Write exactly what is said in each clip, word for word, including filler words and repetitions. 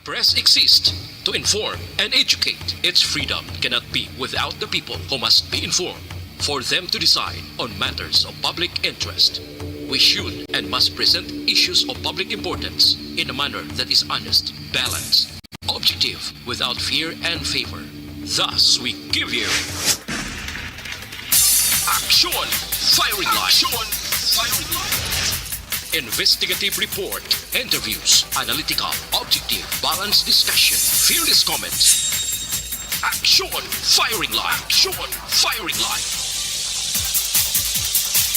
Press exists to inform and educate. Its freedom cannot be without the people, who must be informed for them to decide on matters of public interest. We should and must present issues of public importance in a manner that is honest, balanced, objective, without fear and favor. Thus, we give you Action Firing Line. Action Firing Line. Investigative report, interviews, analytical, objective, balanced discussion, fearless comments. Action Firing Line. Action Firing Line.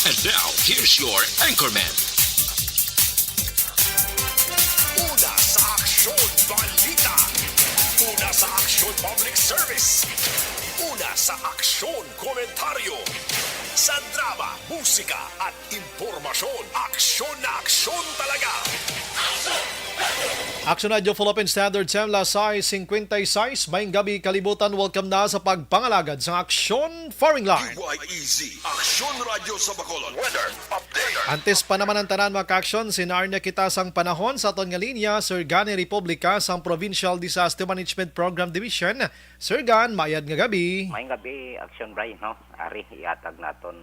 And now, here's your anchorman. Una sa Aksyon Balita. Una sa Aksyon Public Service. Una sa Aksyon Komentaryo. Sa drama, musika, at impormasyon, aksyon na aksyon talaga. Action Radio Philippine Standard Time, las sais cincuenta y seis, maayong gabi, kalibutan. Welcome na sa pagpangalagad sa Aksyon Firing Line. D Y E Z, Aksyon Radyo sa Bacolod. Weather update. Antes pa naman ang tanan, mga ka-aksyon, sinarnya kita sang panahon sa aton nga linya, Sir Gani Republica sang Provincial Disaster Management Program Division. Sir Gan, maayad nga gabi. Maayong gabi, Action Brian, no? Ari, ihatag naton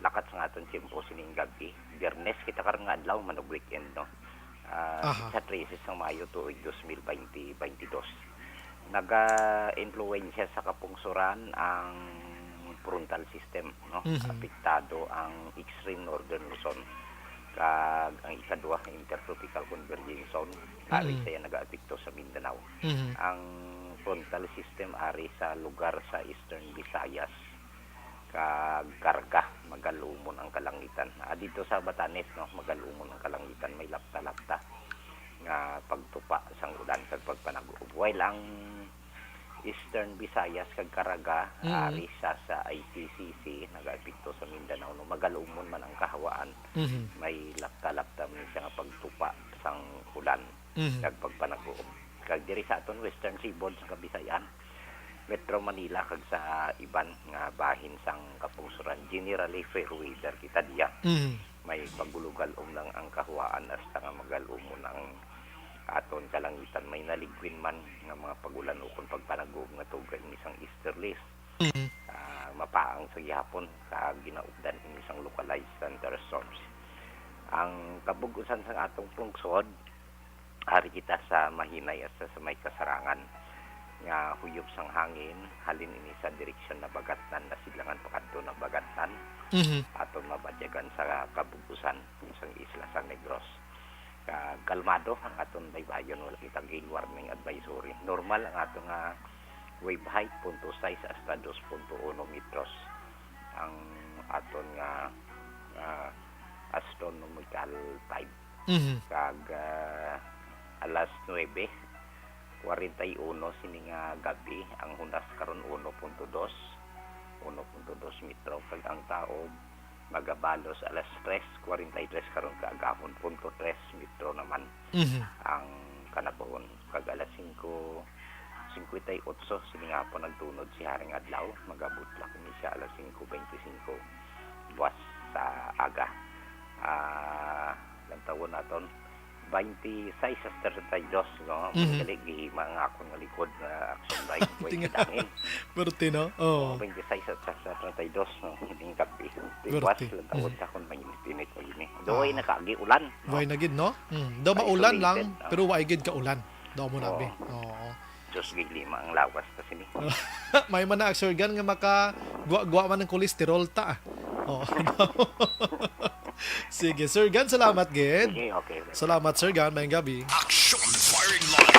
lakat sa aton tiyempo sining gabi. Biyernes kita karon nga adlaw, man og weekend, no? Ah, Aha. Petsa trese sang Mayo, tuig dos mil baynte, baynte dos. Naga-impluwensya sa kapungsuran ang frontal system, no? Mhm. Apektado ang extreme northern Luzon kag ang ikadua, intertropical convergence zone, ari Mm. sa iya nagaapekto sa Mindanao. Mhm. Ang frontal system ari sa lugar sa Eastern Visayas kag karga, magalumon ang kalangitan. Ah, dito sa Batanes, no, magalumon ang kalangitan, may lapta-lapta nga pagtupa sang ulan kag pagpanagob. While ang Eastern Visayas kag Caraga, Mm. ari sa, sa I T C C, nagaapekto sa Mindanao, no, magalumon man ang kahawaan, Mhm. may lapta-lapta man siya nga pagtupa sang ulan Mhm. kag pagpanagob. Kag diri sa aton Western Seaboard sa Kabisayan, Metro Manila kag sa iban nga bahin sang kapungsuran, generally fair weather kita diya. Mhm. May pagulogalom lang ang kahawaan hasta nga magalumon ang aton kalangitan. May naligwin man nga mga pag-ulan ukon pagpanagob nga tuga ini sang easterlies. Mhm. Ah, mapaang sa gihapon kag ginaupdan ini sang localized thunderstorms. Ang kabug-usan sang atong pungsod, ari kita sa mahinay hasta sa may kasarangan nga huyop sang hangin, halin ini sa direksyon Nabagatnan, Nasidlangan pakadto Nabagatnan, Mhm. aton mabatyagan sa kabug-usan sang isla San Negros. Ka-, kalmado ang aton baybayon, wala kita gale warning advisory. Normal ang aton nga wave height, punto sais hasta dos punto uno metros ang aton nga, ah, astronomical time. Mhm. Kag, ah, alas nuebe kwarenta y uno sini nga gabi, ang hunas karon uno punto dos, uno punto dos metro, kag ang taob magabalos alas tres kwarenta y tres karon kaagahon, punto tres metro naman Mhm. ang kanabahon. Kag alas singko singkwenta y otso sini nga hapon nagtunod si Haring Adlaw, magabutlak ini siya alas singko bente singko buwas sa aga. Ah, lantawon naton, bente sais sa treinta y dos, no? Mhm. Gali, gihima ang akon nga likod nga action line. Way Tinga-, kadangin. Perte, no? Oo. Oh, bente sais sa, sa treinta y dos, no? Ining gabi. Tiwas, Perte. Lantawon Mhm. sa akon, mainit-init mo yun, eh. Daw ay Ah. nakaagi ulan, no? Way na gid, no? Mm. Daw maulan lang, Isolated, no? Pero way gid ka ulan. Daw mo Oo. nabi. Oo. Diyos, gilima ang lawas ta sini. May man na, Sir Gan, nga makagwa-gwa man ang kolesterol ta, ah. Oo. Sige, Sir Gan, salamat gid. Sige, okay. Salamat, Sir Gan. Maayong gabi. Action Firing Line.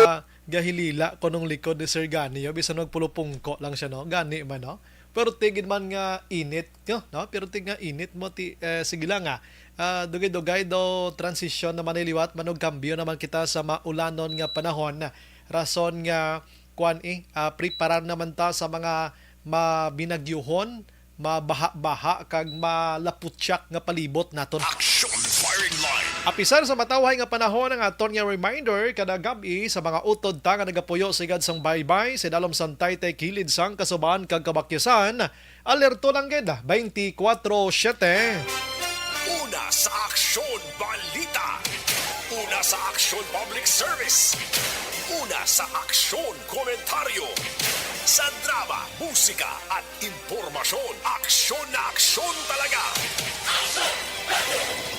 Ah, gahilila ko nung likod ni Sir Gan niyo, bisan magpulupungko lang siya, no? Gani man, no? Pero tigid man nga init, no? No? Pero tig nga init mo, ti, eh, sige lang, ah. Ah, dugay-dugay daw, transisyon naman ni liwat, manog kambyo naman kita sa maulanon nga panahon. Rason nga, kuwan, eh, ah, preparar naman ta sa mga mabinagyuhon, mabaha-baha, kag malaputyak nga palibot naton. Action Firing Line. Apisar sa matawhay nga panahon, ang aton nga reminder kada gab-i sa mga utod ta nga nagapuyo sa igad sang baybay, sa idalom sang taytay kilid sang kasubahan kag kabakyasan, alerto lang gid, twenty-four seven. Una sa aksyon, balita. Una Sa Aksyon Public Service. Una sa aksyon, komentaryo. Sa drama, musika, at impormasyon, aksyon na aksyon talaga.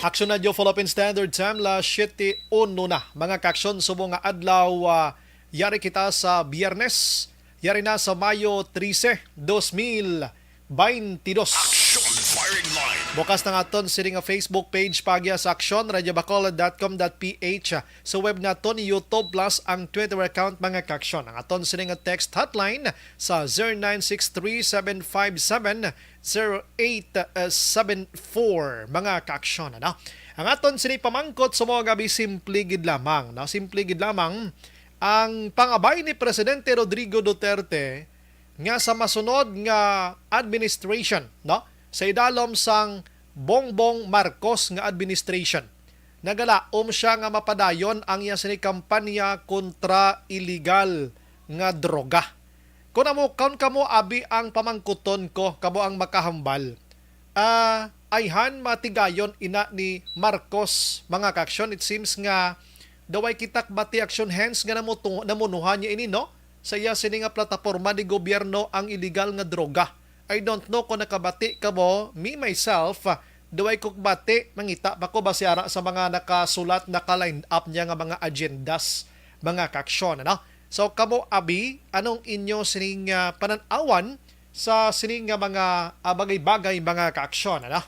Aksyon Radyo Philippine Standard Time, las siyete uno na. Mga kaaksyon, subong nga adlaw, ah, yari kita sa Biyernes, yari na sa Mayo trese, dos mil baynte dos. Aksyon Firing Line. Bukas na nga aton sini nga Facebook page, pagya sa aksyon, radyo bacolod dot com dot P H. Sa web naton, YouTube plus ang Twitter account, mga kaaksyon. Ang aton sini nga text hotline sa zero nine six three seven five seven zero eight seven four, mga kaaksyon, ano? Ang aton sini pamangkot sa mga gabi, simple gid lamang, no? Simple gid lamang ang pangabay ni Presidente Rodrigo Duterte nga sa masunod nga administration, no? Sa idalom sang Bongbong Marcos nga administration, nagalaom siya nga mapadayon ang iya sini kampanya kontra iligal nga droga. Kung amo, kung kamo abi ang pamangkuton ko, kamo ang makahambal, ah, ayhan matigayon ina ni Marcos, mga kaaksyon. It seems nga daway kita kabati, aksyon, hence nga namutu- namunuhan niya ini, no? Sa iya sini nga plataporma ni gobyerno ang iligal nga droga. I don't know kung nakabati kamo. Me, myself, ah, daway ko kabati. Mangita pa ko basi ara sa mga nakasulat, naka-line up niya nga mga agendas, mga kaaksyon, ano? So, kamo abi, anong inyo sining, ah, panan-awan sa sining nga mga, ah, bagay-bagay, mga kaaksyon, ano?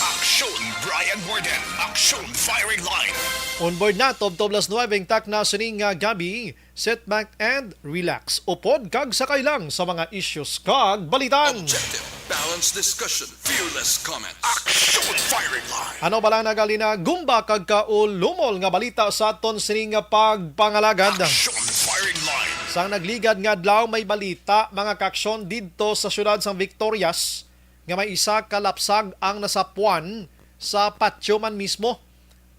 Aksyon Brian Warden. Aksyon Firing Line. On board na, tubtob las nuwebe ang takna sining nga gabi. Sit back and relax. Upod kag sakay lang sa mga issues kag balitan. Objective, balanced discussion, fearless comment. Aksyon Firing Line. Ano bala nagalina gumba kag kaulumol nga balita sa aton sining nga pagpangalagad? Aksyon Firing Line. Sang nagligad nga adlaw, may balita, mga kaaksyon, didto sa siyudad sang Victorias nga may isa ka lapsag ang nasapuan sa patio man mismo.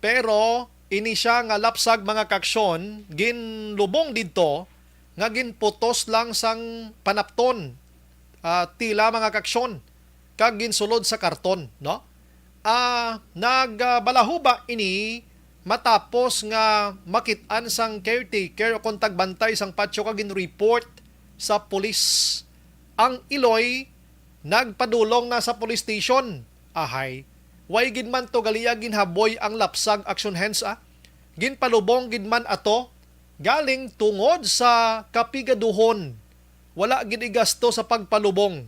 Pero ini siya nga lapsag, mga kaaksyon, ginlubong didto nga ginputos lang sang panapton, ah, tila, mga kaaksyon, kag ginsulod sa karton, no? Ah, nagbalahuba ini matapos nga makit-an sang caretaker o kon tagbantay sang patio kag gin-report sa pulis. Ang iloy nagpadulong na sa police station. Ahay, way gid man to gali ginhaboy ang lapsag, aksyon, hence, ah. Ginpalubong gid man ato galing tungod sa kapigaduhon. Wala gid igasto sa pagpalubong.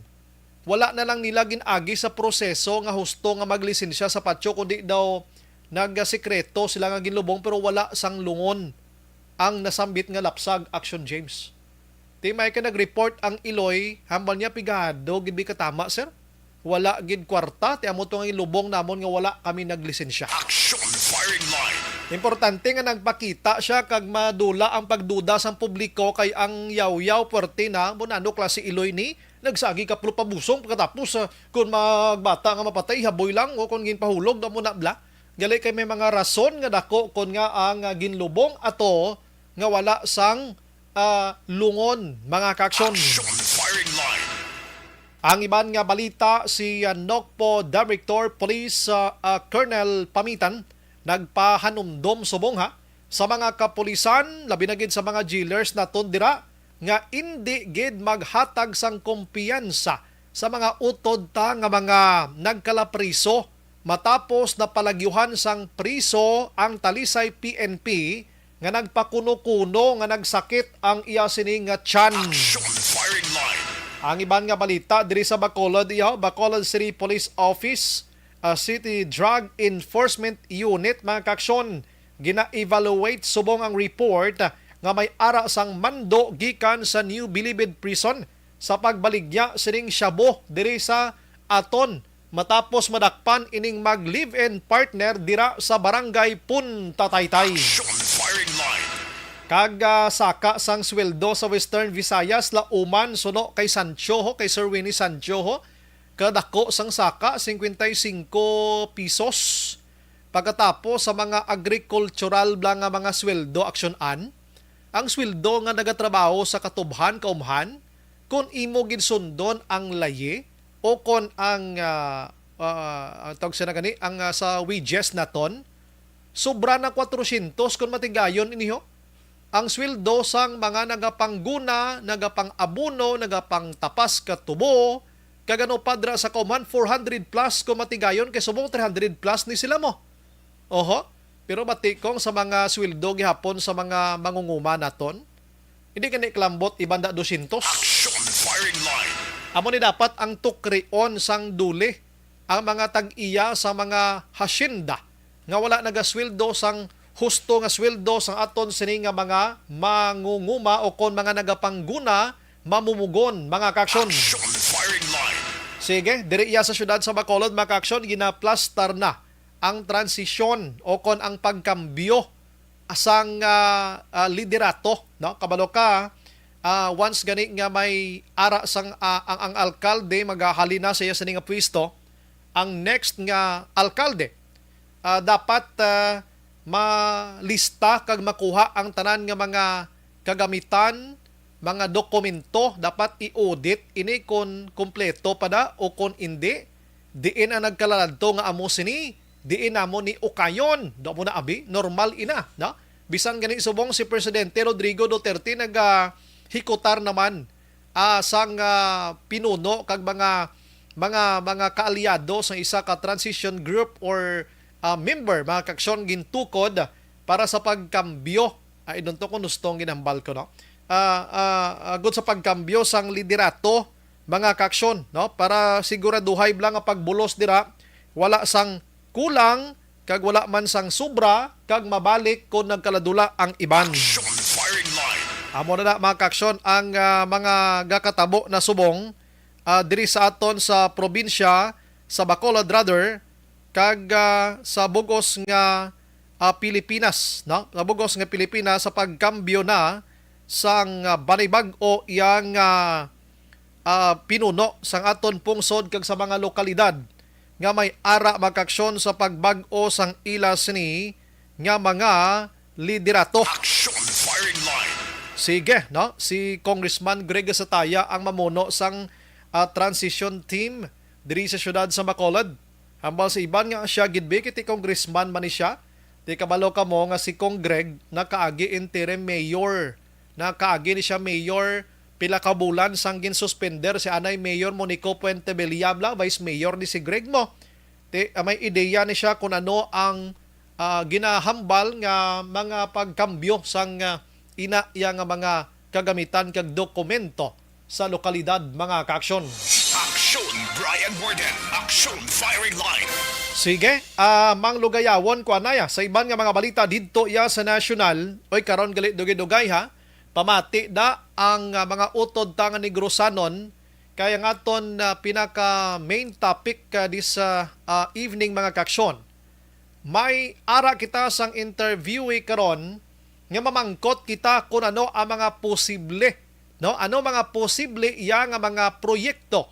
Wala na lang nila gin-agi sa proseso nga husto nga maglisensya sa patio, kundi daw nagsikreto sila nga ginlubong pero wala sang lungon ang nasambit nga lapsag, aksyon, James. Ti may ka nag-report ang iloy, hambal niya, "Pigado gid bi katama, sir. Wala gid kwarta, ti amo to nga ilubong namon nga wala kami naglisensya." Aksyon Firing Line. Importante nga nagpakita siya kag madula ang pagduda sang publiko, kay ang yawyaw puwerte na, mo nano klase iloy ni, nagsagi ka plo pabusong, pagkatapos, ah, kung magbata nga mapatay, haboy lang, o kung ginpahulog na mo na bla. Gali kay may mga rason nga dako kon nga ang, ah, ginlubong ato nga wala sang, ah, lungon, mga kaaksyon. Aksyon Firing Line. Ang iban nga balita, si, ah, Nocpo Director Police, ah, ah, Colonel Pamitan nagpahanumdom subong, ha, sa mga kapulisan, labi na gid sa mga jailers naton dira, nga indi gid maghatag sang kumpiyansa sa mga utod ta nga mga nagkalapriso matapos napalagyuhan sang priso ang Talisay P N P nga nagpakuno-kuno nga nagsakit ang iya sini nga tiyan. Aksyon Firing Line. Ang iban nga balita diri sa Bacolod, iya, Bacolod City Police Office, ah, City Drug Enforcement Unit, mga kaaksyon, gina-evaluate subong ang report nga may ara sang mando gikan sa New Bilibid Prison sa pagbaligya sining shabu diri sa aton matapos madakpan ining mag-live-in partner dira sa Barangay Punta Taytay. Aksyon Firing Line. Kag, ah, saka sang sweldo sa Western Visayas, lauman suno kay Sancho ho, kay Sir Winnie Sancho ho. Kadako sang saka, singkwenta y singko pesos. Pagkatapos sa mga agrikultural bla nga mga sweldo, aksyon-an, ang sweldo nga nagatrabaho sa katubhan, kaumhan, kon imo gid sundon ang layi o kon ang, ah, ah, ang tawag sina gani, ang, ah, sa wages naton, Sobra na kwatrosyentos kon matigayon ini, ho. Ang sweldo sang mga nagapangguna, nagapang-abono, nagapangtapas ka tubo, kag ano pa dira sa kauman, four hundred plus kon matigayon, kay subong three hundred plus ni sila mo. Oho. Pero bati kong sa mga sweldo gihapon sa mga mangunguma naton, hindi gani kalambot, iban da dosyentos. Action firing line. Amo ni dapat ang tukrion sang DOLE, ang mga tag-iya sa mga hacienda nga wala nagasweldo sang husto nga sweldo sang aton sini nga mga mangunguma o kon mga nagapangguna, mamumugon, mga kaaksyon. Action firing line. Sige, diri iya sa siyudad sa Bacolod, mga kaaksyon, ginaplastar na ang transisyon o kon ang pagkambyo sang, ah, ah, liderato, no? Kabalo ka, ah, once gani nga may ara sang, ah, ang, ang alkalde magahalin na sa iya sini nga pwesto, ang next nga alkalde, ah, dapat, ah, malista kag makuha ang tanan nga mga kagamitan, mga dokumento. Dapat i-audit ini kon kompleto pa na o kon indi. Diin ang nagkalaladto nga amo sini, diin namo ni ukayon. Do mo na abi, normal ina, no? Bisan gani subong si Presidente Rodrigo Duterte nagahikutar naman, ah, sang, ah, pinuno kag mga, mga, mga kaalyado sa isa ka transition group or, ah, member, mga kaaksyon, gintukod para sa pagkambyo. Ah, idunto ko nustong ginambal ko, no? Ah, ah, ah, gud sa pagkambyo sang liderato, mga kaaksyon, no? Para siguraduhay bala nga pagbulos dira, wala sang kulang, kag wala man sang sobra, kag mabalik kon nagkaladula ang iban. Action firing line. Amo na na, mga kaaksyon, ang, ah, mga gakatabo na subong, ah, diri sa aton sa probinsya sa Bacolod, rather, kag, ah, sa bugos nga, ah, Pilipinas, no? Sa bugos nga Pilipinas sa pagkambyo na sang, ah, banay bag-o iyang, ah, ah, pinuno sang aton pungsod kag sa mga lokalidad nga may ara makaaksyon sa pagbag-o sang ila sini nga mga liderato. Action firing line. Sige, no? Si Congressman Greg Sataya ang mamuno sang, ah, transition team diri sa siyudad sa Bacolod. Hambal sa iban nga siya gid, bi, kay ti congressman man ni siya. Ti kabalo kamo nga si Cong Greg nakaagi interim mayor. Nakaagi ni siya mayor pila ka bulan sang ginsuspender si anay Mayor Monico Puente Beliabla, vice mayor ni si Greg mo. Ti, ah, may ideya ni siya kung ano ang, ah, ginahambal nga mga pagkambyo sang, ah, ina iya nga mga kagamitan kag dokumento sa lokalidad, mga kaaksyon. Action, Brian Warden. Action, firing line. Sige, ah, Mang Lugayawon, kuan na ya. Sa iban nga mga balita didto iya sa nasyonal, oy, karon gali dugay-dugay, ha. Pamati da ang, ah, mga utod ta nga Negrosanon, kay ang aton, ah, pinaka main topic, ah, this, ah, ah, evening, mga kaaksyon. May ara kita sang interviewee karon nga mamangkot kita kung ano ang mga posible, no? Ano mga posible iya nga mga proyekto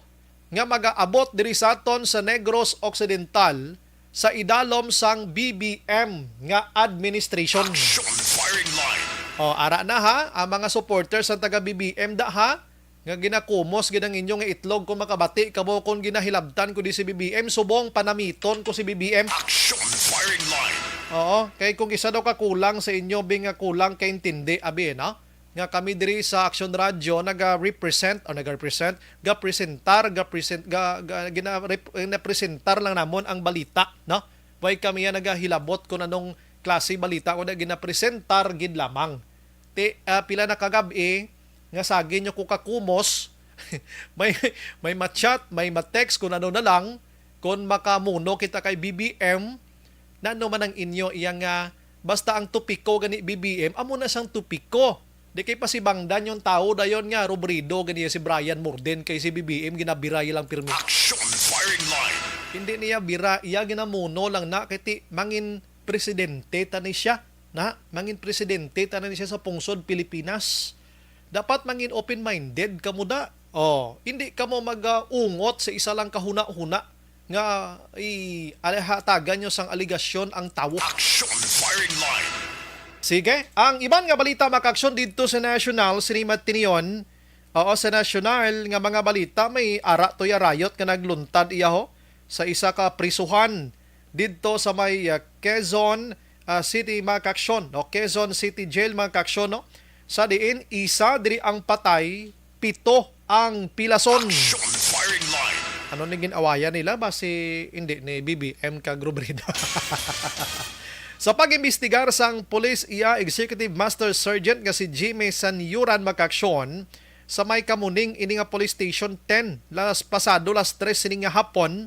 nga magaabot diri sa aton sa Negros Occidental sa idalom sang B B M nga administration. Action firing line. O, ara na ha, ang mga supporters sa taga B B M da ha, nga ginakumos gid ang inyo nga itlog kung makabati kamo kung ginahilabtan ko di si B B M, subong panamiton ko si B B M. Action firing line. Oo, kay kung isa daw ka kulang sa inyo, bi nga kulang kaintindi, abi, no? Nga kami diri sa Action Radio naga-represent o naga-represent, ga-presentar, ga-present, ga, ga, gina-, rep-, ginapresentar lang namon ang balita, no? Way kami yan nagahilabot kung anong klase balita, kundi ginapresentar gid lamang. Ti, ah, pila na ka gab-i nga sagi nyo ko kakumos, may, may ma-chat, may ma-text, kung ano na lang, kung makamuno kita kay B B M, nano man ang inyo iya nga, basta ang topiko gani B B M, amo na sang topiko. Di kay pasibangdan yung tao dayon nga rubrido gani si Brian Morden kay si B B M ginabiray lang pirmi. Action firing line. Hindi niya bira, iya ginamuno lang na kay ti mangin presidente ta ni siya, na? Mangin presidente ta ni siya sa pungsod Pilipinas. Dapat mangin open-minded kamo da. Oh, hindi kamo mag-ungot sa isa lang kahuna-huna nga i-, alihatagan nyo sang aligasyon ang tawo. Action firing line. Sige, ang iban nga balita makaaksyon didto sa national, sinimat tinion, oo, sa national nga mga balita, may ara to ya riot nga nagluntad iya ho sa isa ka prisuhan didto sa may, ah, Quezon, ah, City, mga kaaksyon, no? Quezon City Jail, mga kaaksyon, no? Sa diin, isa diri ang patay, pito ang pilason. Action firing line. Ano ni gin-awayan nila? Basi hindi ni B B M kag Robredo. Sa pag-imbestigar sang pulis, iya Executive Master Sergeant nga si Jimmy Sanyuran, mga kaaksyon, sa may Kamuning ini nga Police Station ten, las pasado las tres sini nga hapon,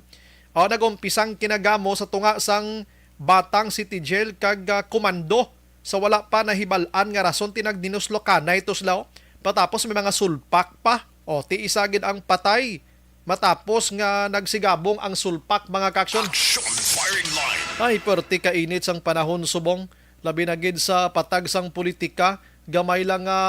o nag-umpisang kinagamo sa tunga sang Batang City Jail kag, ah, komando sa wala pa nahibal-an nga rason. Tinagdinos Locanay to sila, oh. Patapos may mga sulpak pa. O, ti isa gid ang patay matapos nga nagsigabong ang sulpak, mga kaaksyon. Action firing line. Ay, perti ka init sang panahon subong, labi na gid sa patag sang politika. Gamay lang nga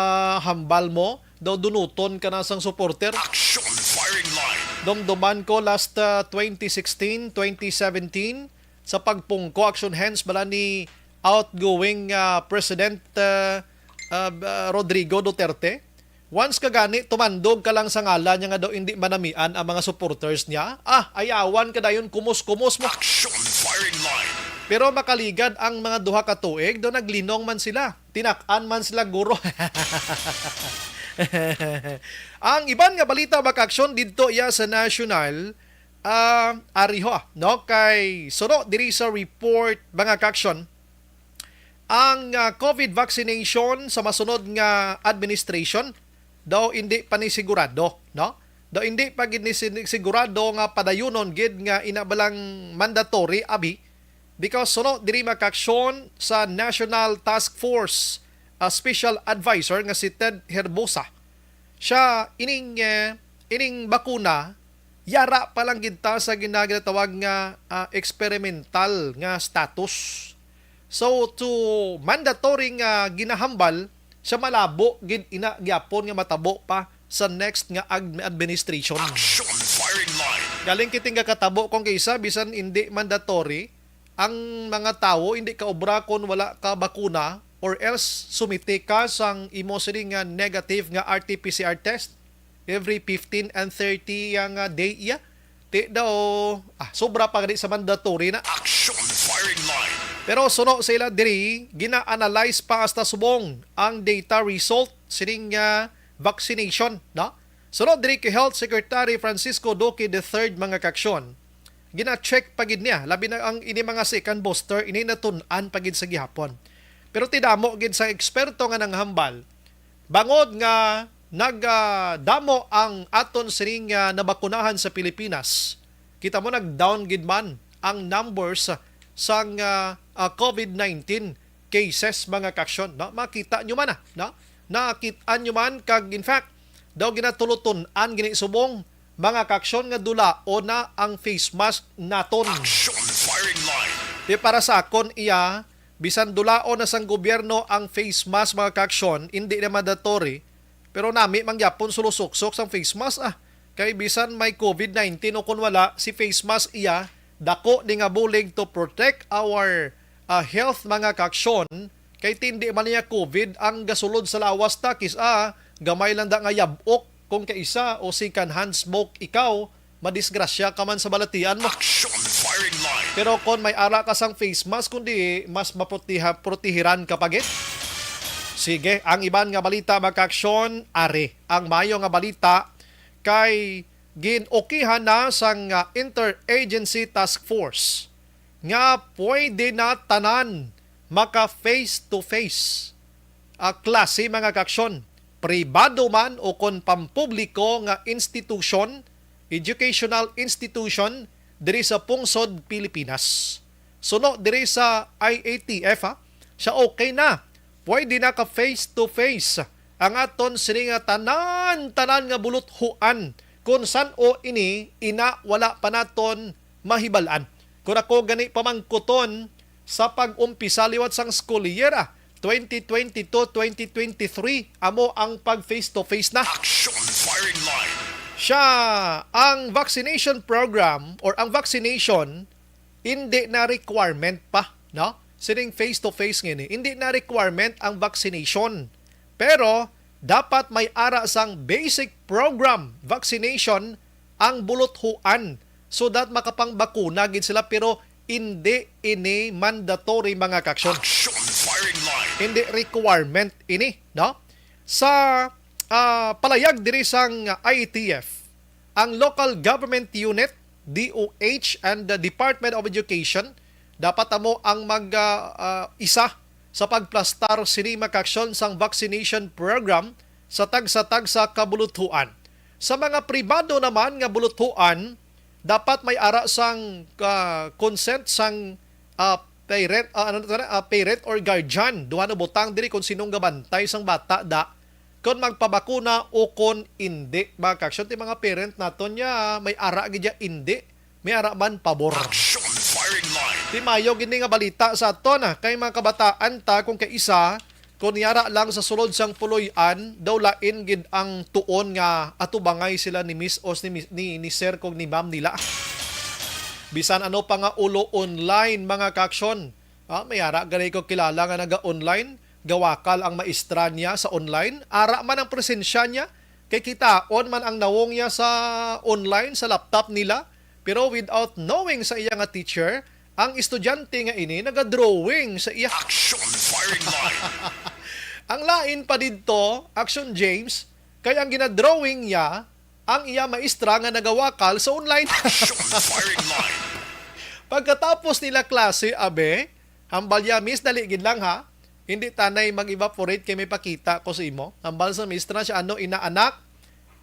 hambal mo, daw dunuton ka na sang supporter. Action firing line. Dumduman ko last, ah, twenty sixteen, twenty seventeen, sa pagpungko, action hands bala ni outgoing, ah, President, ah, ah, ah, Rodrigo Duterte. Once ka gani, tumandog ka lang sa ngalan niya nga daw hindi manamian ang mga supporters niya. Ah, ayawan ka dayon, kumos-kumos mo. Action firing line. Pero makaligad ang mga duha ka tuig, daw naglinong man sila. Tinak-an man sila, guro. Ang iban nga balita, mga kaaksyon, didto iya sa National, ah, ari ho, no? Kay suno diri sa report, mga kaaksyon, ang, ah, COVID vaccination sa masunod nga administration daw hindi pa ni sigurado, no? Daw hindi pa gid ni sin-, sigurado nga padayunon gid nga ina balang mandatory, abi, because suno diri, mga kaaksyon, sa National Task Force, ah, Special Advisor nga si Ted Herbosa, siya ining, eh, ining bakuna, yara pa lang gid ta sa gina-, ginatawag nga, ah, experimental nga status. So, to mandatory nga ginahambal, siya malabo gid ina gyapon nga matabo pa sa next nga ag-, administration. Action firing line. Galing kiting katabo kung kaysa bisan hindi mandatory, ang mga tawo hindi ka obra kon wala ka bakuna, or else sumiti ka sang imo sini nga negative nga R T P C R test every fifteen and thirty yang, ah, day iya. Ti daw, ah, sobra pa gani sa mandatory na. Action firing line. Pero suno sa ila diri, gina-analyze pa hasta subong ang data result sining, ah, vaccination, no? Suno diri kay Health Secretary Francisco Duque the third, mga kaaksyon, gina-check pa gid niya, labi na ang ini mga second booster, ini natun-an pa gid sa gihapon. Pero ti damo gid sa eksperto nga nanghambal, bangod nga nag, ah, damo ang aton sining, ah, nabakunahan sa Pilipinas, kita mo, nag-down gid man ang numbers sang, ah, ah, COVID nineteen cases, mga kaaksyon, no? Makita nyo man na, no? Nakit-an nyo man, kag in fact, daw ginatulutun-an gini subong, mga kaaksyon, nga dulaon na ang face mask naton. Action firing line. Di para sa akon, iya, bisan dulaon na sang gobyerno ang face mask, mga kaaksyon, hindi na mandatory, pero nami man gyapon sulusuksok sang face mask, ah. Kay bisan may COVID nineteen o kon wala, si face mask iya, dako ni nga bulig to protect our, ah, health, mga kaaksyon. Kay tindi man niya COVID ang gasulod sa lawas ta, kis-a gamay lang da nga yab-ok kung kaisa o second hand smoke ikaw, madisgrasya ka man sa balatian mo. Action firing line. Pero kon may ara ka sang face mask, kundi mas maprotiha-, protihiran ka pa gid. Sige, ang iban nga balita, mga kaaksyon, ari. Ang maayo nga balita kay gin-okihan na sang, ah, Interagency Task Force nga pwede na tanan maka face to face, ah, klase, mga kaaksyon, pribado man o kon pampubliko nga institution, educational institution diri sa pungsod Pilipinas. Suno diri sa I A T F, ha, siya okay na. Pwede na ka face to face ang aton sini nga tanan-tanan nga buluthuan, kun san-o ini ina wala pa naton mahibal-an. Kun ako gani pamangkuton, sa pag-umpisa liwat sang school year, ah, twenty twenty-two, twenty twenty-three, amo ang pag face to face na. Action firing line. Siya, ang vaccination program or ang vaccination, hindi na requirement pa, no? Sining face to face ngini, hindi na requirement ang vaccination. Pero dapat may ara sang basic program vaccination ang buluthuan, so that makapangbakuna gid sila, pero Hindi ini mandatory, mga kaaksyon. Action firing line. Hindi requirement ini, no? Sa, ah, palayag diri sang I T F, ang local government unit, D O H, and the Department of Education dapat amo ang mag, ah, ah, isa sa pagplastar sini, mga kaaksyon, sang vaccination program sa tagsa-tagsa ka buluthuan. Sa mga pribado naman nga buluthuan, dapat may ara sang, ah, consent sang, ah, parent, ah, ano to na? Ah, parent or guardian. Duha na butang diri kung sinong gabantay sang bata da, kung magpabakuna o kung indi. Mga kaaksyon, ti mga parent naton niya, may ara gid ya indi, may ara man pabor. Action firing line. Ti mayo gid ni nga balita sa aton, ah, kay mga kabataan ta kung kaisa, kung yara lang sa sulod sang puloy-an, daw lain gid ang tuon nga atubangay sila ni Miss o ni, ni, ni Sir kog ni Ma'am nila. Bisan ano pa nga ulo online, mga kaaksyon. Ah, may ara gani ko kilala nga naga-online, gawakal ang maestra niya sa online. Ara man ang presensya niya, kay kitaon man ang nawong niya sa online, sa laptop nila. Pero without knowing sa iya nga teacher, ang estudyante nga ini naga-drawing sa iya. Action firing line. Ang lain pa didto, Action James, kay ang ginadrawing niya ang iya maestra nga nagawakal sa online. Action firing line. Pagkatapos nila klase, abe, hambal ya, "Miss, dali gid lang, ha. Hindi tanay mag-evaporate kay may pakita ko sa imo." Hambal sa maestra siya, "Ano, ina, anak?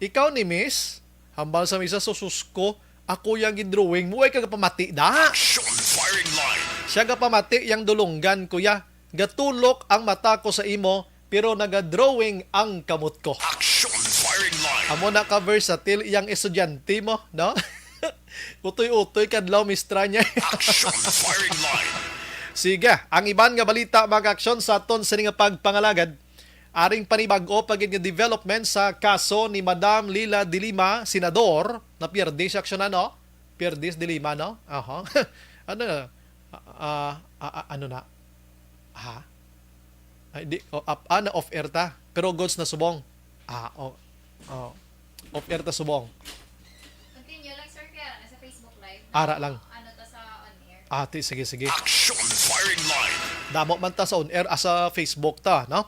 Ikaw ni Miss?" Hambal sa maestra, "Susus ko, ako yang gidrawing mo, ay ka gapamati da." Action firing line. Siya gapamati yang dulunggan, kuya. Gatulok ang mata ko sa imo, pero nagadrawing ang kamot ko. Action firing line. Amo na ka versatile iyang estudyante mo, no? Utoy-utoy kadlaw, mistra niya. Action firing line. Sige, ang iban nga balita, mga kaaksyon, sa aton sini nga pagpangalagad. Aring panibag-o pa gid nga development sa kaso ni Madam Lila de Lima, senador, na pierde sa aksyon, ano? Pierde si de Lima, no? Aha. Ano na? Ah, ah, ah, ano na? Ha? Ay, di, oh, ap-, ah, na off air ta. Pero goods na subong. Ah, oh, oh. Off air ta subong. Continue lang, sir, kaya nasa Facebook Live. Ara lang. Ano to sa on air? Ah, ti, sige, sige. Action firing line. Damo man ta sa on air, ah, sa Facebook ta, no?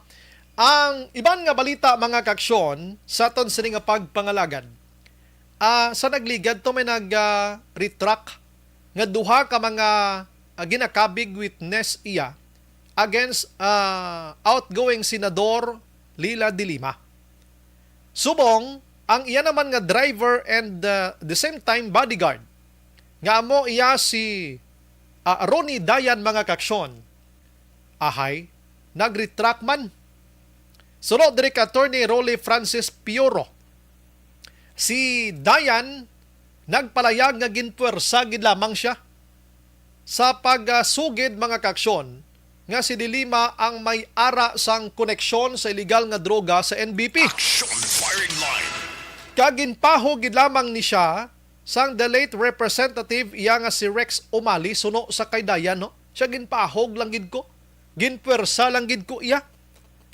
Ang iban nga balita, mga kaaksyon, sa aton sini nga pagpangalagad, ah, sa nagligad to may nag, ah, retract nga duha ka mga, ah, ginakabig witness iya against, ah, outgoing Senador Lila de Lima. Subong, ang iya naman nga driver and, ah, the same time bodyguard, nga amo iya si, ah, Ronnie Dayan, mga kaaksyon, ahay, nag-retract man. Suno diri kay Attorney Rolly Francis Pioro, si Dayan nagpalayag nga ginpuwersa gid lamang siya sa pagsugid, mga kaaksyon, nga si De Lima ang may ara sang koneksyon sa iligal nga droga sa N B P. Action firing line. Kag ginpahog gid lamang ni siya sang the late representative iya nga si Rex Umali suno sa kay Dayan, no? Siya ginpahog lang gid ko. Ginpuwersa lang gid ko iya.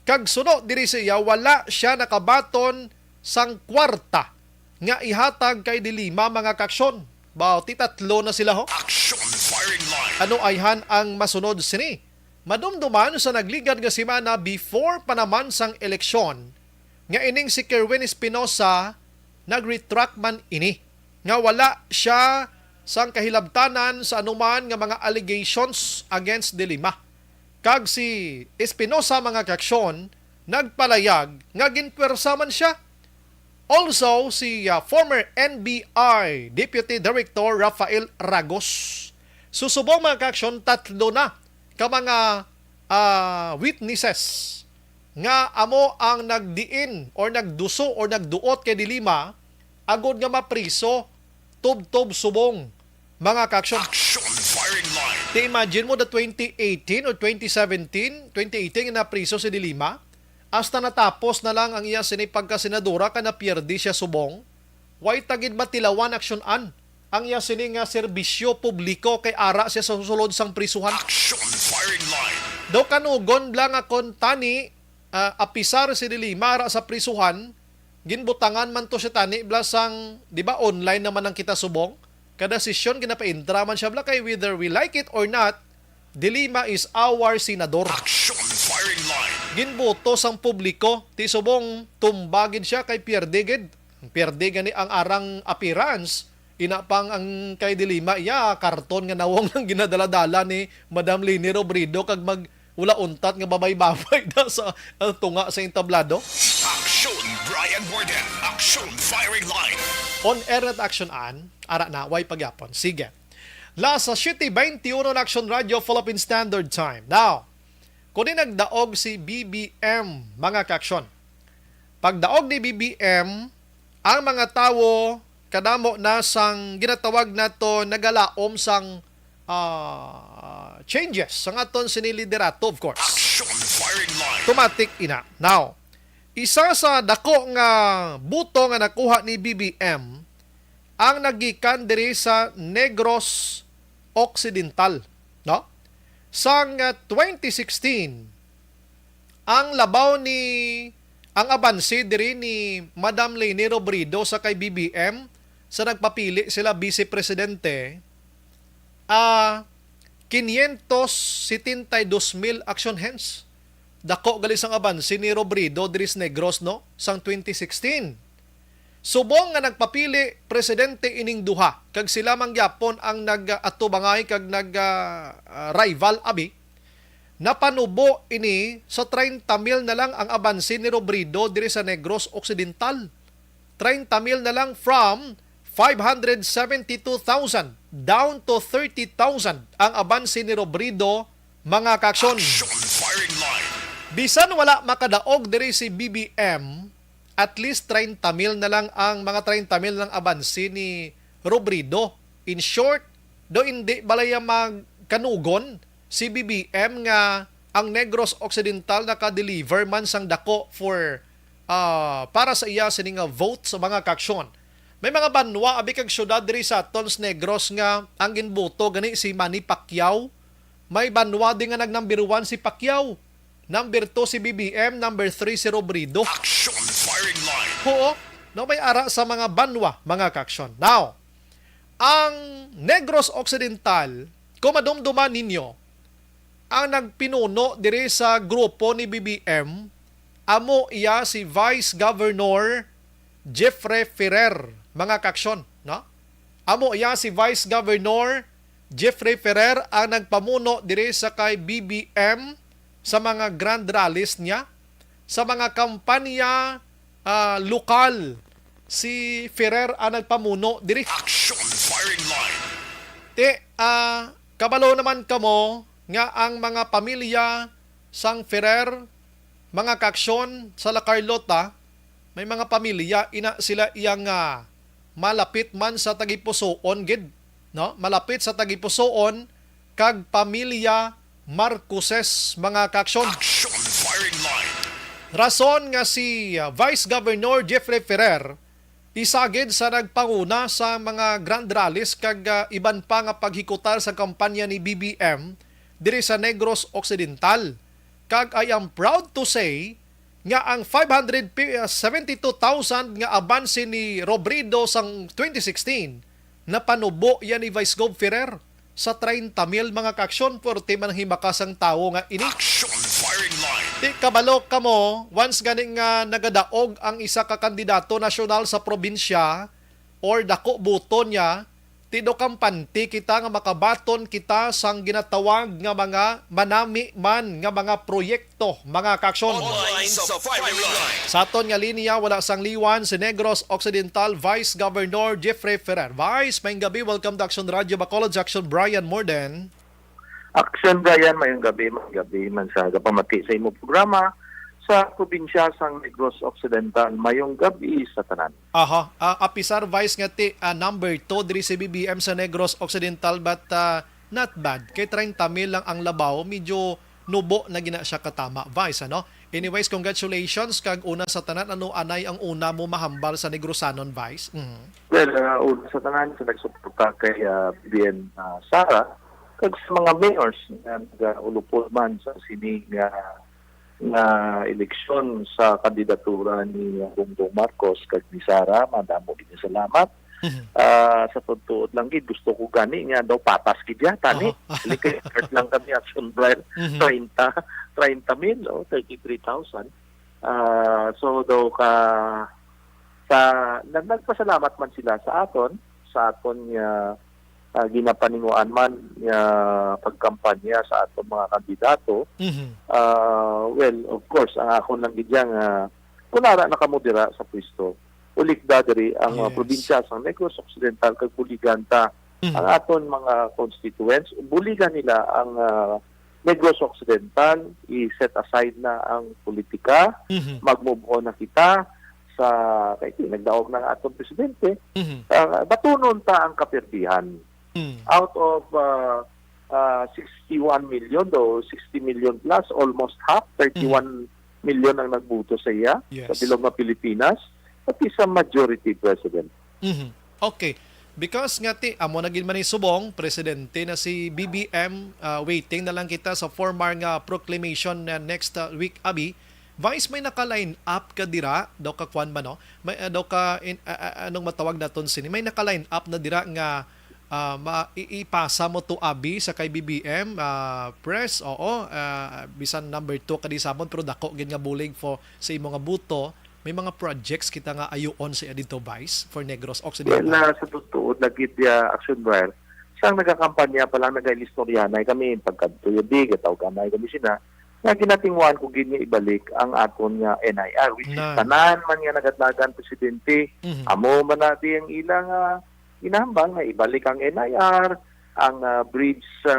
Kag suno diri sa iya, wala siya nakabaton sang kwarta nga ihatag kay De Lima, mga kaaksyon. Baw, ti tatlo na sila, ho. Action firing line. Ano ayhan ang masunod sini? Madumduman sa nagligad nga semana before pa naman sang eleksyon, nga ining si Kerwin Espinosa nag-retract man ini, nga wala siya sang kahilabtanan sa anuman nga mga allegations against De Lima. Kag si Espinosa, mga kaaksyon, nagpalayag nga ginpwersa man siya. Also, si, ah, former N B I Deputy Director Rafael Ragos. Susubong, mga kaaksyon, tatlo na ka mga, ah, witnesses nga amo ang nagdiin or nagduso or nagduot kay De Lima agod nga mapriso tubtob subong, mga kaaksyon. Action firing line. Ti imagine mo, the twenty eighteen or twenty seventeen, twenty eighteen nga napriso si De Lima, hasta natapos na lang ang iya sini pagkasenadora kay napierde siya subong. Way ta gid matilawan, aksyon-an ang iya sini nga serbisyo publiko kay ara siya sa sulod sang prisuhan. Action firing line. Daw kanugon lang nga kon tani, ah, apisar si De Lima ara sa prisuhan, ginbutangan man to siya tani bala sang, di ba, online naman ang kita subong? Kada sesyon, ginapaintra man siya, bla, kay whether we like it or not, De Lima is our senador. Action firing line. Ginboto sang publiko, ti subong tumba gid siya kay pierde gid. Pierde gani ang arang appearance. Ina pang ang kay De Lima, iya, karton nga nawong ang ginadala-dala ni Madam Leni Robredo kag mag wala untat nga babay-babay na sa, ah, tunga sa entablado. Action, Brian Warden. Action firing line. On air na ta, Action An. Ara na, way pagyapon. Sige. Las siete veintiuno na, Action Radio, Philippine Standard Time. Now, kundi nagdaog si B B M, mga kaaksyon. Pagdaog ni B B M, ang mga tawo kadamo na sang ginatawag nato nagalaom sang, ah, changes sang aton sini liderato, of course. Action firing line. Tumatik ina. Now, isa sa dako nga buto nga nakuha ni B B M ang nagikan diri sa Negros Occidental, no? Sang, ah, twenty sixteen, ang labaw ni, ang abanse diri ni Madam Leni Robredo sa kay B B M sa nagpapili sila vice presidente, ah, quinientos setenta y dos mil action hands. Dako gali sang abanse ni Robredo diri sa Negros, no, sang twenty sixteen. Subong nga nagpapili presidente ining duha, kag sila man gyapon ang nag-atubangay kag nag, ah, ah, rival, abi. Napanubo ini sa treinta mil na lang ang abanse ni Robredo diri sa Negros Occidental. Treinta mil na lang from five hundred seventy-two thousand down to thirty thousand ang abanse ni Robredo, mga kaaksyon. Action firing line. Bisan wala makadaog diri si B B M, at least treinta mil na lang ang, mga treinta mil lang abanse ni Robredo. In short, do hindi balaya magkanugon si B B M nga ang Negros Occidental naka-deliver man sang dako for, ah, para sa iya sini nga vote sa mga kaaksyon. May mga banwa, abi, kag syudad diri sa aton sa Negros nga ang ginboto gani si Manny Pacquiao. May banwa din nga nag-number one si Pacquiao. Number two si B B M, number three si Robredo. Action firing line. Oo, no, may ara sa mga banwa, mga kaaksyon. Now, ang Negros Occidental, kung madumduman ninyo, ang nagpinuno diri sa grupo ni B B M, amo iya si Vice Governor Jeffrey Ferrer, mga kaaksyon, no? Amo iya si Vice Governor Jeffrey Ferrer ang nagpamuno diri sa kay B B M sa mga grand rallies niya, sa mga kampanya, ah, lokal. Si Ferrer ang nagpamuno diri. Action firing line. Ti, ah, kabalo naman kamo nga ang mga pamilya sang Ferrer, mga kaaksyon, sa La Carlota, may mga pamilya, ina sila iya nga malapit man sa tagipusoon gid, no? Malapit sa tagipusoon kag pamilya Marcoses, mga kaaksyon. Action firing line. Rason nga si, uh, Vice Governor Jeffrey Ferrer isa gid sa nagpanguna sa mga grand rallies kag, uh, iban pa nga paghikutar sa kampanya ni B B M diri sa Negros Occidental. Kag I am proud to say nga ang five hundred seventy-two thousand nga abanse ni Robredo sang twenty sixteen, napanubo yan ni Vice Gov Ferrer sa treinta mil, mga kaaksyon. Puwerte man ang himakas sang tawo nga ini. Action firing line. Ti kabalo kamo, once gani nga nagadaog ang isa ka kandidato nasyonal sa probinsya or dako boto niya, ti do kampante kita nga makabaton kita sang ginatawag nga mga manami man nga mga proyekto, mga kaaksyon. Online sa firing line. Sa aton nga linya, wala sang liwan si Negros Occidental Vice Governor Jeffrey Ferrer. Vice, maayong gabi. Welcome to Action Radio Bacolod, sa Action Brian Morden. Action Brian, maayong gabi, maayong gabi man sa gapamati sa imo programa sa probinsya sang Negros Occidental. Maayong gabi sa tanan. Aha, ah, apisar, Vice, nga ti, ah, number two diri si B B M sa Negros Occidental, but, ah, not bad. Kay treinta mil lang ang labaw, medyo nubo na gina siya katama, Vice, ano? Anyways, congratulations, kag una sa tanan, ano anay ang una mo mahambal sa Negrosanon, Vice? Mhm. Well, ah, una sa tanan, sa nagsuporta kay, ah, B B M, ah, Sara, kag sa mga mayors nga nagaulupod man sa sini nga nga eleksyon sa kandidatura ni Bongbong Marcos kag ni Sara, madamo gid nga salamat. Ah, sa pagtuod lang gid, gusto ko gani nga daw patas gid yata ni. Aha. Dili kay short lang kami, Action Brian. Mhm. Treinta, treinta mil, oh, thirty-three thousand. Ah, so daw ka sa nag-, nagpasalamat man sila sa aton, sa aton nga, ah, ginapaninguan man nga pagkampanya sa aton mga kandidato. Mhm. Ah, well, of course, ang akon lang gid dyan nga kung ara na kamo dira sa pwesto, ulikda diri ang, ah, Yes. probinsya sa Negros Occidental kag buligan ta Mhm. ang aton mga constituents, buligan nila ang, ah, Negros Occidental, i-set aside na ang politika, Mhm. mag-move on na kita sa, kay nagdaog na ang atong presidente, Mhm. ah, batunon ta ang kapirdihan. Mm. Out of, ah, ah, sixty-one million, do sixty million plus, almost half, thirty-one million ang nagboto sa iya sa Yes. bilog nga Pilipinas. That is a majority, President. Mhm. Okay. Because nga ti, amo na gid man ni subong, presidente na si B B M, ah, waiting na lang kita sa formal nga proclamation na next, ah, week, abi. Vice, may naka-line up ka dira, daw ka kwan ba, no? May, ah, daw ka in-, ah, ah, anong matawag naton sini? May naka-line up na dira nga, ah, ma-, i-, ipasa mo to, abi, sa kay B B M, ah, Pres, oo, ah, bisan number two ka di sabon, pero dako gid nga bulig for sa imo nga buto. May mga projects kita nga ayuon sa iya dito, Vice, for Negros Occidental. Well, ah, sa totoo, lagi dia, Action Brian, sang nagakampanya pa lang, nagailistoryahanay kami, pagkadto yun, di, gatawganay kami sina, nga ginatinguan ko gid nga ibalik ang aton nga N I R, which is Nan. tanan man nga nagadlagan, Presidente, Mhm. amo man na di ang ilang, ah, ginahambal nga ibalik ang N I R, ang, ah, bridge sa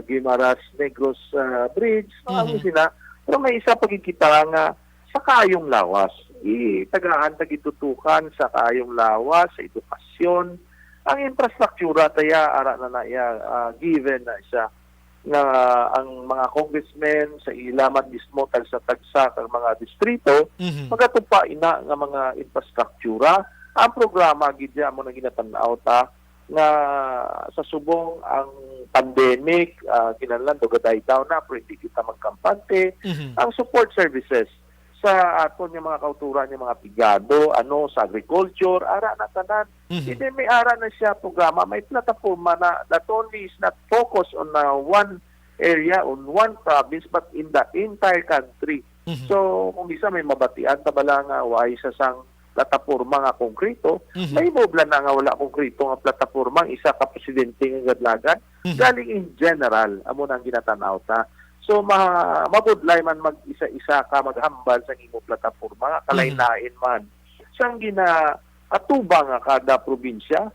Guimaras Negros, ah, Bridge, mga Mhm. sina. Pero may isa pa gid kita nga sa kaayong lawas. Itagaan ta gitutukan sa kaayong lawas, sa edukasyon. Ang infrastruktura ta ya, ara na na ya, ah, given na siya nga ang mga congressmen sa ila man mismo tagsa-tagsa kang mga distrito, Mhm. magatupa ina nga mga infrastruktura. Ang programa gid ya mo na ginatan-aw ta nga sa subong ang pandemic, ah, kinahanglan do ga-die down na, pero hindi kita magkampante. Mhm. Ang support services sa aton nga mga kauturan, nga mga pigado, ano, sa agriculture, ara na tanan. Mhm. Hindi, may ara na siya programa, may plataporma na, not only is not focused on, uh, one area, on one province, but in the entire country. Mhm. So, kung isa may mabatian ta bala nga, wa isa sang plataporma nga konkreto, Mhm. may mobla na nga wala konkreto nga plataporma ang isa ka presidente nga gadlagan. Mhm. Galing in general, amo na ang ginatanaw ta. So, ma-, mabudlay man mag-isa-isa ka maghambal sa imo plataporma, nga Mhm. kalain-lain man sang gina-, atubang nga kada probinsya.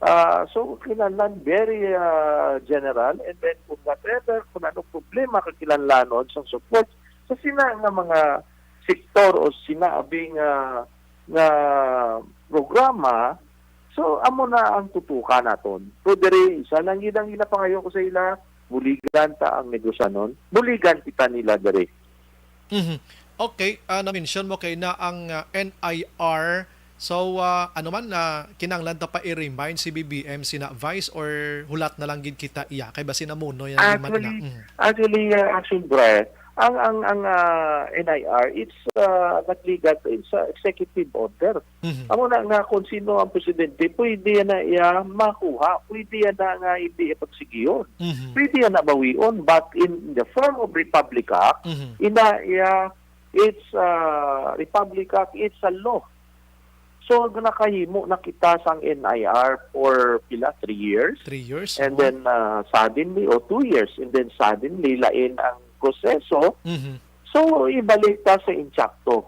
Ah, so, kinahanglan very, ah, general, and then kung whatever, kung ano problema ka kinahanglanon sang support sa sina nga mga sektor o sina abi nga, nga programa, so, amo na ang tutukan naton. So, diri, isa lang gid ang ginapangayo ko sa ila, buligan ta ang negosyanon, buligan kita nila diri. Mhm. Okay, ah, na-mention mo kay na ang, ah, N I R. So, ah, ano man, ah, kinahanglan ta pa i-remind si B B M sina Vice or hulat na lang gid kita iya? Kay basi namunoy na gid man ina. Actually, Mhm. actually, ah, Action Brian, ang, ang, ang, ah, N I R, it's, ah, nagligat, it's, ah, executive order. Mhm. Amo na nga kung sino ang presidente, pwede na iya makuha, pwede na nga hindi iya pagsigiyon. Mhm. Pwede na bawion, but in the form of Republic Act, Mhm. ina iya, it's, ah, Republic Act, it's a law. So, nakahimo na kita sang N I R for pila, three years? Three years, And oo. then, ah, suddenly, o two years, and then suddenly, lain ang proseso. Mhm. So, ibalik ta sa insakto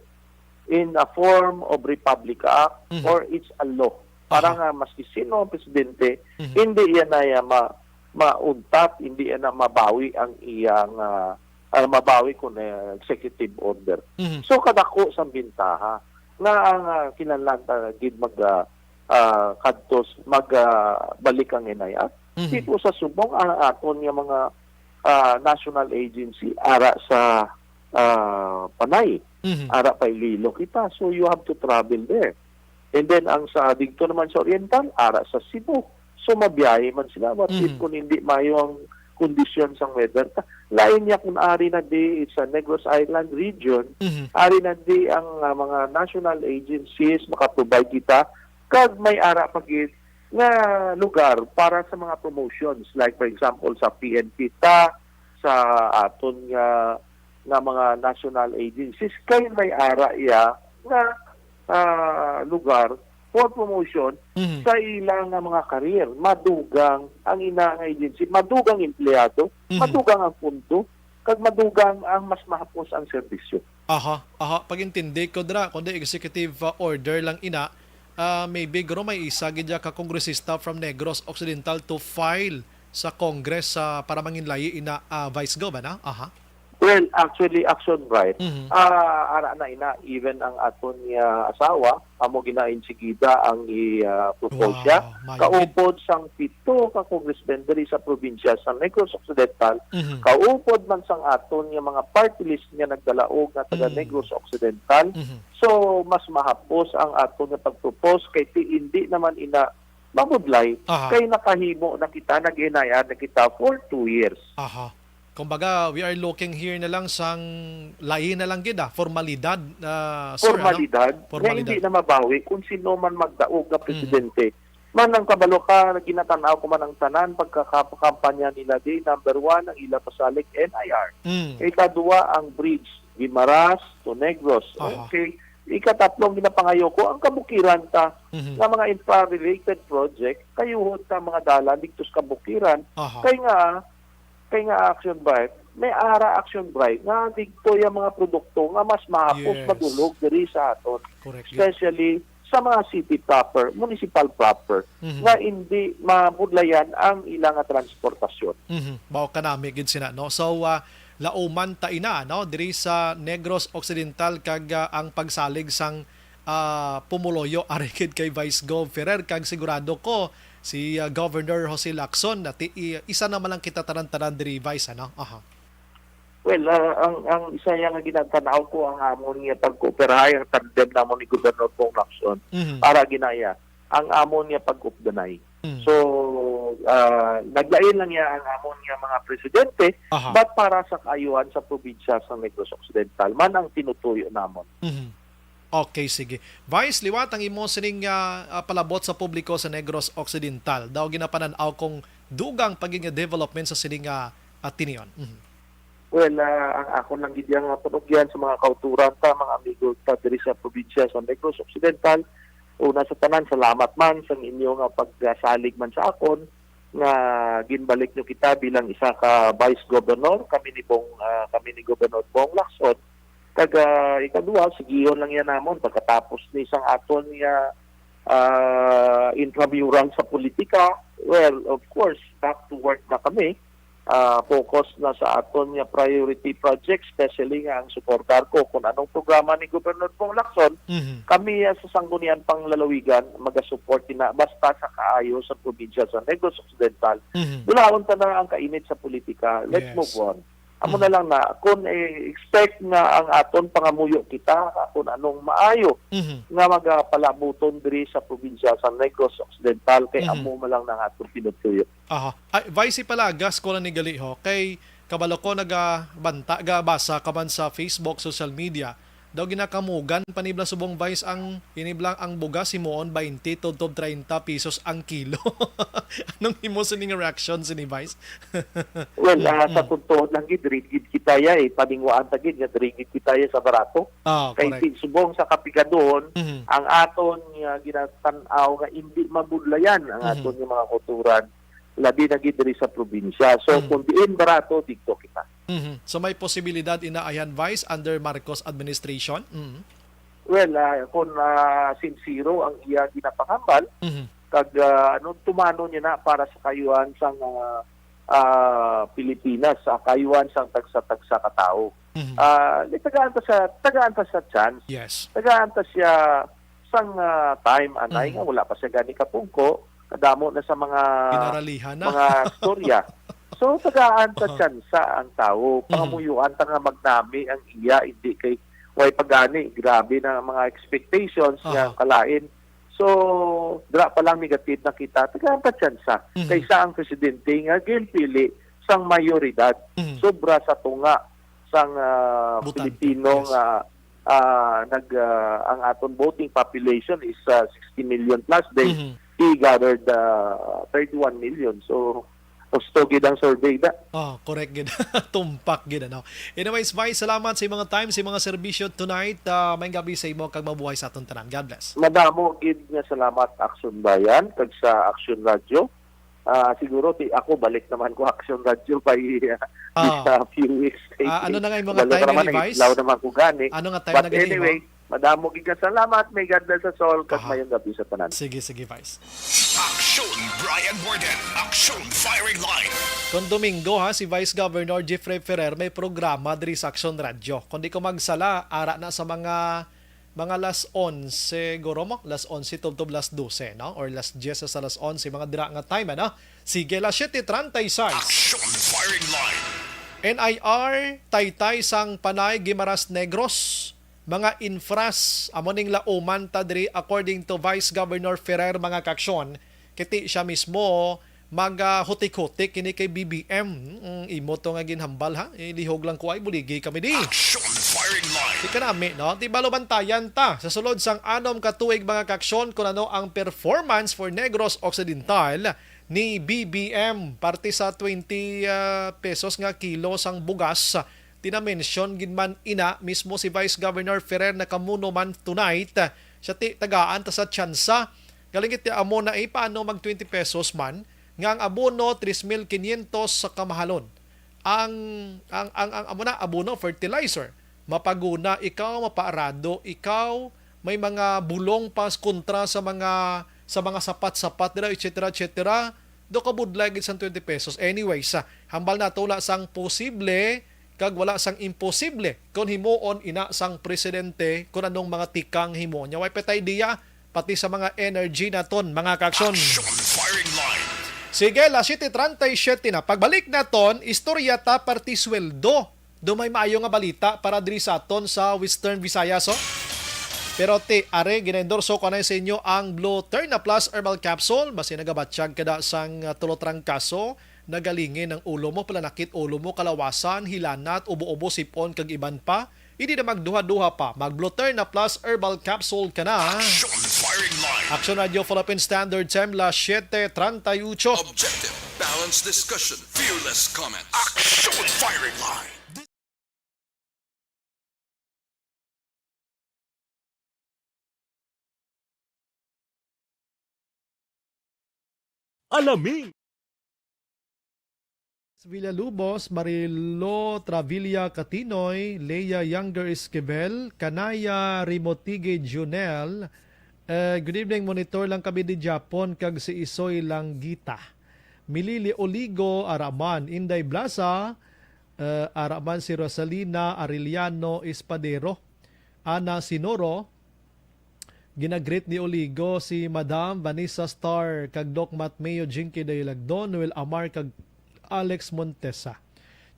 in a form of Republic Act Mhm. or it's a law. Para Aha. nga maski sino ang presidente, Mhm. hindi yan na yan ma-, mauntat, hindi yan na mabawi ang iyang, ah, ah, mabawi kung, eh, executive order. Mhm. So, kadako sang bintaha nga ang, ah, kinahanglan ta gid mag, ah, ah, kadtos, mag, ah, balik ang N I R. Mhm. Tipo sa subong, ang aton nga mga, ah, national agency ara sa, ah, Panay, Mhm. ara pa Iloilo kita. So, you have to travel there. And then, ang sa dito naman sa Oriental, ara sa Cebu. So, mabiyahe man sila. What if Mhm. kung hindi mayo ang kondisyon sang weather? Ta-, lain niya kung ari na di sa Negros Island region, Mhm. ari na di ang, ah, mga national agencies makaprovide kita Kag may ara pa gid nga lugar para sa mga promotions, like, for example, sa P N P ta, sa aton nga, nga mga national agencies, kay may ara iya nga, ah, lugar for promotion Mhm. sa ila nga mga career. Madugang ang ina nga agency, madugang empleyado, Mhm. madugang ang pundo, kag madugang ang mas mahapos ang serbisyo. Aha, aha. Pag-intindi ko dira, kundi executive, uh, order lang ina, ah, maybe guro may isa gid ya ka kongresista from Negros Occidental to file sa Congress, ah, para manginlayi ina, ah, Vice Gov, ana? Aha. Well, actually, Action Bright, Mhm. ah, ara na ina, even ang aton nga asawa, amo gina insigida ang i, ah, propose siya. Wow, maayo gid. Kaupod sang pito ka congressmen diri sa probinsya sa Negros Occidental, Mhm. kaupod man sang aton nga mga party list nga nagdalaog nga taga Mhm. Negros Occidental. Mhm. So, mas mahapos ang aton nga pag-propose kay ti, hindi naman ina mabudlay, Aha. kay nakahimo na kita, nag-inayad na kita for two years. Aha. Kumbaga, we are looking here na lang sang lain na lang gid, ah, formalidad, ah, sir, ano? Formalidad nga Formalidad. hindi na mabawi kung sino man magdaog nga Mhm. presidente. Man ang kabalo ka, ginatanaw ko man ang tanan pagkakapakampanya nila di, number one, ang ila pasalig, N I R. Mm. Ikaduha, ang bridge, Guimaras to Negros. Aha. Okay. Ikatatlo, ang ginapangayo ko, ang kabukiran ta Mhm. nga mga infra-related project, kayuhon ta mga dalan didto sa kabukiran. Aha. Kay nga, kay nga Action Bright, may ara Action Bright nga didto yung mga produkto nga mas mahapos Yes. madulog diri sa aton. Correct. Especially sa mga city proper, municipal proper, Mhm. nga hindi mabudlayan ang ilang nga transportasyon. Mhm. Mao kanami gid sina, no? So, ah, lauman ta ina, no? Diri sa Negros Occidental kag, ah, ang pagsalig sang, ah, pumuluyo ari gid kay Vice Gov Ferrer kag sigurado ko si, ah, Governor Jose Lacson na ti-, i-, isa naman lang kita tanan-tanan diri, Vice, ano? Aha. Well, ah, ang, ang isa yang ginatanaw ko ang amon nga pagkooperahay, ang tandem namon ni Gobernador Bong Lacson, Mhm. para ginaya ang amon nga pag-updanay. Mhm. So, ah, naglain lang niya ang amon nga mga presidente, Aha. but para sa kaayuhan sa probinsya sa Negros Occidental man ang tinutuyo namon. Mhm. Okay, sige. Vice, liwat ang imo sining, ah, ah, palabot sa publiko sa Negros Occidental. Daw ginapanan-aw kung dugang pa gid nga development sa sining, ah, ah, tinion. Mhm. Well, ah, ang ako lang gid yang panugyan sa mga kauturan ta, mga amigo ta diri sa probinsya sa Negros Occidental. Una sa tanan, salamat man sa inyo nga pagsalig man sa akon nga ginbalik nyo kita bilang isa ka vice governor, kami ni Bong, ah, kami ni Governor Bong Lacson. Kag, ah, ikaduha, sigihon lang yan namon pagkatapos ni sang aton nga, ah, intramural sa politika. Well, of course, back to work na kami. Ah, focus na sa aton nga priority projects, especially nga ang suportar ko kung anong programa ni Governor Bong Lacson. Mhm. Kami, ah, sa Sangguniang Panglalawigan, magasupport na basta sa kaayo sa probinsya sa Negros Occidental. Mhm. Bulaon ta na ang kainit sa politika. Let's Yes. move on. Amo Mhm. na lang na, kung i-expect nga ang aton pangamuyo kita, kung anong maayo Mhm. nga magapalabuton diri sa probinsya sa Negros Occidental, kay Mhm. amo man lang na ang aton pinutuyo. Aha. Ay, Vice, palagas ko lang ni gali, ho, kay kabalo ko nagabanta, gabasa ka man sa Facebook, social media. Daw ginakamugan pa ni bala subong, Vice, ang ini bala ang bugas himuon twenty tubtob treinta pesos ang kilo. Anong imo sining reaction sini, Vice? Well, ah, sa Mm. totoo lang gid, rigid kita ya, eh. Paningwaan ta gid nga rigid kita ya sa barato. Ah, Kay correct. ti-, subong sa kapigaduhon, Mhm. ang aton nga ginatan-aw nga indi mabudlayan ang Mhm. aton nga mga kulturan, labi na gid diri sa probinsya. So, Mhm. kung diin barato, didto kita. Mhm. So, may posibilidad ina ayan, Vice, under Marcos administration? Mhm. Well, ah, kung, ah, sinsero ang iya ginapangambal, Mhm. kag, ah, ano, tumano niya na para sa kayuhan sang, ah, ah, Pilipinas, sa kayuhan sang tagsa-tagsa ka tawo. Mhm. Ah, di tagaan ta sa, tagaan ta sa chance. Yes. Tagaan ta siya sang, ah, time, anay, Mhm. nga wala pa siya gani kapungko, kadamo na sa mga Ginaralihan na. mga storya. So, tagaan ta Aha. tsansa ang tawo. Mhm. Pangamuyuan ta nga magnami ang iya, hindi kay way pa gani, grabe na ang mga expectations nga Aha. kalain. So, dira pa lang negative na kita, tagaan ta tsansa. Mhm. Kaysa ang presidente nga ginpili sang mayoridad, Mhm. sobra sa tunga sang, ah, Botante, Pilipino yes. nga, ah, nag, ah, ang aton voting population is, ah, sixty million plus. They, Mhm. he gathered, ah, thirty-one million. So, gusto gid ang survey da. Oh, correct gid. Tumpak gid, ano. Anyways, Vice, salamat sa imong time, sa imong serbisyo tonight. Ah, maayong gabi sa imo kag mabuhay sa aton tanan. God bless. Madamo gid nga salamat, Action Bayan, kag sa Action Radio. Ah, siguro ti ako balik naman ko Action Radio by, ah, Ah. this, ah, few weeks. Ah, ano na nga imong Walo time, naman, Vice? Law naman ko gani. Ano nga time But na gani mo? Anyway, madamo gid nga salamat. May God bless us all. Kag Aha. Mayong gabi sa tanan. Sige, sige, Vice. Action Brian Warden. Action Firing Line. Kon Domingo, ha, si Vice Governor Jeffrey Ferrer may programa diri sa Action Radio. Kung di ko magsala, ara na sa mga, mga las onse, guro mo? Las onse tubtob las dose, no? Or las dyes sa las onse, mga dira nga time, ano? Sige, las siete treinta y seis. Action Firing Line. N I R, taytay sang Panay, Guimaras, Negros. Mga infras, amo ning lauman ta diri, according to Vice Governor Ferrer, mga kaaksyon. Kiti siya mismo magahutik-hutik kini kay B B M. Mm, imo to nga ginhambal, ha? Ilihog lang ko ay buligi kami di. Action Firing Line. Di ka nami, no? Di balo bantayan ta sa sulod sang anom ka tuig, mga kaaksyon, kung ano ang performance for Negros Occidental ni B B M, parte sa twenty, ah, pesos nga kilo sang bugas. Tinamensyon gid man ina mismo si Vice Governor Ferrer, nakamuno man tonight. Siya ti tagaan ta sa tsansa. Galing iti amo na, eh, paano mag twenty pesos man nga ang abono tres mil quinientos sa kamahalon. Ang, ang, ang, ang amo na, abono, fertilizer. Mapaguna ikaw, mapaarado ikaw, may mga bulong pa kontra sa mga, sa mga sapat-sapat nila, et cetera, et cetera. Do ka budlay gid sang twenty pesos. Anyways, ah, hambal nato, wala sang posible kag wala sang imposible kon himuon ina sang presidente kon anong mga tikang himuon niya. Way pa tay idea, pati sa mga energy naton, mga kaaksyon. Action Firing Line. Sige, las siete treinta y siete na. Pagbalik naton, istorya ta parte sweldo. Do may maayo nga balita para diri sa aton sa Western Visayas, oh. Pero ti, are, ginaendorso ko na sa inyo ang Blue Terna Plus Herbal Capsule. Basi nagabatyag ka da sang, ah, tulo trangkaso, nagalingin ang ulo mo, palanakit ulo mo, kalawasan, hilanat, ubo-ubo, sipon, kag iban pa. Hindi na magduha-duha pa. Mag Blue Terna Plus Herbal Capsule ka na. Action Firing Line. Action Radio Philippine Standard Time, las siete treinta y ocho. Objective, balanced discussion, fearless comment. Action Firing Line. Alamin. Villalubos, Marilo Travilla Catinoy, Leia Younger Esquivel, Kanaya Rimotige Junel. Eh, good evening, monitor lang kami di Japon kag si Isoy Langgita. Milili Oligo, ara man, Inday Blasa, eh, ara man si Rosalina Arellano Espadero, Ana Sinoro, ginagreet ni Oligo si Madam Vanessa Star kag Doc Matmeo, Jinky Dayalagdon, Noel Amar kag Alex Montesa.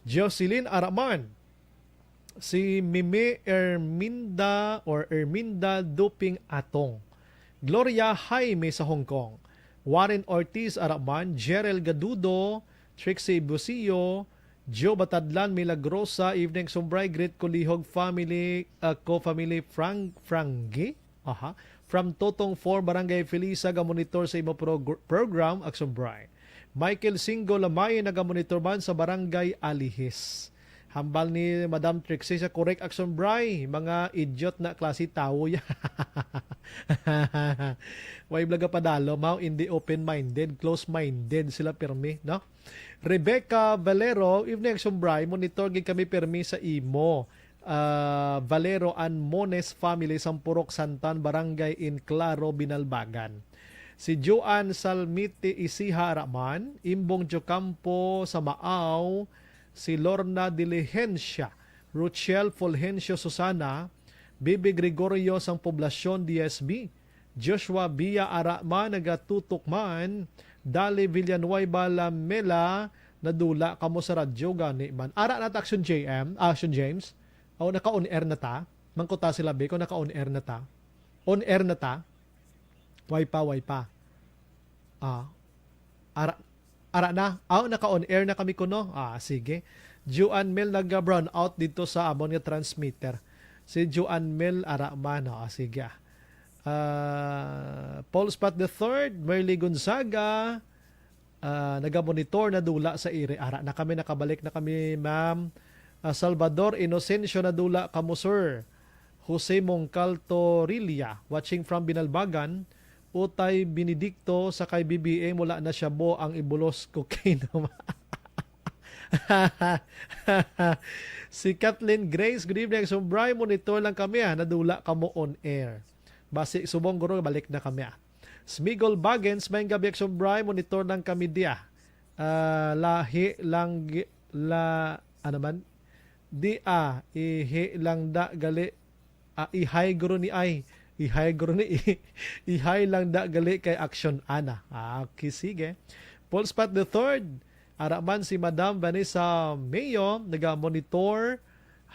Jocelyn Araman, si Mimi Erminda or Erminda Duping Atong, Gloria Jaime sa Hong Kong, Warren Ortiz Araman, Jerel Gadudo, Trixie Busio, Joe Batadlan Milagrosa, evening Sumbray, greet ko lihog family, ako family Frank Frangi. Aha. From Totong four, Barangay Felisa, ga monitor sa imo progr-, program, Action Bray. Michael Singo Lamay, naga-monitor man sa Barangay Alihis. Hambal ni Madam Trixie sa correct, Action Bray, mga idiot na klase tawo ya. Way blaga padalo, mao hindi open-minded, close-minded sila pirmi, no? Rebecca Valero, evening, Action Bray, monitor gid kami pirmi sa imo. Ah, Valero and Mones family, Sampurok, Santan, Barangay in Claro, Binalbagan. Si Joan Salmiti Isiha Raman, Imbong Jocampo sa Maaw, si Lorna Diligencia, Ruchel Fulgencio Susana, Bibi Gregorio sang Poblasyon D S B, Joshua Bia Arama nagatutok man, Dali Villanueva Lamela, nadula kamo sa radyo gani man. Ara na ta, Action J M, Action James. O, naka-on air na ta? Mangkuta sila, be, kung naka-on air na ta. On air na ta? Way pa, way pa. Ah, ara, ara na. Aw, naka-on air na kami kuno. Ah, sige. Juan Mel, naga-brown out dito sa amon nga transmitter. Si Joan Mel Araman, oh, sige, ah. Ah, Paul Spot the third, Merly Gonzaga, ah, nagamonitor na dula sa iri. Ara na kami, nakabalik na kami, ma'am. Ah, Salvador Inocencio, na dula kamo, sir. Jose Mongcal Torilla, watching from Binalbagan. Utay Benedicto sa kay B B M, wala na siya mo ang ibulos cocaine. Si Kathleen Grace, good evening, Action Bri, monitor lang kami, ah, nadula kamo on air. Basi subong guro, balik na kami, ah. Smigol Bagens, may gabi, Action Bri, monitor lang kami diya. Ah, lahi lang gi-, la, ano man? Di, ah, ihi lang da gali, ah, ihay guro ni ay. Ihay guro ni i-, ihay lang da gali kay action ana. Ah, okay, sige. Paul Spot the third, ara man si Madam Vanessa Mayo, naga-monitor.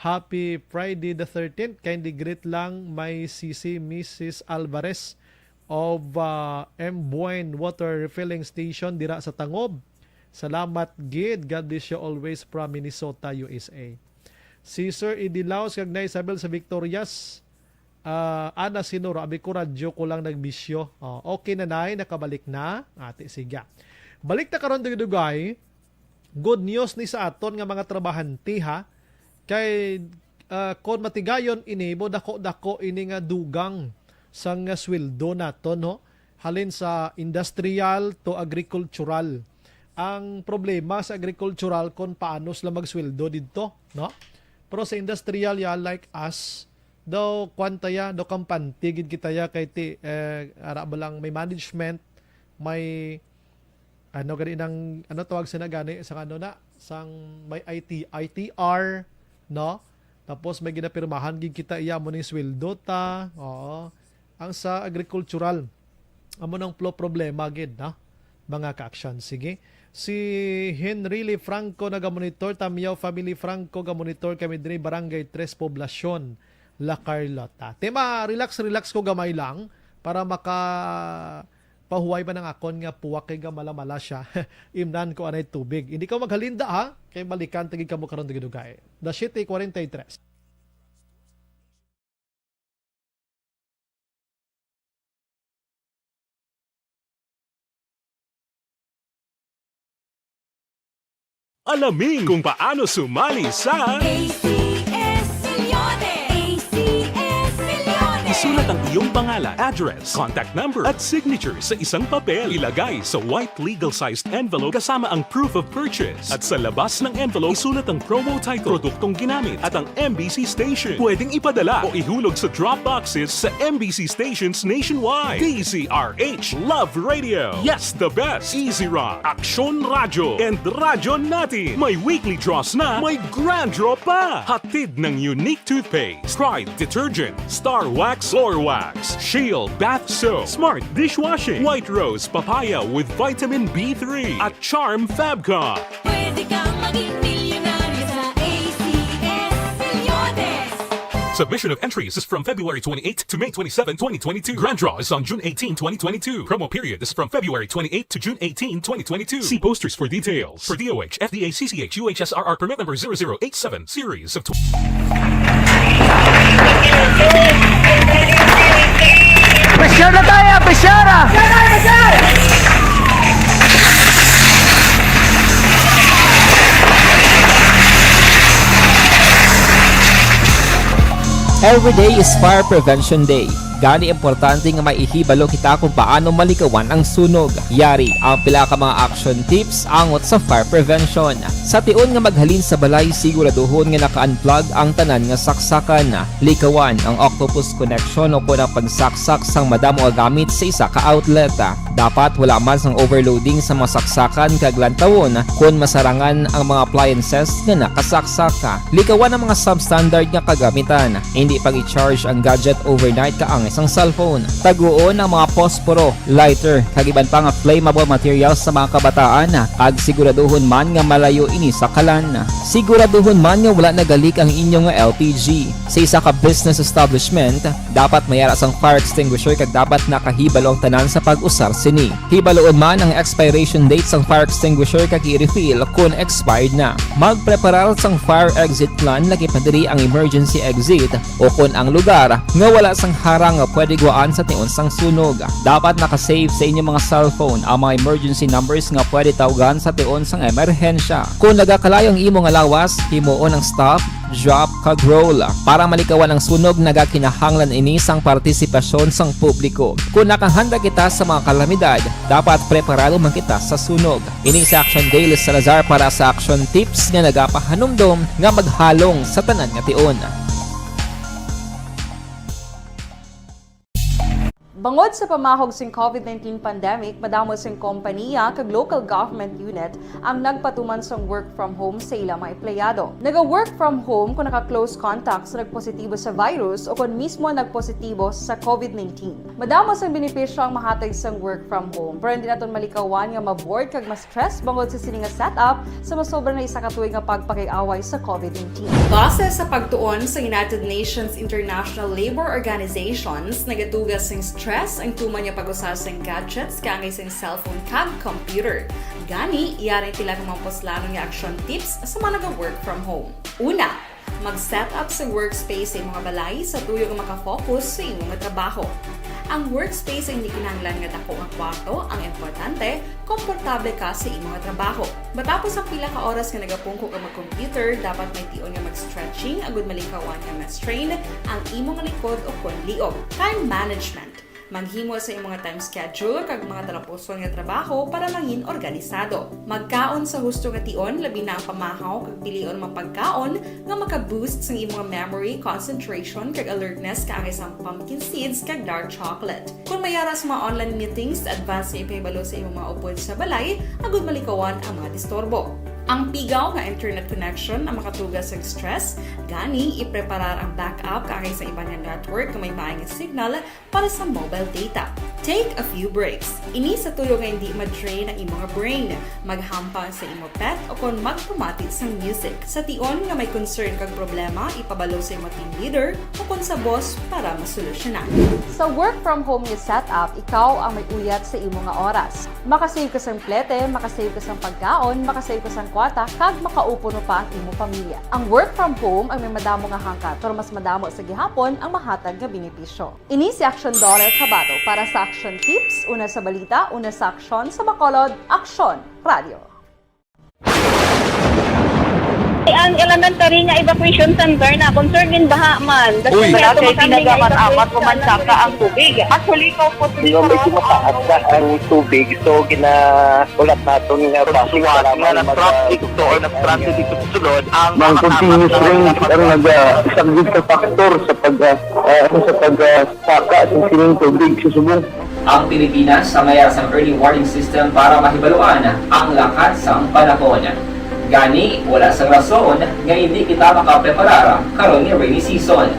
Happy Friday the thirteenth. Kindly greet lang my sisi, Missus Alvarez of, ah, M Buen Water Refilling Station dira sa Tangob. Salamat gid. God bless you always from Minnesota, U S A. Si Sir Eddie Laos kag Nay Isabel sa Victorias. Ah, ana, sinuro, abi ko radyo ko lang nagbisyo. Oh, okay na, Nay, nakabalik na. Ate, siga. Balik ta karon, dugay-dugay. Good news ni sa aton nga mga trabahante, ha. Kay, ah, kon matigayon ini, mo dako-dako ini nga dugang sang, ah, sweldo naton, no? Halin sa industrial to agricultural. Ang problema sa agricultural kon paano sila magsweldo didto, no? Pero sa industrial ya, like us, daw kwan ta ya, daw kampante gid kita ya kay ti, eh, ara ba lang may management, may ano gani nang, ano tawag sina gani, sang ano na, sang may I T, I T R, no? Tapos may ginapirmahan gid kita iya mo ning sweldo ta. Oo. Ang sa agricultural, amo nang plo problema gid, no? Mga ka-action. Sige. Si Henry Lee Franco nagamonitor, Tamiao family Franco, gamonitor kami diri, Barangay Tres, Poblacion, La Carlota. Tema, relax, relax ko gamay lang para maka pahuway man ang akon nga puwak kay nga mala-mala siya. Imnan ko anay tubig. Hindi ka maghalinda, ha? Kay balikan ta gid kamo karon dugay-dugay. The City forty-three. Alamin kung paano sumali sa A C S Milyones! A C S Milyones! Isulat ang iyong pangalan, address, contact number, at signature sa isang papel. Ilagay sa white legal-sized envelope kasama ang proof of purchase. At sa labas ng envelope, isulat ang promo title, produktong ginamit, at ang M B C station. Pwedeng ipadala o ihulog sa drop boxes sa M B C stations nationwide. D Z R H Love Radio. Yes, the best. Easy Rock, Aksyon Radyo, and Radyo Natin. May weekly draws na, may grand draw pa. Hatid ng Unique Toothpaste, Pride Detergent, Star Wax Floor Wax, Shield Bath Soap, Smart Dishwashing, White Rose Papaya with Vitamin B three, at Charm Fab Cup. Pwede kang maging milyonaryo sa A C S Milyones. Submission of entries is from February twenty-eighth to May twenty-seven, twenty twenty-two. Grand draw is on June eighteen, twenty twenty-two. Promo period is from February twenty-eighth to June eighteen, twenty twenty-two. See posters for details. For D O H, F D A, C C H, U H S R R permit number zero zero eight seven, series of tw- Pressure na tayo, pressure na! Every day is Fire Prevention Day. Gani, importante nga may ihibalo kita kung paano malikawan ang sunog. Yari ang pila ka mga action tips angot sa fire prevention. Sa tion nga maghalin sa balay, siguraduhon nga naka-unplug ang tanan nga saksakan. Likawan ang octopus connection o kon ang pagsaksak sang madamo nga gamit sa isa ka outlet. Dapat wala man sang overloading sa mga saksakan kag lantawon kon masarangan ang mga appliances nga nakasaksak. Likawan ang mga substandard nga kagamitan. Hindi pag-i-charge ang gadget overnight kaangay sang cellphone. Taguon ang mga posporo, lighter, kag iban pa nga flammable materials sa mga kabataan, kag siguraduhon man nga malayo ini sa kalan. Siguraduhon man nga wala nagalik ang inyo nga L P G. Sa isa ka business establishment, dapat may ara sang fire extinguisher kag dapat nakahibalo ang tanan sa pag-usar Ini, hibaluon man ang expiration date sang fire extinguisher kag i-refill kon expired na. Magpreparar sang fire exit plan, lakip na diri ang emergency exit, o kon ang lugar nga wala sang harang nga pwede guwaan sa tion sang sunog. Dapat naka-save sa inyo mga cellphone ang mga emergency numbers nga pwede tawgan sa tion sang emerhensya. Kon nagakalayo ang imo nga lawas, himuon ang stop, drop, kag roll. Para malikawan ang sunog, nagakinahanglan ini sang partisipasyon sang publiko. Kon nakahanda kita sa mga kalamidad, dapat preparado man kita sa sunog. Ini si Action Daily Salazar para sa Action Tips nga nagapahanumdom nga maghalong sa tanan nga tion. Bangod sa pamahog sing covid nineteen pandemic, madamo sing kompaniya kag local government unit ang nagpatuman sang work from home sa ila mga empleyado. Naga-work from home kung naka-close contact sa nagpositibo sa virus o kon mismo nagpositibo sa covid nineteen. Madamo sang benepisyo ang mahatag sang work from home, pero hindi naton malikawan nga ma-bored kag ma-stress bangod sa sini nga setup sa masobra na isa ka tuig nga pagpakig-away sa covid nineteen. Base sa pagtuon sa United Nations International Labor Organizations, nagatuga sing stress ang tuman nga pag-usa sing gadgets kaangay sing cellphone kag computer. Gani, yari ang pila ka mga puslanon nga action tips sa mga naga-work from home. Una, mag-set up sa workspace sa imong balay sa tuyo nga maka-focus sa imong trabaho. Ang workspace ay hindi kinahanglan nga dako nga kwarto, ang importante, komportable ka sa imong trabaho. Matapos ang pila ka oras nga nagapungko ka mag-computer, dapat may tion nga mag-stretching agud malikawan nga ma-strain ang imong likod o kon liog. Time management. Maghimo sa imong time schedule kag mga talapuson nga trabaho para mangin organisado. Magkaon sa husto nga tion, labi na ang pamahaw kag pilion mga pagkaon nga maka-boost sang imong memory, concentration, kag alertness kaangay sang pumpkin seeds kag dark chocolate. Kon may yara sa mga online meetings, advance nga ipahibalo sa imong mga upod sa balay agud malikawan ang mga disturbo. Ang pigaw nga internet connection ang makatuga sa stress, gani ipreparar ang backup kaangay sa iban nga network nga may maayong signal para sa mobile data. Take a few breaks. Ini sa tuyo nga hindi ma-drain ang imong brain. Maghampang sa imo pet o kon magpamati sang music. Sa tion nga may concern kag problema, ipabalo sa imo team leader o kon sa boss para masolusyonan. Sa work from home nga setup, ikaw ang may uyat sa imo nga oras. Makasave ka sang plete, makasave ka sang pagkaon, makasave ka sang kwarta, kag makaupo no pa ang imo pamilya. Ang work from home ang may madamo nga hangkat, pero mas madamo sa gihapon ang mahatag nga benepisyo. Ini si Action Daughter Kabato para sa Action Tips, una sa balita, una sa aksyon, sa Bacolod, Aksyon Radio. Ang elementary nga evacuation center na concerned in baha man. Uy. Wala kay pinagamat-amat, pumansaka ang tubig. Actually, ikaw po, medyo mataas na ang tubig, so gina- Ulat naton nga base sa nga nag-traffic to or nag-transit ito sulod ang mga continuous rain ang nag-, ah, isa gid sa factor sa pag, ah, ah, ano, sa pag, ah, saka sa sining tubig sa subong. Ang Pilipinas ang may sang early warning system para mahibaluan ang lakat sang panahon. Gani, wala sang rason nga hindi kita makapreparar karon ni rainy season.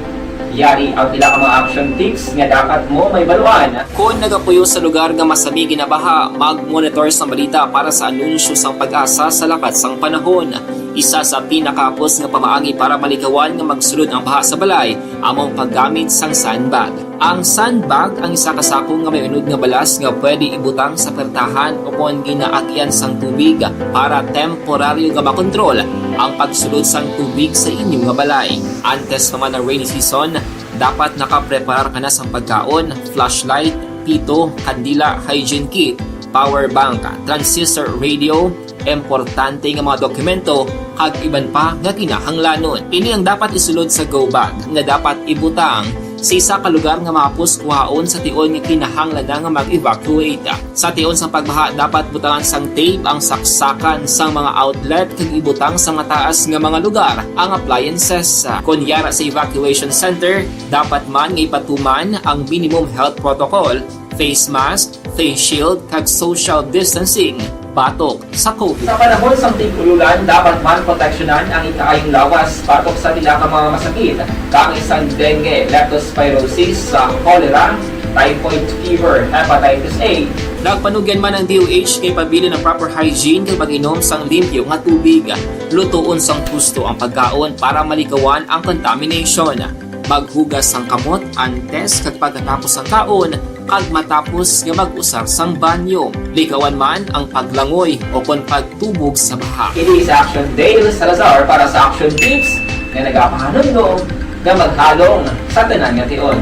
Yari ang pila ka mga action tips nga dapat mo mahibaluan. Kon nagapuyo sa lugar nga masami ginabaha, mag-monitor sang balita para sa anunsyo sang PAGASA sa lakat sang panahon. Isa sa pinakahapos nga pamaagi para malikawan nga magsulod ang baha sa balay amo ang paggamit sang sandbag. Ang sandbag ang isa ka sako nga may unod nga balas nga pwede ibutang sa pertahan o kon ginaagyan sang tubig para temporaryo nga makontrol ang pagsulod sang tubig sa inyo nga balay. Antes pa man ang rainy season, dapat nakapreparar ka na sang pagkaon, flashlight, pito, kandila, hygiene kit, power bank, transistor radio, importante nga mga dokumento, kag iban pa nga kinahanglanon. Ini ang dapat isulod sa go bag nga dapat ibutang sa isa ka lugar nga mahapos kuhaon sa tion nga kinahanglan na nga mag-evacuate. Sa tion sang pagbaha, dapat butangan sang tape ang saksakan sang mga outlet kag ibutang sa mataas nga mga lugar ang appliances. Kon yara sa evacuation center, dapat man nga ipatuman ang minimum health protocol, face mask, face shield, kag social distancing batok sa COVID. Sa panahon sang tig-ululan, dapat man proteksyonan ang ikaayong lawas batok sa pila ka mga masakit, kaangay sang dengue, leptospirosis, sa cholera, typhoid fever, hepatitis A. Nagpanugyan man ang D O H nga ipabilin ang proper hygiene kag pag-inom sang limpyo nga tubig, lutoon sang husto ang pagkaon para malikawan ang contamination. Maghugas sang kamot antes kag pagkatapos sang kaon, kag matapos nga mag-usar sang banyo. Likawan man ang paglangoy o kon pagtubog sa baha. Ini sa Action Dale Salazar para sa Action Tips nga nagapahanumdom nga maghalong sa tanan nga tion.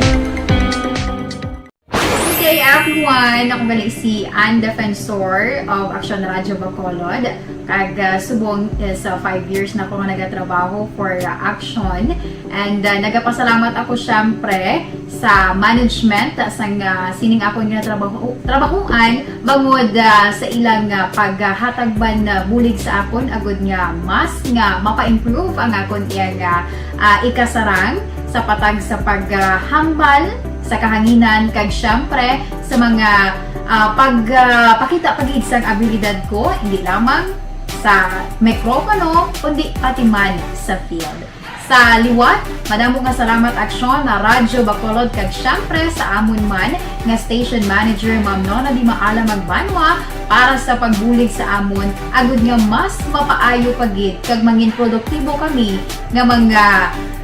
Good day, everyone! Ako gali si Ann Defensor of Action Radio Bacolod. Kag, ah, subong is, ah, five years na ako nga nagatrabaho for, ah, Action. And, ah, nagapasalamat ako, syempre, sa management, ah, sang, ah, sining akon nga trabaho, trabahuan, bangod, ah, sa ilang, ah, paghatag man, ah, bulig sa akon, agud nga mas nga mapa-improve ang akon iyang, ah, ah, ikasarang sa patag sa paghambal sa kahanginan, kag syempre sa mga, ah, pag, ah, pakita pa gid sang abilidad ko, hindi lamang sa mikropono, kundi pati man sa field. Sa liwat, madamo nga salamat, Aksyon, na Radyo Bacolod, kag syempre sa amon man nga station manager, Ma'am Nona Di Maala Magbanwa, para sa pagbulig sa amon, agud nga mas mapaayo pa gid kag mangin produktibo kami nga mga,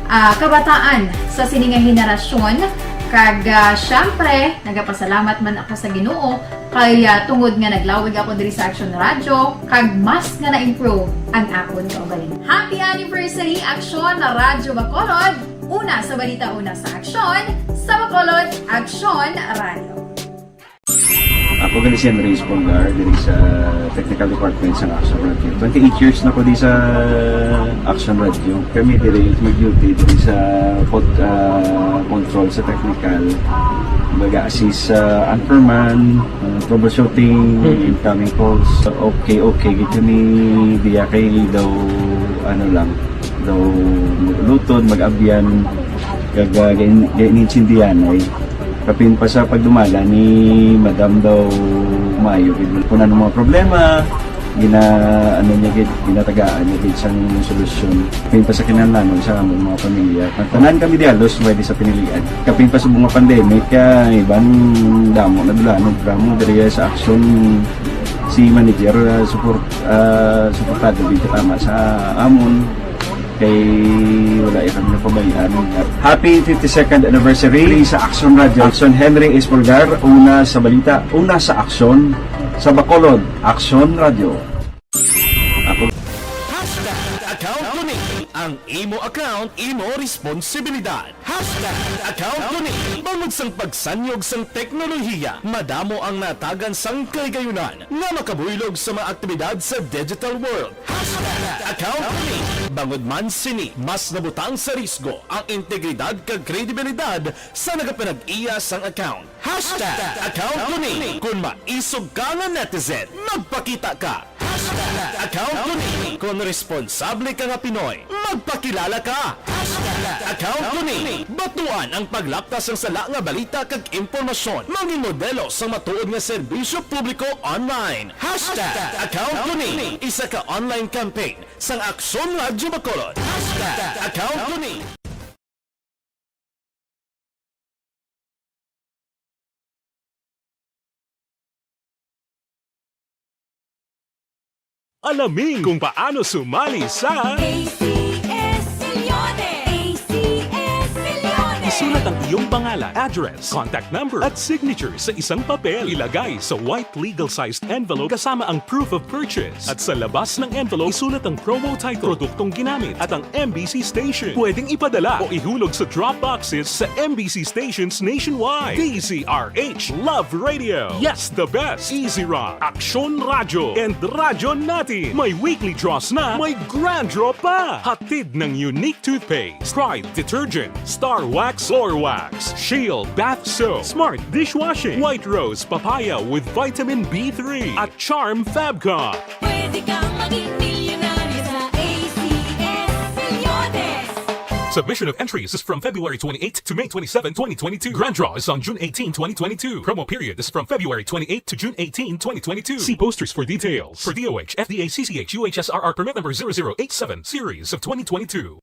ah, kabataan sa sini nga henerasyon. Kag, ah, syempre, nagapasalamat man ako sa Ginoo kay, ah, tungod nga naglawig ako diri sa Action Radio, kag mas nga na-improve ang akon kaugalingon. Happy anniversary, Action Radyo Bacolod! Una sa balita, una sa aksyon, sa Bacolod, Action Radio. Ako gali si Andres Polgar, diri sa technical department sa Action Radio. Twenty-eight years na ko di sa Action Radio. Kami diri mag-duty diri sa pod-, ah, control sa technical. Baga assist sa anchorman, ah, troubleshooting, Mhm. incoming calls. Okay, okay, gid kami diya kay daw, ano lang, daw maglutod, mag-abyan, kag, ah, gain-, gain-, intindihan ay. Kapin pa sa pagdumala ni Madam daw maayo gid. Kung ano mga problema, gina-, ano niya gid, ginatagaan niya gid sang solusyon. Kapin pa sa kinahanglanon sa among mga pamilya. Ang tanan kami di halos pwede sa pinilian. Kapin pa sa mga pandemic, ah, iban damo na dulanon, pero mo diri sa Action, si manager, ah, support, ah, suportado gid katama sa amon. Kay wala ya kami napabayaan. Happy fifty-second anniversary sa Action Radio. Action Henry Espolgar, una sa balita, una sa aksyon, sa Bacolod, Action Radio. Ako. Hashtag account ko ni. Ang imo account, imo responsibilidad. Hashtag account ko ni. Bangod sang pagsanyog sang teknolohiya, madamo ang natagan sang kaligayunan nga makabuylog sa mga aktibidad sa digital world. Hashtag account ko ni. Bangod man sini, mas nabutang sa risgo ang integridad kag kredibilidad sa nagapanag-iya sang account. Hashtag account ko ni. Kon maisog ka nga netizen, magpakita ka. Hashtag account ko ni. Kon responsable ka nga Pinoy, magpakilala ka. Hashtag account ko ni. Batuan ang paglapta sang sala nga balita kag impormasyon. Mangin modelo sang matuod nga serbisyo publiko online. Hashtag account ko ni. Isa ka online campaign sang Aksyon Radyo Bacolod. Hashtag account ko ni. Alamin kung paano sumali sa A C S Milyones! A C S Milyones! Isulat ang iyong pangalan, address, contact number, at signature sa isang papel. Ilagay sa white legal-sized envelope kasama ang proof of purchase. At sa labas ng envelope, isulat ang promo title, produktong ginamit, at ang M B C station. Pwedeng ipadala o ihulog sa drop boxes sa M B C stations nationwide. D Z R H, Love Radio. Yes, the best. Easy Rock, Aksyon Radyo, and Radyo Natin. May weekly draws na, may grand draw pa. Hatid ng Unique Toothpaste, Pride Detergent, Star Wax Floor Wax, Shield Bath Soap, Smart Dishwashing, White Rose Papaya with Vitamin B three, at Charm Fabcon. Pwede kang maging milyonaryo sa A C S Milyones. Submission of entries is from February twenty-eighth to May twenty-seven, twenty twenty-two. Grand draw is on June eighteen, twenty twenty-two. Promo period is from February twenty-eighth to June eighteen, twenty twenty-two. See posters for details. For D O H, F D A, C C H, U H S R R permit number zero zero eight seven, series of twenty twenty-two.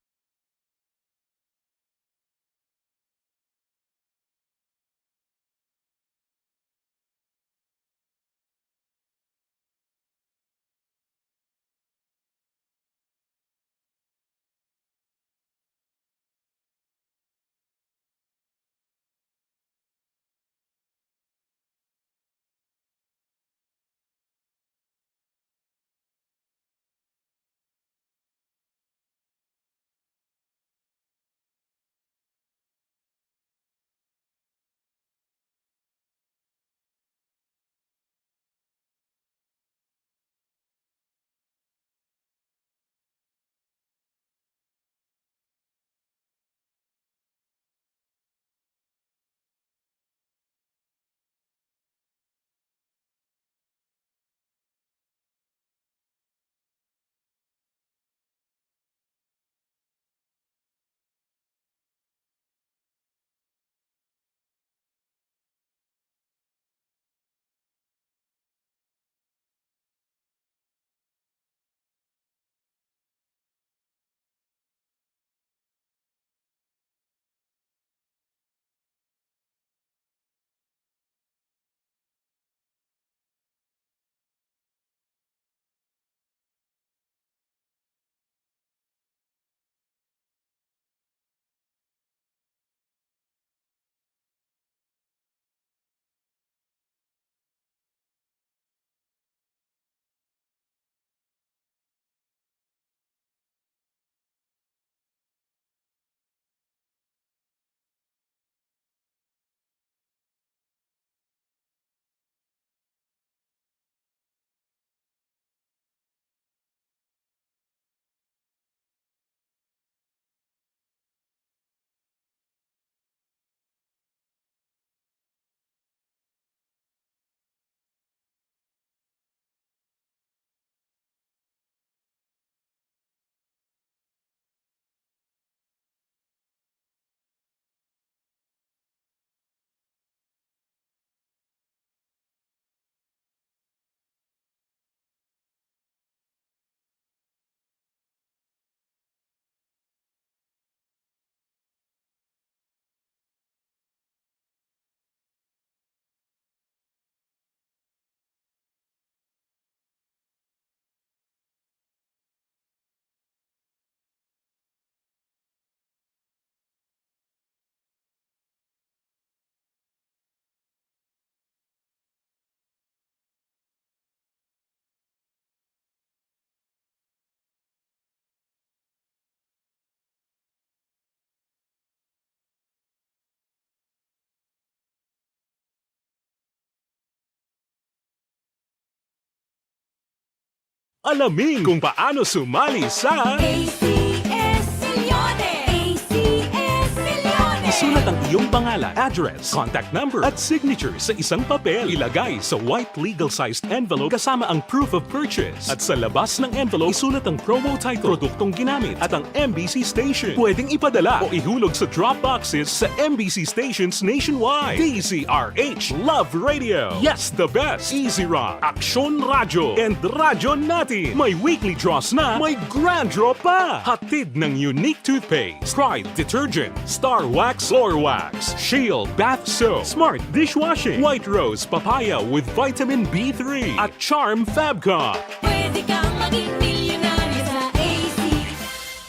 Alamin kung paano sumali sa A C S Millones! A C S Millones! Isulat ang iyong pangalan, address, contact number, at signature sa isang papel. Ilagay sa white legal-sized envelope kasama ang proof of purchase. At sa labas ng envelope, isulat ang promo title, produktong ginamit, at ang M B C station. Pwedeng ipadala o ihulog sa drop boxes sa M B C stations nationwide. D Z R H Love Radio. Yes, the best. Easy Rock, Aksyon Radyo, and Radyo Natin. May weekly draws na, may grand draw pa. Hatid ng Unique Toothpaste, Pride Detergent, Star Wax Floor Wax, Shield Bath Soap, Smart Dishwashing, White Rose Papaya with Vitamin B three, at Charm Fabcon. Pwede kang maging milyonaryo sa A C.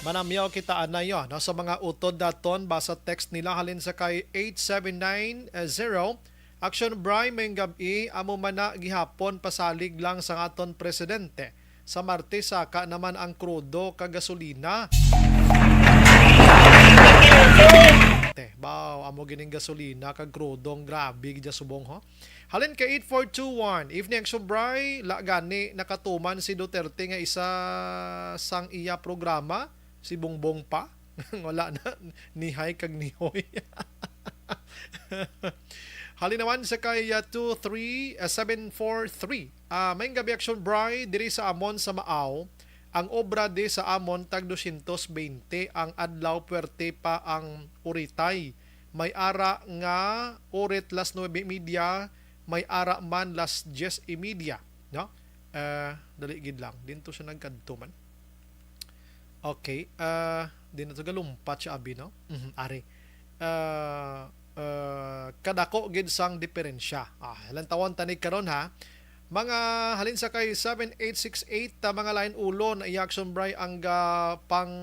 Manamyaw kita anay, no, sa mga utod daton, basa text nila halin sa kay eight seven nine zero. Action Bri, may gabi, amo man na gihapon pasalig lang sa aton presidente. Sa Martes, saka naman ang krudo kag gasolina. Te, baw, amo gining gasolina kag krudong grabe gid subong, ho. Halin kay eight four two one, evening Action Bri, la gani nakatuman si Duterte nga isa sang iya programa, si Bongbong pa. Wala na, nihay kag nihoy. Halin naman sa kay uh, two three, uh, seven four three. Ah, may gabi Action Bri, diri sa amon sa Maaw, ang obra di sa amon tag dosyentos bente ang adlaw, puwerte pa ang uritay. May ara nga urit las nuebe y media, may ara man las dyes y media, no? Eh, dali gid lang. Dinto siya nagkadto man. Okay, ah, di na to galumpat siya, abi, no? Mhm, ari. Ah, ah, kadako gid sang diferensya. Ah, lantawon tani karon, ha. Mga halin sa kay seven eight six eight, ah, mga lain ulo na i-action, Bri, ang ga pang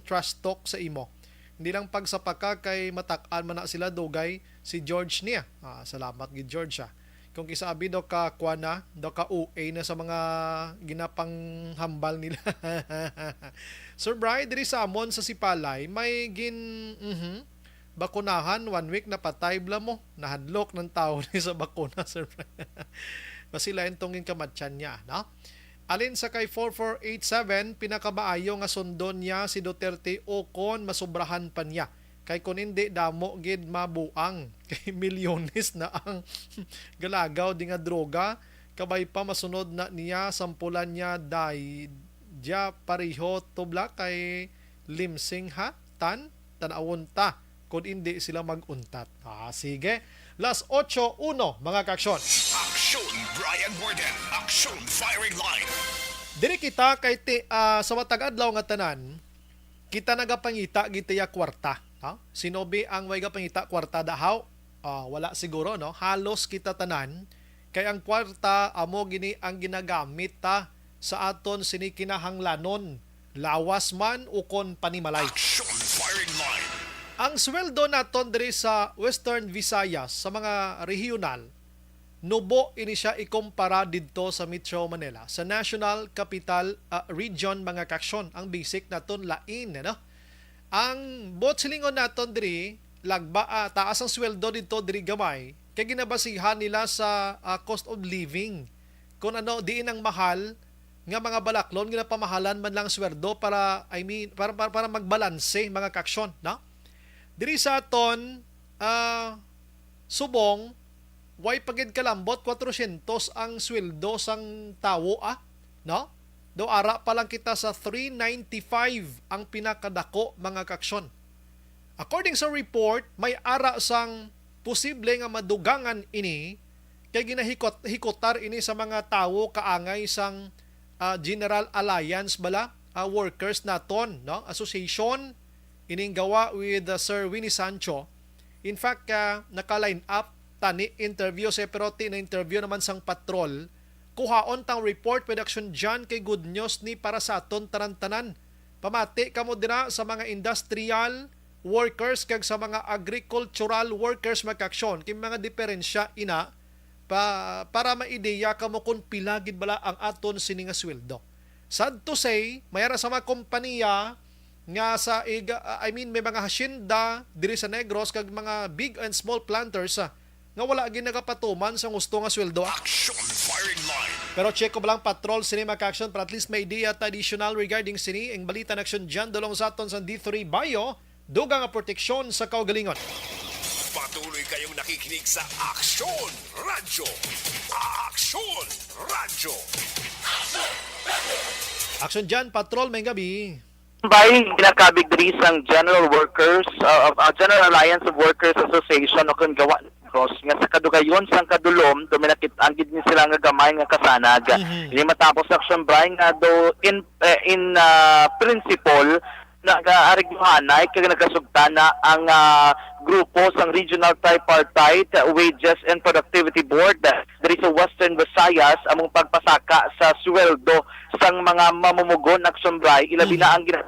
trash talk sa imo. Hindi lang pagsapaka kay matak-an man na sila, dugay si George niya. Ah, salamat gid, George, ah. Kung kisa abi daw ka kuan na, daw ka O A na sa mga ginapanghambal nila. Sir Bri, diri sa amon sa Sipalay, may gin mhm, bakunahan, one week napatay bala mo. Nahadlok ng tao ni sa bakuna, Sir Bri. Basi lain tong ginkamatyan niya, no? Alin sa kay four four eight seven, pinakamaayo nga sundon niya si Duterte o kon masubrahan pa niya. Kay kun hindi, damo gid mabuang. Kay milyones na ang galagaw di nga droga. Kabay pa masunod na niya, sampulan niya, day, dia pareho tubla kay limsing ha, tan, tanawon ta kun hindi sila mag-untat. Ah, sige. Las ocho uno, mga kaaksyon. Aksyon Brian Warden, Aksyon Firing Line. Diri kita kay ti, ah, sa matag adlaw nga tanan, kita nagapangita gid tiya kwarta, ha? Sino bi ang way gapangita kwarta dahaw? Ah, wala siguro, no? Halos kita tanan, kay ang kwarta amo gini ang ginagamit ta sa aton sini kinahanglanon, lawas man ukon panimalay. Aksyon Firing Line. Ang sweldo naton diri sa Western Visayas, sa mga rehiyonal, nubo ini siya ikumpara didto sa Metro Manila, sa National Capital, ah, Region, mga kaaksyon. Ang basic naton lain, ano? Ang buot silingon naton diri, lagba, ah, taas ang sweldo didto diri gamay, kay ginabasihan nila sa, ah, cost of living. Kung ano, diin ang mahal nga mga balaklon, ginapamahalan man lang ang sweldo para, I mean, para, para, para magbalanse, mga kaaksyon, no? Diri sa aton, ah, subong, way pa gid kalambot, kwatrosyentos ang sweldo sang tawo, ah, no? Daw ara pa lang kita sa three ninety-five ang pinakadako, mga kaaksyon. According sa report, may ara sang posible nga madugangan ini kay ginahikot-, hikutar ini sa mga tawo kaangay sang, ah, General Alliance bala, ah, workers naton, no? Association, ining gawa with, ah, Sir Winnie Sancho. In fact, ah, naka-line up tani interview si Perote na interview naman sang patrol. Kuhaon tang report, Production John, kay good news ni para sa aton tanan-tanan. Pamati kamo dira sa mga industrial workers kag sa mga agricultural workers, mga kaaksyon, kay mga diferensya ina pa, para maideya kamo kung pila gid bala ang aton sini nga sweldo. Sad to say, may ara sa mga kompanya nga sa ig-, I mean, may mga hacienda diri sa Negros kag mga big and small planters, ah, nga wala gid nagapatuman sa gusto nga sweldo. Action firing line. Pero check ko ba lang, Patrol, sini, mga ka-action, para at least may idea ta additional regarding sini. Ang balita na action dyan, dulong sa aton sa D three Bio, dugang nga proteksyon sa kaugalingon. Patuloy kayong nakikinig sa Action Radyo. Action Radyo. Action dyan, Patrol, may gabi. Bay, ginakabig diri sang General Workers, uh, uh, General Alliance of Workers Association o kon GAWA Negros, nga sa kadugayon sang kadulom, duminakit-an gid ni sila nga gamay nga kasanag. Mhm. Ini matapos sa action, Bay, nga do in, eh, in, ah, principle, nagaarigluhanay kag nagasugtana ang, ah, grupo sang Regional Tripartite Wages and Productivity Board diri sa Western Visayas among pagpasaka sa sweldo sang mga mamumugon, action, Bay, ilabi Mm. na ang gina-,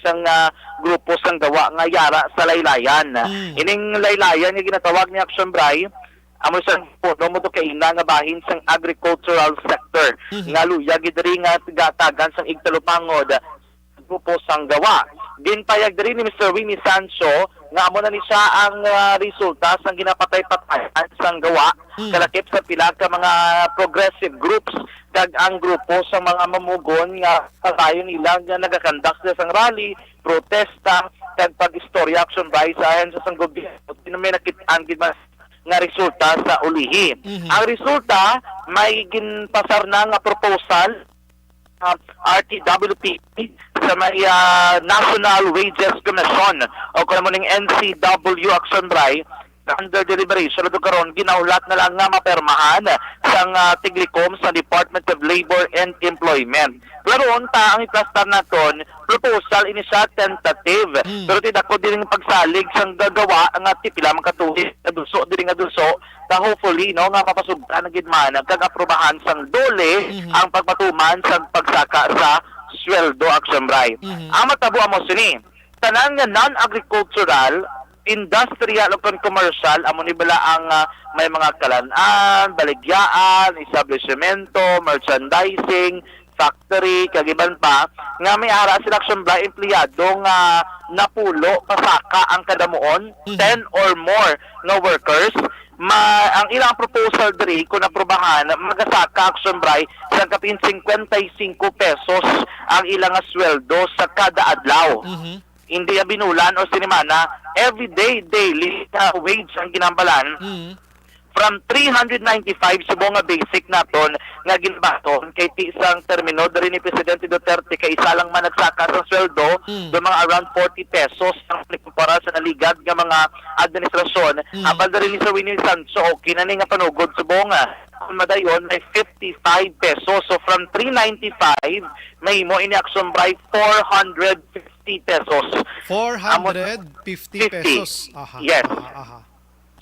sang, ah, grupo sang GAWA nga yara sa laylayan. Mm. Ining laylayan nga ginatawag ni action, Bay, amo sang puno mo to kaina nga bahin sang agricultural sector Mhm. nga luya gid diri nga gatagan sang igtalupangod grupo sang GAWA. Ginpayag diri ni Mister Winnie Sancho nga amo na ni siya ang, ah, resulta sang ginapatay-patayan sang GAWA, Mm. kalakip sa pila ka mga progressive groups kag ang grupo sa mga mamugon nga katayon nila nga nagakandak sila sang rally, protesta, kag pag-istorya, action, Bay, sa ahensya sang gobyerno. Sino may nakit-an gid man nga resulta sa ulihi. Mhm. Ang resulta, may ginpasar na nga proposal, ah, R T W P sa may, ah, National Wages Commission o kung ano ning N C W, action, Bay, under deliberation ito karon, ginahulat na lang nga mapermahan sang, ah, tiglikom sa Department of Labor and Employment. Pero unta ang iplastar naton, proposal ini siya tentative. Mm. Pero ti dako diri nga pagsalig sang GAWA nga ti pila man ka tuig nga duso diri nga duso, na hopefully, no, nga mapasugtan na gid man kag aprubahan sang DOLE Mhm. ang pagpatuman sang pagsaka sa sweldo, action, Bay. Mhm. Ang matabo amo sini, tanan nga non-agricultural, industrial o kon commercial, amo ni bala ang, ah, may mga kalan-an, baligyaan, establishmento, merchandising, factory, kag iban pa, nga may ara sila, action, Bay, empleyado nga napulo pasaka ang kadamuon, Mhm. ten or more nga workers. Ma-, ang ilang proposal diri, kung aprubahan, magasaka, action, Bay, sa kapin cincuenta y cinco pesos ang ilang sweldo sa kada adlaw. Mhm. Hindi ya binulan o sinimana, everyday, daily, ah, wage ang ginambalan. Mhm. From three hundred ninety-five subong nga basic naton nga ginabaton kay ti sang termino diri ni Presidente Duterte kay isa lang man nagsaka sa sweldo, Mm. do mga around forty pesos ang kumpara sa naligad nga mga administrasyon. Mm. Abal diri ni Sir Winnie Sancho, okay na ni nga panugod subong, ah, kung madayon may fifty-five pesos. So from three ninety-five, mahimo ini, action, Bay, four hundred fifty pesos. Four hundred fifty pesos. Aha, Yes. aha, aha.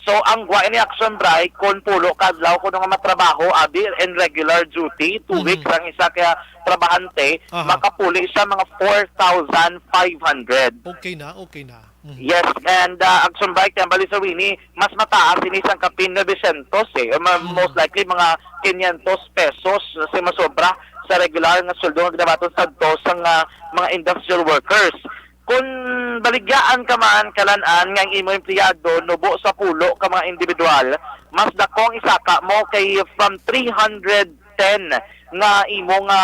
So, ang gwa ini, action, Bay, kung pulo ka adlaw kuno nga matrabaho, abi, in regular duty, two Mhm. weeks ang isa ka trabahante, Aha. makapuli siya mga four thousand five hundred. Okay na, okay na. Mhm. Yes, and, ah, action, Bay, kay ang bali sa Winnie, mas mataas ini sang kapin novecientos, eh. O ma-, Mhm. most likely, mga quinientos pesos sa masobra sa regular nga sweldo nga ginabaton sadto sang, ah, mga industrial workers. Kung baligyaan ka man, kalan-an, nga ang imo empleyado nubo sa pulo ka mga individual, mas dako ang isaka mo kay from three hundred ten nga imo nga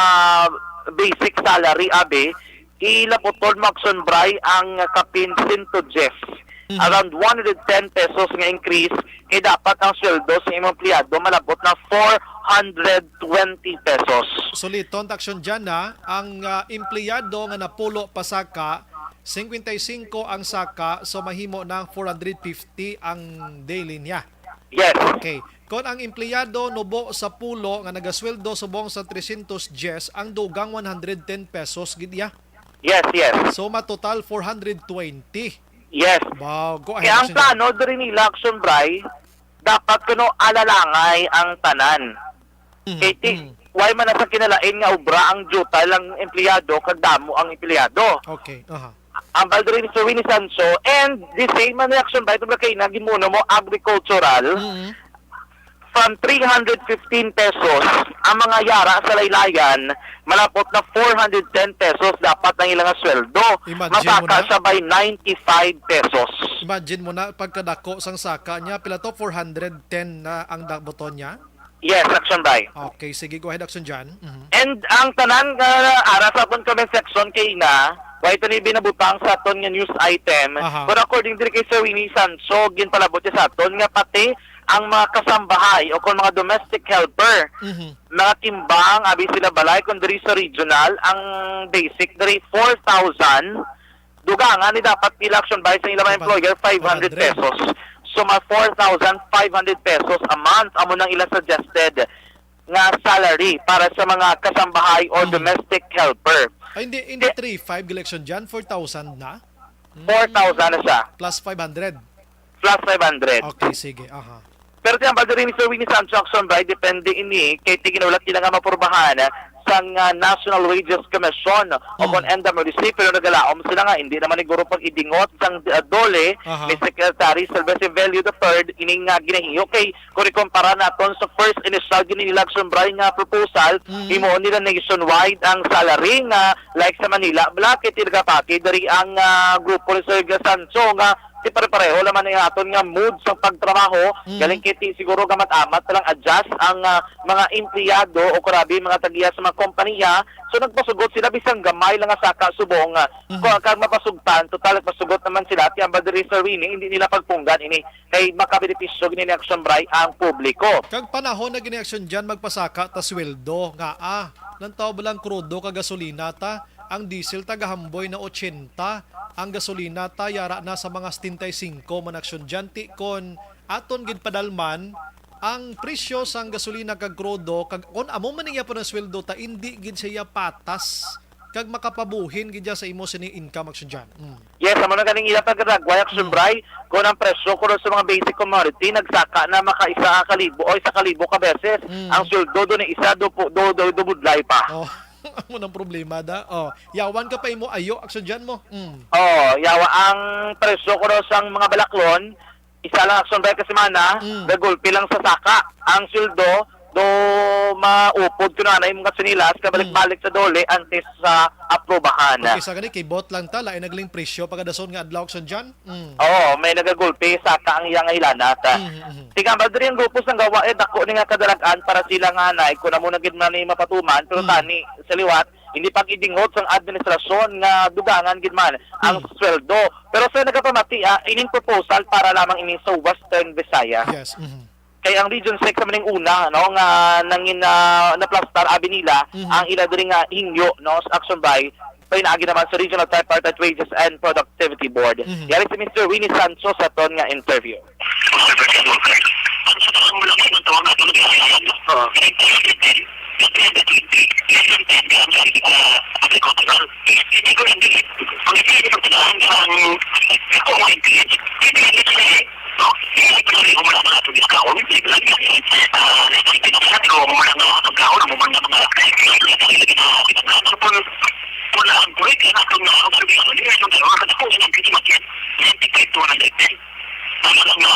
basic salary, abi, ilaputol mo, action, Bay, ang kapin sento diyes. Mhm. Around one hundred ten pesos nga increase, kay dapat ang sweldo sa imong empleyado malabot na four hundred twenty pesos. Suliton, action, dyan, ha. Ang, ah, empleyado nga napulo pasaka, cincuenta y cinco ang saka, so mahimo na ang four hundred fifty ang daily niya. Yes. Okay. Kon ang empleyado nubo sa pulo nga nagasweldo subong sa trescientos diyes, ang dugang one hundred ten pesos gid iya. Yes, yes. So, matotal four hundred twenty. Yes. Bago, Kaya ang action, plano diri nila, action, Bay, dapat kuno alalangay ang tanan. Mhm, Kay ti, mhm. why man nasa kinalain nga obra ang diutay lang empleyado kag damo ang empleyado? Okay, aha. Ang Baldwin Sir Winnie Sancho and the same man ni action, Bay, ito kay nagimuno mo agricultural. Mhm. From three hundred fifteen pesos, ang mga yara sa Laylayan, malapot na four hundred ten pesos dapat ang ilang sweldo. Imagine mo Masaka na. siya by ninety-five pesos. Imagine mo na, pagkadako sang saka niya, pila to? Four hundred ten na ang daboton niya? Yes, Action Bay. Okay, sige, go ahead, Action Jan. Mhm. And ang tanan nga ara sa aton comment section kay na, why ito ni binabutang sa aton nga news item? Aha. But according diri kay Sir Winnie Sancho, ginpalabot siya sa aton nga pati ang mga kasambahay o kung mga domestic helper, Mhm. mga kimbang, abi sila balay, kung diri sa regional, ang basic diri four thousand, dugangan ni dapat election by sa ilang mga Dapat employer, five hundred five hundred. pesos. So, mga four thousand five hundred pesos a month, amo nang ila suggested nga salary para sa mga kasambahay or Mhm. domestic helper. Ay, hindi, hindi Di- three five election dyan, four thousand na? Mm. Four thousand na siya. Plus five hundred. Plus five hundred. Okay, sige. Aha. Pero ti ang baldi ni Sir Winnie Sancho, Action Bay, depende ini kay ti ginaulat nila nga mapurbahan sang, ah, National Wages Commission o kon Mm. N W C, pero nagalaom sila nga hindi naman siguro pag-idingot sang, ah, DOLE Aha. ni Secretary Silvestre Bello the third ining, ah, ginahiyo kay kung ikumpara naton sa first initial gini nila, Action Bay, nga proposal, Mm. himuon nila nationwide ang salary nga like sa Manila, bala kay ti nagapati diri ang, ah, grupo ni Sir Sancho nga ti pare-pareho naman ang aton nga mood sa pagtrabaho, Mm. galing kay ti siguro gamat-amat lang adjust ang, ah, mga empleyado o kurabi mga tagiya sa mga kompanya. So nagpasugot sila bisan gamay lang nga saka subong, ah, Mhm. kung kag mapasugtan, total nagpasugot naman sila, ti ang baldi ni Sir Winnie, hindi nila pagpunggan ini kay makabenepisyo gini ni Action Bay ang publiko. Kag panahon na gini, Action Jan, magpasaka ta sweldo nga, ah, lantaw ba lang krudo ka gasolina ta, ang diesel ta gahamboy na ochenta, ang gasolina ta yara na sa mga setenta y cinco man, Action Jan, ti kon aton gid padalman ang presyo sang gasolina kag krudo, kag kon amo man niya pa ang sweldo ta, indi gid siya patas kag makapabuhin gid siya sa imo sini income, Action Jan. Mm. Yes, amo na ganing ila pagkadagway, Action Mm. Bay, kung ang presyo kuno sa mga basic commodity nagsaka na maka isa ka libo o isa ka libo ka beses, Mm. ang sweldo do ni isa do, do, do, do budlay pa. Oh, amo nang problema da. Oh, yawan ka pa imo ayo, Action Jan mo. Mm. Oh, yawa ang presyo kuno sang mga balaklon, isa lang, Action Bay, ka semana, Mm. gagulpi lang sa saka ang sweldo, do maupod ko na na imong katsinilas, kabalik-balik sa DOLE antes sa aprobahan. Pag isa gani, kibot lang ta, lain nagling presyo pagkadason nga adlaw, Action Jan. Mm. Oo, may nagagulpi sa ka ang iyang hilanat. Mm, mm, mm. Tigambal diri ang grupo sang gawa, eh, dako ni nga kadalagan para sila nga anay, kung amo na gid man ni mapatuman, pero Mm. tani, sa liwat, hindi pag-idingot sang administrasyon nga dugangan gid man ang Mm. sweldo. Pero sa nagapamati, ah, ining proposal para lamang ini sa Western Visayas. Yes, mhm. Kay ang Region six naman yung una, no, nga nangin, ah, naplastar, abi nila, Mhm. ang ila diri nga hingyo, no, sa Action Bay, pinaagi naman sa Regional Tripartite Wages and Productivity Board. Mhm. Yari si Mister Winnie Sancho sa ton nga interview.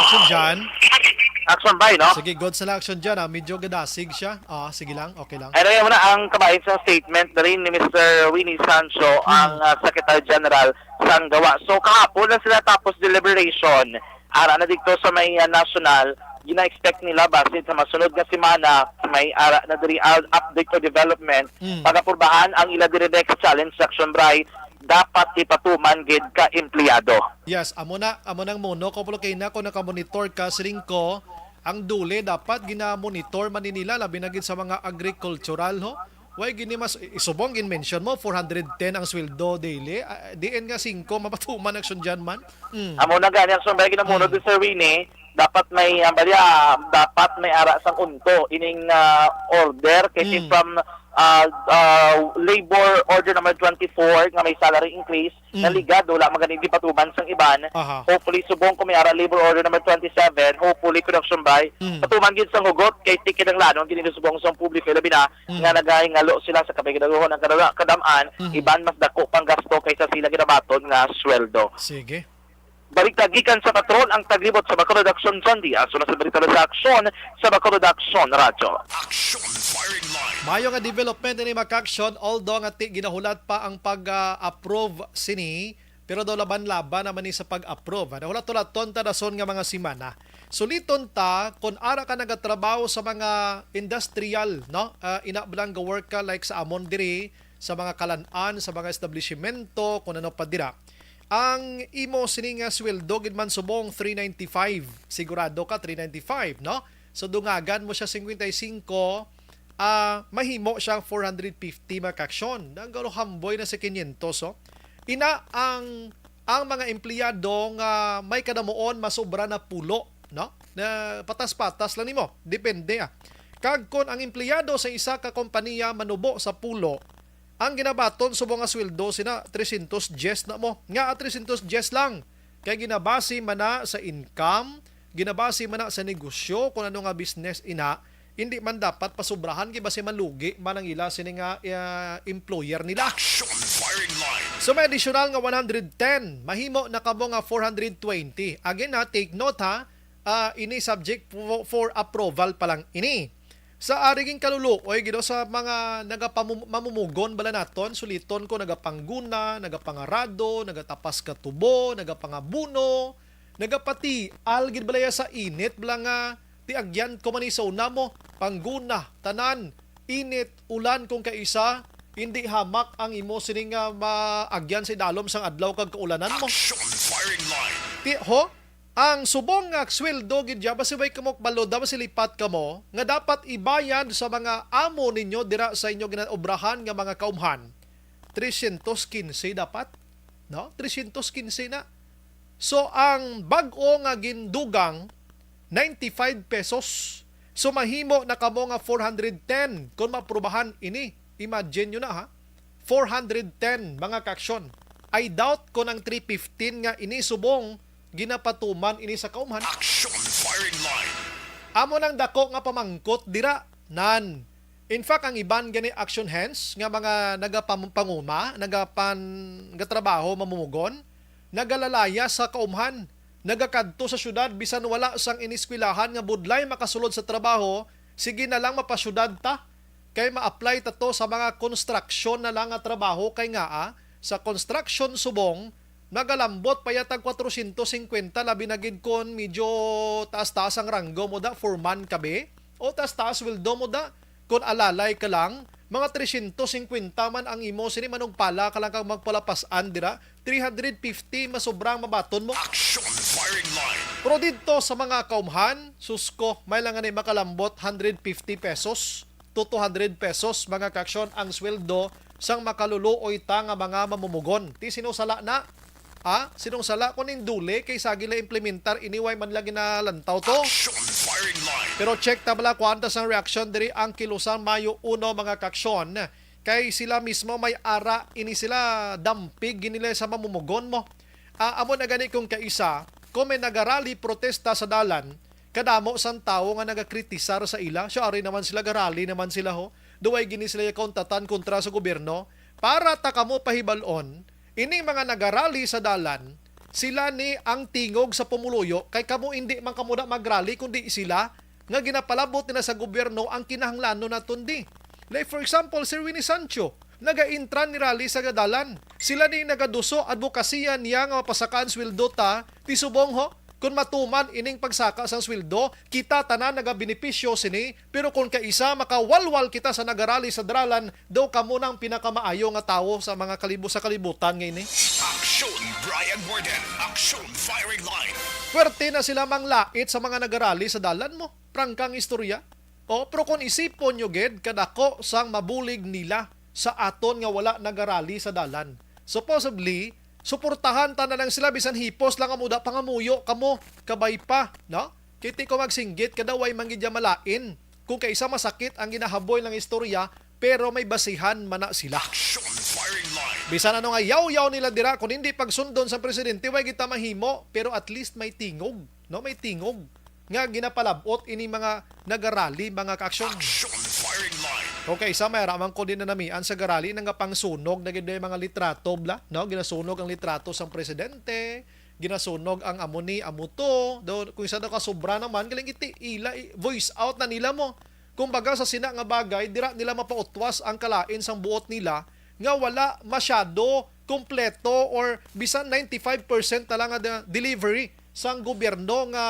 Action Jan. Action Bay, no? Sige, good sa lang, Action Jan, ah. Medyo gadasig siya. Ah, sige lang, okay lang. Ano yun muna ang kabahin sa statement na rin ni Mister Winnie Sancho, Hmm. ang, ah, Secretary General sang gawa. So, kahapon na sila tapos deliberation. Ara na dito sa may, ah, national, gina-expect nila basin sa masunod nga semana, may ara na diri, ah, update o development, Hmm. pag-aprubahan ang ila diri next challenge sa Action Bay, dapat ipatuman gid ka empleyado. Yes, amo na, amo nang muno ko, Polo, kay na kung nakamonitor ka, siling ko, ang DOLE dapat gina-monitor man ni nila, labi na gid sa mga agricultural, ho? Why gini mas, isubong gin-mention mo, four hundred ten ang sweldo daily? Ah, diin nga singko, mapatuman, Action Jan man? Mm. Amo na gani, Action Bay, ginamunod Mm. ni Sir Winnie, dapat may, ah, balya, dapat may ara sang unto, ining, ah, order, kay Mm. from, ah, ah, labor order number twenty-four, nga may salary increase, Mm. naligad, wala man gani di patuman sang iban. Aha. Hopefully, subong kung may ara labor order number twenty-seven, hopefully, production by, Mm. patuman gid sang hugot, kay ti kinahanglanon gid ini subong sang publiko, labi na, Mm. nga nagahingalo sila sa kapigdaguhon ang kadala-, kadam-an, Mm. iban mas dako pang gasto kaysa sila ginabaton nga sweldo. Sige. Balita gikan sa Patrol, ang taglibot sa Bacolod Aksyon, John Diaz. Una sa balita sa Aksyon sa Bacolod Aksyon Radyo. Action Firing Line. Mayo nga development ini, mga ka-aksyon, although nga ti ginahulat pa ang pag-approve sini, pero daw laban-laban naman ni sa pag-approve. Nahulat-hulaton ta dason nga mga semana. Suliton ta, kung ara ka nagatrabaho sa mga industrial, no? Ah, ina bala nga work ka, like sa amon diri, sa mga kalan-an, sa mga establishmento, kung ano pa dira. Ang imo sini nga sweldo gid man subong three ninety-five. Sigurado ka three ninety-five, no? So dungagan mo siya fifty-five, ah, mahimo siyang four hundred fifty, mga ka-aksyon. Ang galo hamboy na sa quinientos, oh. Ina ang ang mga empleyado nga may kadamuon masobra na pulo, no? Na patas-patas lang nimo, depende, ah. Kag kon ang empleyado sa isa ka kompanya manubo sa pulo, ang ginabaton subong nga sweldo sina tresyentos diyes na mo. Nga tresyentos diyes lang? Kay ginabase man na sa income, ginabase man na sa negosyo, kung ano nga business ina, hindi man dapat pasubrahan kay basi malugi man ang ila sini nga, ah, employer nila. Action Firing Line. So may additional nga one hundred ten, mahimo na kamo nga four hundred twenty. Again ha, take note ha, ah, ini subject for, for approval pa lang ini. Sa ari gin kaluluoy gid sa mga nagapamum- mamumugon bala naton, suliton ko, nagapangguna, nagapangarado, nagatapas ka tubo, nagapangabuno, nagapatial gid bala ya sa init bala nga tiagyan ko man ni sa una mo, pangguna, tanan, init, ulan kung kaisa, hindi hamak ang imo sini nga maagyan sa idalom sang adlaw kag kaulanan mo. Action Firing Line. Ti ho, ang subong nga sweldo gid ya, basi way kamo balod, basi lipat kamo, nga dapat ibayad sa mga amo ninyo dira sa inyo ginaobrahan nga mga kaumhan, tresyentos kinse dapat, no? Tresyentos kinse na. So ang bag-o nga gindugang, ninety-five pesos. So mahimo na kamo nga four hundred ten kung maaprubahan ini. Imagine nyo na ha, four hundred ten, mga ka-aksyon. I doubt kung ang three fifteen nga ini subong ginapatuman ini sa kaumhan. Action Firing Line. Amo nang dako nga pamangkot dira, nan. In fact, ang iban gani action hands nga mga nagapanguma, nagapan gatrabaho, mamumugon, nagalalaya sa kaumhan, nagakadto sa syudad bisan wala sang ineskwelahan nga budlay makasulod sa trabaho, sige na lang mapasyudad ta, kay ma-apply ta to sa mga construction na lang nga trabaho, kay ngaa sa construction subong nagalambot pa yatag kwatrosyentos singkwenta, labi na gid kon medyo taas-taas ang ranggo mo da, foreman ka be, o taas-taas sweldo mo da, kon alalay ka lang, mga tresyentos singkwenta man ang imo sini, manugpala ka lang kag magpalapas-an dira, three hundred fifty masobrang mabaton mo. Action Firing Line. Pero didto sa mga kaumhan, susko, may lang gani makalambot hundred fifty pesos to two hundred pesos, mga ka-aksyon, ang sweldo sang makaluluoy ta nga mga mamumugon. Ti sinong sala na? Ha? Sinong sala kung induli kay sa gila implementar ini, way man lagi nalantaw to? Action Firing Line. Pero check ta bala, kuan ta sang reaksyon diri ang kilusan Mayo uno, mga ka-aksyon. Kay sila mismo may ara ini sila, dampig gid nila sa mamumugon mo. Ah, amo na gani kung kaisa, kung may nagarali protesta sa dalan, kadamo sang tawo nga nagakritisar sa ila. Siya, ari naman sila, garali naman sila ho. Duway gini sila kauntatan kontra sa gobyerno. Para ta kamo pahibalon, ining mga nagarali sa dalan, sila ni ang tingog sa pumuluyo, kay kamo indi man kamo na magrali kundi sila nga ginapalabot nila sa gobyerno ang kinahanglanon naton di. Like for example, si Rene Sancho, nagaintra ni rally sa dalan. Sila ni nagaduso, adbokasiya niya nga mapasakaan sweldo ta, ti subong ho, kung matuman ining pagsaka sang sweldo, kita tanan nagabenepisyo sini, pero kung kaisa makawalwal kita sa nagarali sa dalan, daw kamo nang pinakamaayo nga tawo sa mga kalibo-, sa kalibutan nga ini. Action Brian Warden. Action Firing Line. Pwerte na sila manglait sa mga nagarali sa dalan mo. Prangkang istorya. O, pero kung isipon nyo gid, kadako sang mabulig nila sa aton nga wala nagarali sa dalan. So possibly, suportahan ta na lang sila bisan hipos lang ang muda pangamuyo kamo, kabay pa, no? Kiti ko magsinggit, kada way man gid ya malain. Kung kaisa masakit ang ginahaboy lang istorya, pero may basihan man na sila. Action Firing Line. Bisan ano nga yaw-yaw nila dira, kung hindi pagsundon sa presidente, way kita mahimo, pero at least may tingog, no? May tingog nga ginapalabot ini mga nagarali, mga ka-aksyon. Action Firing Line. Okay, sa may ramang ko din na namian sa garali, nangapangsunog na gid mga litrato, bla, no? Ginasunog ang litrato sang presidente, ginasunog ang amo ni, amo to, daw, kung isa daw ka sobra naman, galing iti, ila, i-, voice out na nila mo. Kumbaga, sa sina nga bagay, dira nila mapautwas ang kalain sang buot nila nga wala masyado kompleto or bisan ninety-five percent na lang nga de-, delivery sang gobyerno nga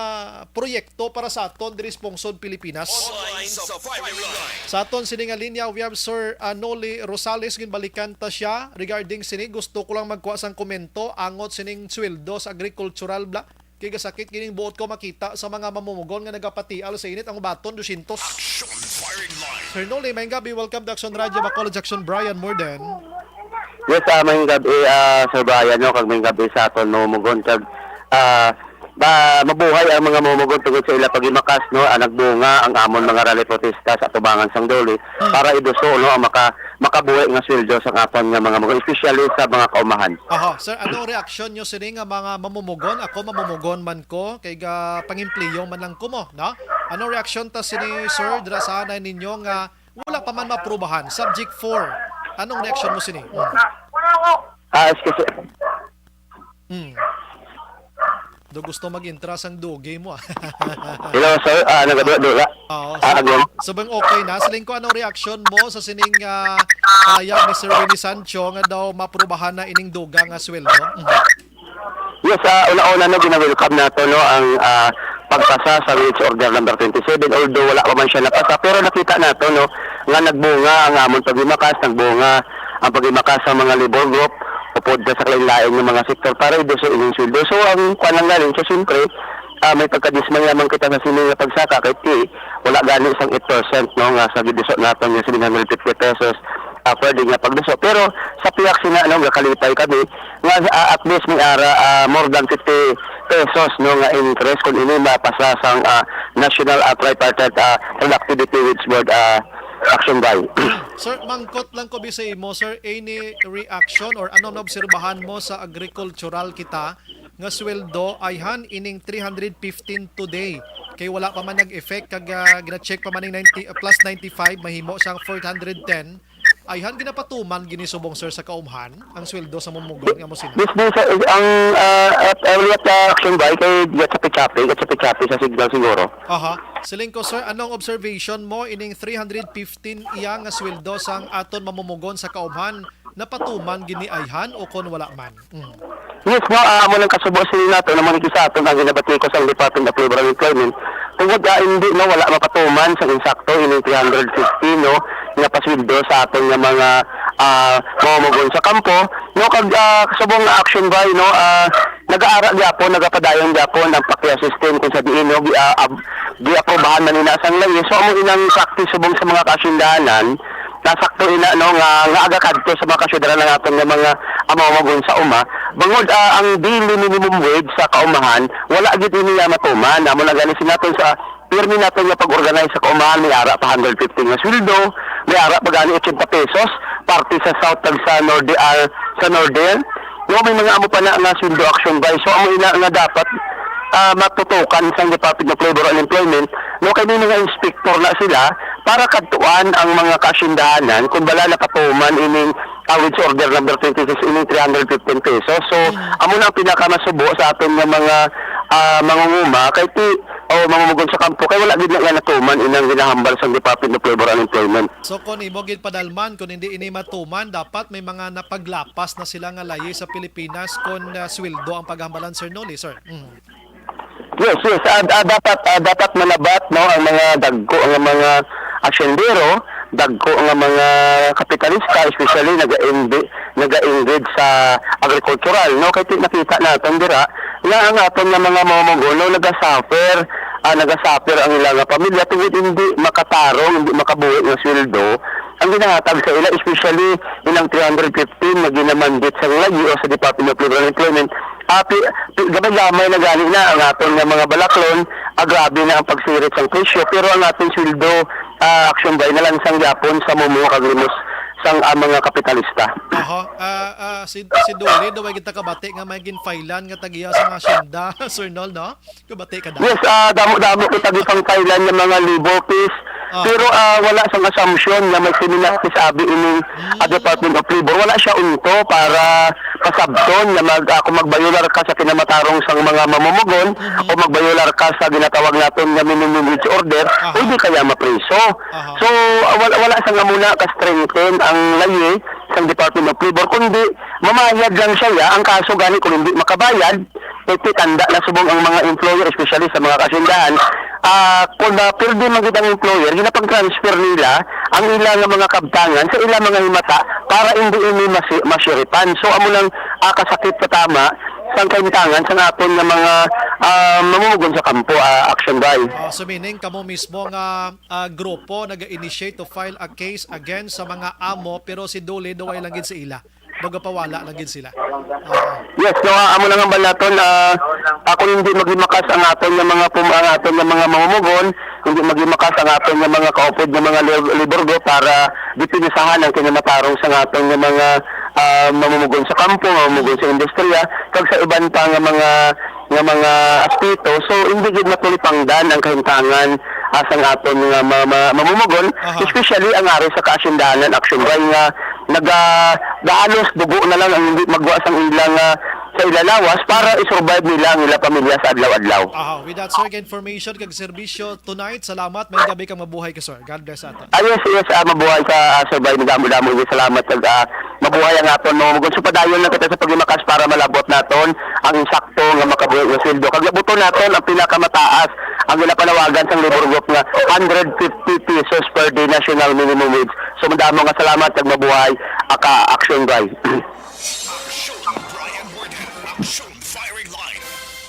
proyekto para sa aton diri sa pungsod Pilipinas. Online sa firing line. Sa aton sini nga linya, we have Sir, ah, Noli Rosales. Ginbalikan ta siya regarding sini. Gusto ko lang magkuha sang komento angot sining sweldo sa agricultural bla. Kay gasakit gining buot ko makita sa mga mamumugon nga nagapatial sa init ang baton dosyentos. Action firing line. Sir Noli, maayong gabi. Welcome to Action Radio Bacolod, Action Brian Morden. Yes, ah, maayong gabi, ah, Sir Brian, no, kag maayong gabi sa aton mamumugon, kag, ah, ba, mabuhay ang mga mamumugon tungod sa ila paghimakas, no, ah, nagbunga ang amon mga rally protesta sa atubangan sang Dole Hmm. para iduso, no, ang maka-, makabuhi nga sweldo sa aton nga mga mamumugon, especially sa mga kaumahan. Aha, sir, anong reaksyon nyo sini nga mga mamumugon? Ako, mamumugon man ko, kay ga pangimpliyo man lang ko mo, no? Anong reaksyon ta sini, sir, dira sa anay ninyo nga wala pa man maprubahan? Subject four. Anong reaksyon mo sini? Mm. Ah, excuse me. Mm. Do gusto mag-intra sang dugay mo, ah. Hello, sir. Ah, nagadula-dula. Oo, Ah, so, again. so bang okay na? Siling ko, anong reaksyon mo sa sining, ah, pahayag ni Sir Winnie Sancho nga daw maprubahan na ining dugang nga sweldo? Mhm. Yes, ah, una-una, no, gina-welcome nato, no, ang, ah, pagpasa sa wage order number twenty-seven, although wala pa man siya napasa, pero nakita nato, no, nga nagbunga ang amon paghimakas, nagbunga ang paghimakas sa mga labor group, upod na sa kalain-lain nga mga sektor para iduso ining sweldo. So, ang kwan lang galing, so, siyempre, ah, may pagkadismaya man kita sa sini nga pagsaka, kay ti, wala gani sang eight percent, no, nga sa giduso naton nga seven hundred fifty pesos, ah, per day nga pagduso. Pero sa pihak sina, no, gakalipay kami nga, ah, at least may ara, ah, more than fifty pesos, no, nga interest kung ini mapasa sang, ah, National, ah, Tripartite, ah, Productivity Wage Board, ah, Action Day. Sir, mangkot lang ko bi sa imo, sir, any reaction or ano naobserbahan mo sa agricultural kita nga sweldo, ayhan ining three hundred fifteen today. Kay wala pa man nag-effect, kag, ah, gina-check pa man ning ninety, ah, plus ninety-five, mahimo siyang four hundred ten. Ayhan, ginapatuman gini subong, sir, sa kaumhan ang sweldo sa mamumugon nga amo sina. Yes, sir, ang, ah, at, ah, wala ta action ba? Kay gat chapi-chapi, gat chapi-chapi sa signal siguro. Aha. Siling ko, sir, anong observation mo ining three hundred fifteen iya nga sweldo sang aton mamumugon sa kaumhan? Napatuman gini ayhan o kon wala man? Mm. Yes, no, ah, amo nang kasubo sila nato na manigi sa aton ang ginabati ko sa Department of Labor and Employment. Tungod, ah, hindi, no, wala mapatuman sa insakto ining three hundred fifty, no, nga pasweldo sa aton nga mga, ah, mamumugon sa kampo, no, kag, ah, subong nga action by, no, ah, nagaara gyapon, nagapadayon gyapon ang pakia system kung sa diin, no, gi-, ah, ab-, giaprubahan man ina sang layi. So, amo inang practice subong sa mga kasindahanan, nasakto ina, no, nga, nga aga kadto sa mga kasyudadanan naton nga mga, ah, mamumugon sa uma. Bangod, ah, ang daily minimum wage sa kaumahan, wala gid ini nga matuman. Amo na gani sinaton sa pirmi naton nga pag-organize sa kaumahan, may ara pa hundred fifty nga sweldo, may ara pa gani eighty pesos, parte sa South kag sa Norte, ah, sa Northern. No, may mga amo pa na nga sweldo action by. So, amo ina nga dapat, ah, matutukan sang Department of Labor and Employment, no, kay may mga inspector na sila para kadtuan ang mga kasindahanan kung bala napatuman ining, ah, wage order number twenty-six, ining three hundred fifteen pesos. So, Mm. amo na ang pinakamasubo sa aton nga mga, ah, mangunguma kay ti, o mamumugon sa kampo kay wala gid na nga natuman inang ginahambal sang Department of Labor and Employment. So, kung imo gid padalman, kung hindi ini matuman, dapat may mga napaglapas na sila nga layi sa Pilipinas kung, ah, sweldo ang paghambalan, Sir Noli, sir. Mm. Yes, yes. Ah, ah, dapat, ah, dapat manabat, no, ang mga dagko nga mga asyendero, dagko nga mga kapitalista, especially naga-, naga-engage sa agricultural, no? Kay ti-, nakita naton dira nga ang aton nga mga mamumugon, no, nagasuffer, ah, nagasuffer ang ila nga pamilya tungod hindi makatarong, hindi makabuhi nga sweldo ang ginahatag sa ila, especially ilang three hundred fifteen nga ginamandate sa layi o sa Department of Labor and Employment. Ah, pi-, pi-, gamay-gamay na gani na ang aton nga mga balaklon, ah, grabe na ang pagsirit sang presyo, pero ang aton sweldo, ah, action by nalansang gyapon sa mumo kag limos sang, ah, mga kapitalista. Aha, ah, ah, si, si Dole, daw ay kita kabati nga may ginfailan nga tagiya sa mga asyenda, Sir Nol, no? Kabati ka daw. Yes, ah, damo-damo kita gipangfailan nga mga labor case, Ah. Pero, ah, wala sang assumption nga may kriminal sa abi ining, ah, Department of Labor. Wala siya unto para pasabton nga mag, ah, kung magbayular ka sa kinamatarong sang mga mamumugon o magbayular ka sa ginatawag naton nga minimum wage order, Aha. pwede kaya mapriso. Aha. So, ah, wala, wala sang amuna ka-strengthen ang layi sang Department of Labor, kundi mamayad lang siya, ya. Ang kaso gani, kung hindi makabayad, kay tanda na subong ang mga employer, especially sa mga kasindahan. Ah, kung mapirdi man gid ang employer, ginapag-transfer nila ang ila nga mga kabtangan sa ila mga himata para hindi ini masi-, masiripan. So, amo nang, ah, kasakit sa tama sang kahimtangan sa aton nga mga, ah, mamumugon sa kampo, ah, Action Bay. Ah, so meaning, kamo mismo nga, ah, grupo nag-initiate to file a case against sa mga amo, pero si Dole duway lang gid sa ila. Magapawala lang gid sila. Oo. Yes, no, ah, amo na nga balaton, ah, ah, kung hindi maghimakas ang aton nga mga pum-, ang aton nga mga mamumugon, hindi maghimakas ang aton nga mga kaupod nga mga lab-, labor group para depensahan ang kinamatarong sa aton nga mga, ah, mamumugon sa kampo, mamumugon sa industriya, kag sa iban pa nga mga, nga mga aspeto. So, hindi gid matulipangdan ang kahimtangan, ah, sang aton nga ma-, ma-, mamumugon, Aha. especially ang ari sa kaasindahanan Action Bay nga naga-, gahalos dugo na lang ang hindi magwa sang ilang, ah, sa ila lawas para i-survive nila ang ila pamilya sa adlaw-adlaw. Aha, with that, sir, kay information kag serbisyo tonight, salamat. May gabi kang mabuhay ka, sir. God bless ato. Ah, yes, yes, ah, mabuhay ka, ah, Sir Bay. Madamo-damo nga salamat kag, ah, mabuhay ang aton mga mamumugon. So, padayon lang kita sa paghimakas para malabot naton ang insakto nga makabuhi nga sweldo. Kag labuton naton ang pinakamataas, ang ginapanawagan sang labor group nga hundred fifty pesos per day national minimum wage. So, madamo nga salamat kag mabuhay, aka Action Bay. Action, Brian Wardhan. Action, Firing Line.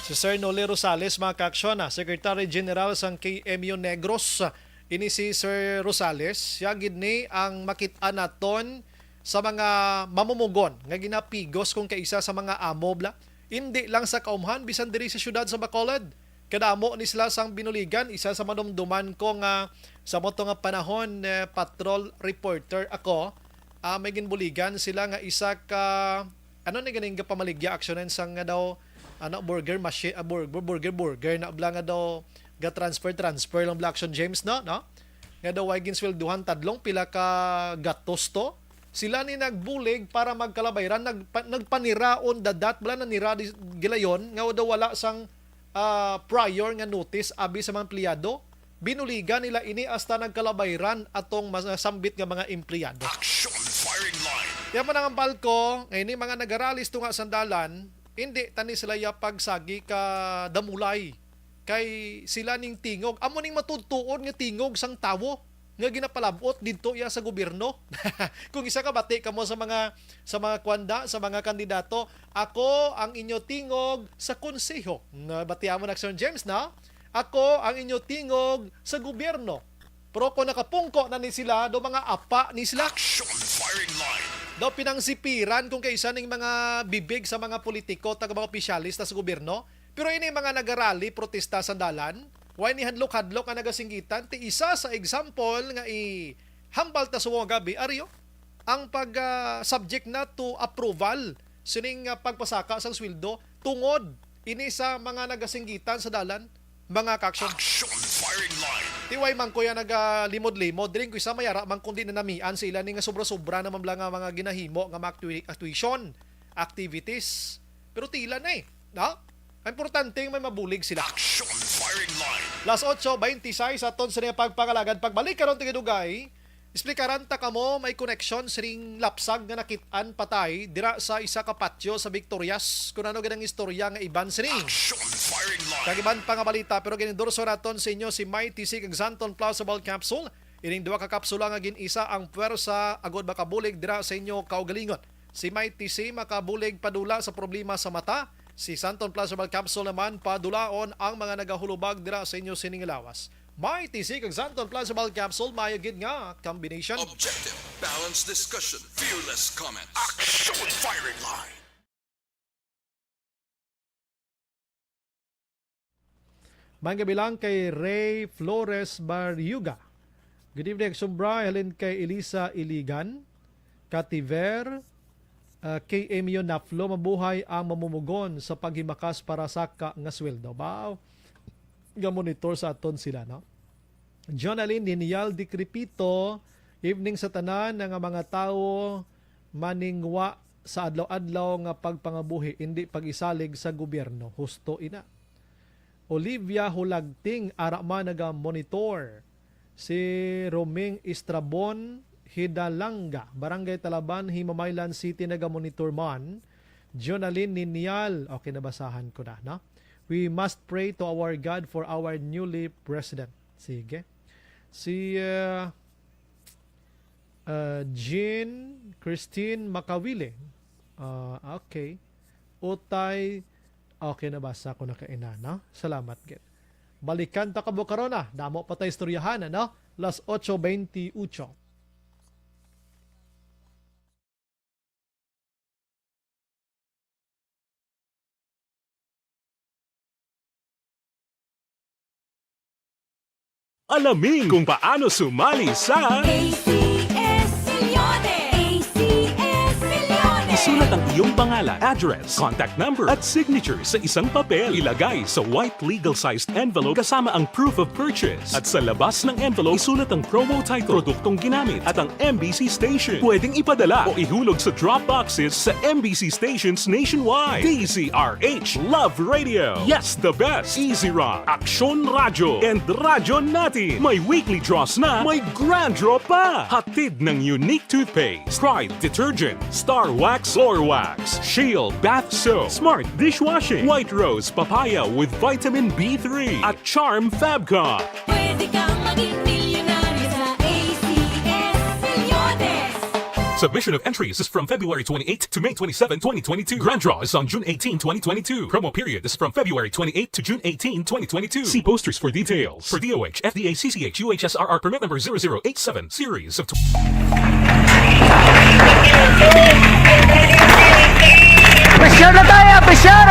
Si Sir Noli Rosales, mga ka-aksyon, ah, Secretary General sang K M U Negros. Ini si Sir Rosales, siya gid ni ang makit-an naton sa mga mamumugon nga ginapigos kung kaisa sa mga amo, bla. Indi lang sa kaumhan, bisan diri sa siyudad sa Bacolod. Kadamo ni sila sang binuligan, isa sa madumduman ko nga sa mo to nga panahon, eh, patrol reporter ako, ah, may ginbuligan sila nga isa ka, ano ni ganing gapamaligya aksyonan sang nga daw, ano, burger mashi-, ah, bur-, bur-, burger, burger na bla nga daw ga-transfer, transfer lang bla action, James, no? No? Nga daw way ginswelduhan tadlong pila ka gatos to. Sila ni nagbulig para magkalabayran, nagpa-, nagpaniraon dadat, bla nanira di, gilayon, nga daw wala sang, ah, prior nga notice abi sa mga empleyado. Binuligan nila ini hasta nagkalabayran atong masambit nga mga empleyado. Action Firing Line. Kaya man ang palko, nga ini mga nagarali sa tunga sang dalan, hindi tani sila ya pagsagi ka damulay. Kay sila ning tingog. Amo ning matudtuon nga tingog sang tawo nga ginapalabot didto ya sa gobyerno. Kung isa ka bati kamo sa mga, sa mga kwanda, sa mga kandidato, "Ako ang inyo tingog sa konseho." Nga batiya mo na, Sir James, na? "Ako ang inyo tingog sa gobyerno." Pero kung nakapungko na ni sila, do mga apa ni sila. Action Firing Line. Daw pinangsipiran kung kaisa ning mga bibig sa mga politiko, taga mga opisyalista sa gobyerno. Pero ini mga nagarali, protesta sa dalan, way ni hadlok-hadlok nga nagasinggitan, ti isa sa example nga ihambal ta sa mga gabi, Ario, ang pag, ah, subject na to approval sining, ah, pagpasaka sang sweldo tungod ini sa mga nagasinggitan sa dalan, mga ka-action. Action Firing Line. Ti way man ko ya nagalimod-limod, diri ko isa mayara man kundi nanamian sa ila ni nga sobra-sobra naman bla nga mga ginahimo nga mga actui-, actuation, activities. Pero tila na eh, no? Ang importante nga may mabulig sila. Action Firing Line. Las otso beintiseis aton sa pagpangalagad. Pagbalik karon, taga Dugay, explikaran ta kamo may koneksyon sining lapsag nga nakit-an patay dira sa isa ka patio sa Victorias. Kung ano gid ang istorya nga iban sini. Action Firing Line. Kag iban pa nga balita, pero ginendorso naton sa inyo si Mighty C kag Santon Plus Herbal Capsule. Ining duha ka kapsula nga gin-isa ang puwersa agod makabulig dira sa inyo kaugalingon. Si Mighty C makabulig padula sa problema sa mata. Si Santon Plus Herbal Capsule naman padulaon ang mga nagahulubag dira sa inyo sining lawas. Mighty C kag Santon Plus Herbal Capsule, maayo gid nga combination. Objective, balanced discussion, fearless comments. Action Firing Line. Maayong gabi lang kay Ray Flores Barriuga. Good evening, Action Bri. Halin kay Elisa Iligan, Kativer, ah, K M U Naflo, mabuhay ang mamumugon sa paghimakas para sa ka nga sweldo. Ba, nga monitor sa aton sila, no? Jonalyn Ninial Dicripito, evening sa tanan nga mga tawo maningwa sa adlaw-adlaw nga pagpangabuhi, indi pag-isalig sa gobyerno. Husto ina. Olivia Hulagting, ara man naga-monitor. Si Roming Estrabon Hidalanga, Barangay Talaban, Himamaylan City, naga-monitor man. Jonalyn Ninial, okay, nabasahan ko na, no? We must pray to our God for our newly president. Sige. Si, uh, uh, Jean Christine Makawili. Uh, okay. Utay, okay, nabasa ko na kaina, no? Salamat gid. Balikan ta ka bukarona, damo pa tay istoryahan, ano? Las ocho veintiocho. Alamin kung paano sumali sa A C S Millones! A C S Millones! Isulat ang iyong pangalan, address, contact number, at signature sa isang papel. Ilagay sa white legal-sized envelope kasama ang proof of purchase. At sa labas ng envelope, isulat ang promo title, produktong ginamit, at ang M B C station. Pwedeng ipadala o ihulog sa drop boxes sa M B C stations nationwide. D Z R H Love Radio. Yes, the best. Easy Rock, Aksyon Radyo, and Radyo Natin. May weekly draws na, may grand draw pa. Hatid ng Unique Toothpaste, Pride Detergent, Star Wax Floor Wax, Shield Bath Soap, Smart Dishwashing, White Rose Papaya with Vitamin B three, at Charm Fabcon. Pwede kang maging milyonaryo sa A C S Millones. Submission of entries is from February twenty-eighth to May twenty-seven, twenty twenty-two. Grand draw is on June eighteen, twenty twenty-two. Promo period is from February twenty-eighth to June eighteen, twenty twenty-two. See posters for details. For D O H, F D A, C C H, U H S R R permit number zero zero eight seven, series of Pressure na tayo, pressure!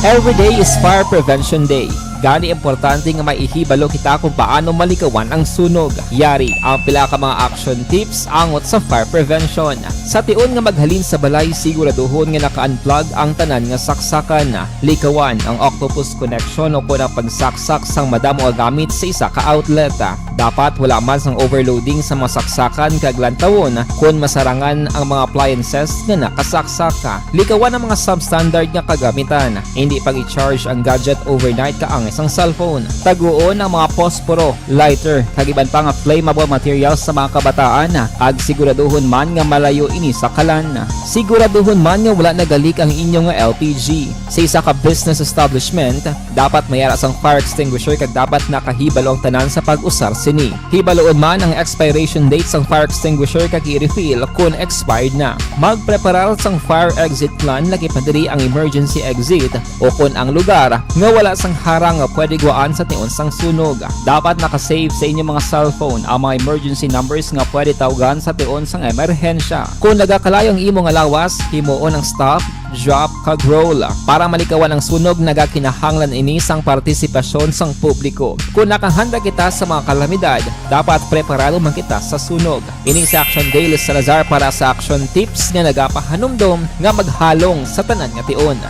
Every day is Fire Prevention Day. Gani, importante nga may ihibalo kita kung paano malikawan ang sunog. Yari ang pila ka mga action tips angot sa fire prevention. Sa tion nga maghalin sa balay, siguraduhon nga naka-unplug ang tanan nga saksakan. Likawan ang octopus connection o kon ang pagsaksak sang madamo nga gamit sa isa ka outlet. Dapat wala man sang overloading sa mga saksakan kag lantawon kon masarangan ang mga appliances nga nakasaksak. Likawan ang mga substandard nga kagamitan. Indi pag-i-charge ang gadget overnight kaangay sang cellphone. Taguon ang mga posporo, lighter, kag iban pa nga flammable materials sa mga kabataan, kag siguraduhon man nga malayo ini sa kalan. Siguraduhon man nga wala nagalik ang inyo nga L P G. Sa isa ka business establishment, dapat may ara sang fire extinguisher kag dapat nakahibalo ang tanan sa pag-usar sini. Hibaloon man ang expiration date sang fire extinguisher kag i-refill kon expired na. Magpreparar sang fire exit plan, lakip na diri ang emergency exit, o kon ang lugar nga wala sang harang nga pwede gwaan sa tion sang sunog. Dapat naka-save sa inyong mga cellphone ang mga emergency numbers nga pwede tawgan sa tion sang emerhensya. Kon nagakalayo ang imo nga lawas, himuon ang stop, drop, kag roll. Para malikawan ang sunog, nagakinahanglan ini sang partisipasyon sang publiko. Kon nakahanda kita sa mga kalamidad, dapat preparado man kita sa sunog. Ini si Action Dale Salazar para sa Action Tips nga nagapahanumdom nga maghalong sa tanan nga tion.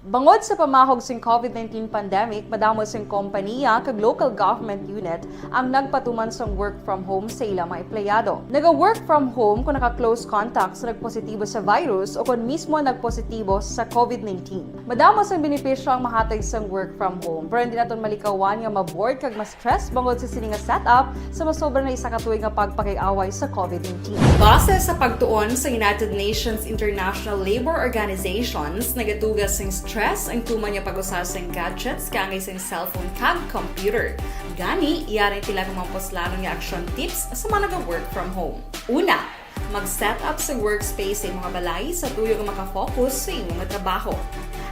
Bangod sa pamahog sing COVID nineteen pandemic, madamo sing kompaniya kag local government unit ang nagpatuman sang work from home sa ila mga empleyado. Naga-work from home kon naka-close contact sa nagpositibo sa virus o kon mismo nagpositibo sa COVID nineteen. Madamo sang benepisyo ang mahatag sang work from home, pero hindi naton malikawan nga ma-bored kag ma-stress bangod sa sini nga setup sa masobra na isa ka tuig nga pagpakig-away sa COVID nineteen. Base sa pagtuon sa United Nations International Labor Organizations, nagatuga sing stress ang tuman nga pag-usa sing gadgets kaangay sing cellphone kag computer. Gani, yari ang pila ka mga puslanon nga action tips sa mga naga-work from home. Una, mag-set up sa workspace sa imong balay sa tuyo nga maka-focus sa imong trabaho.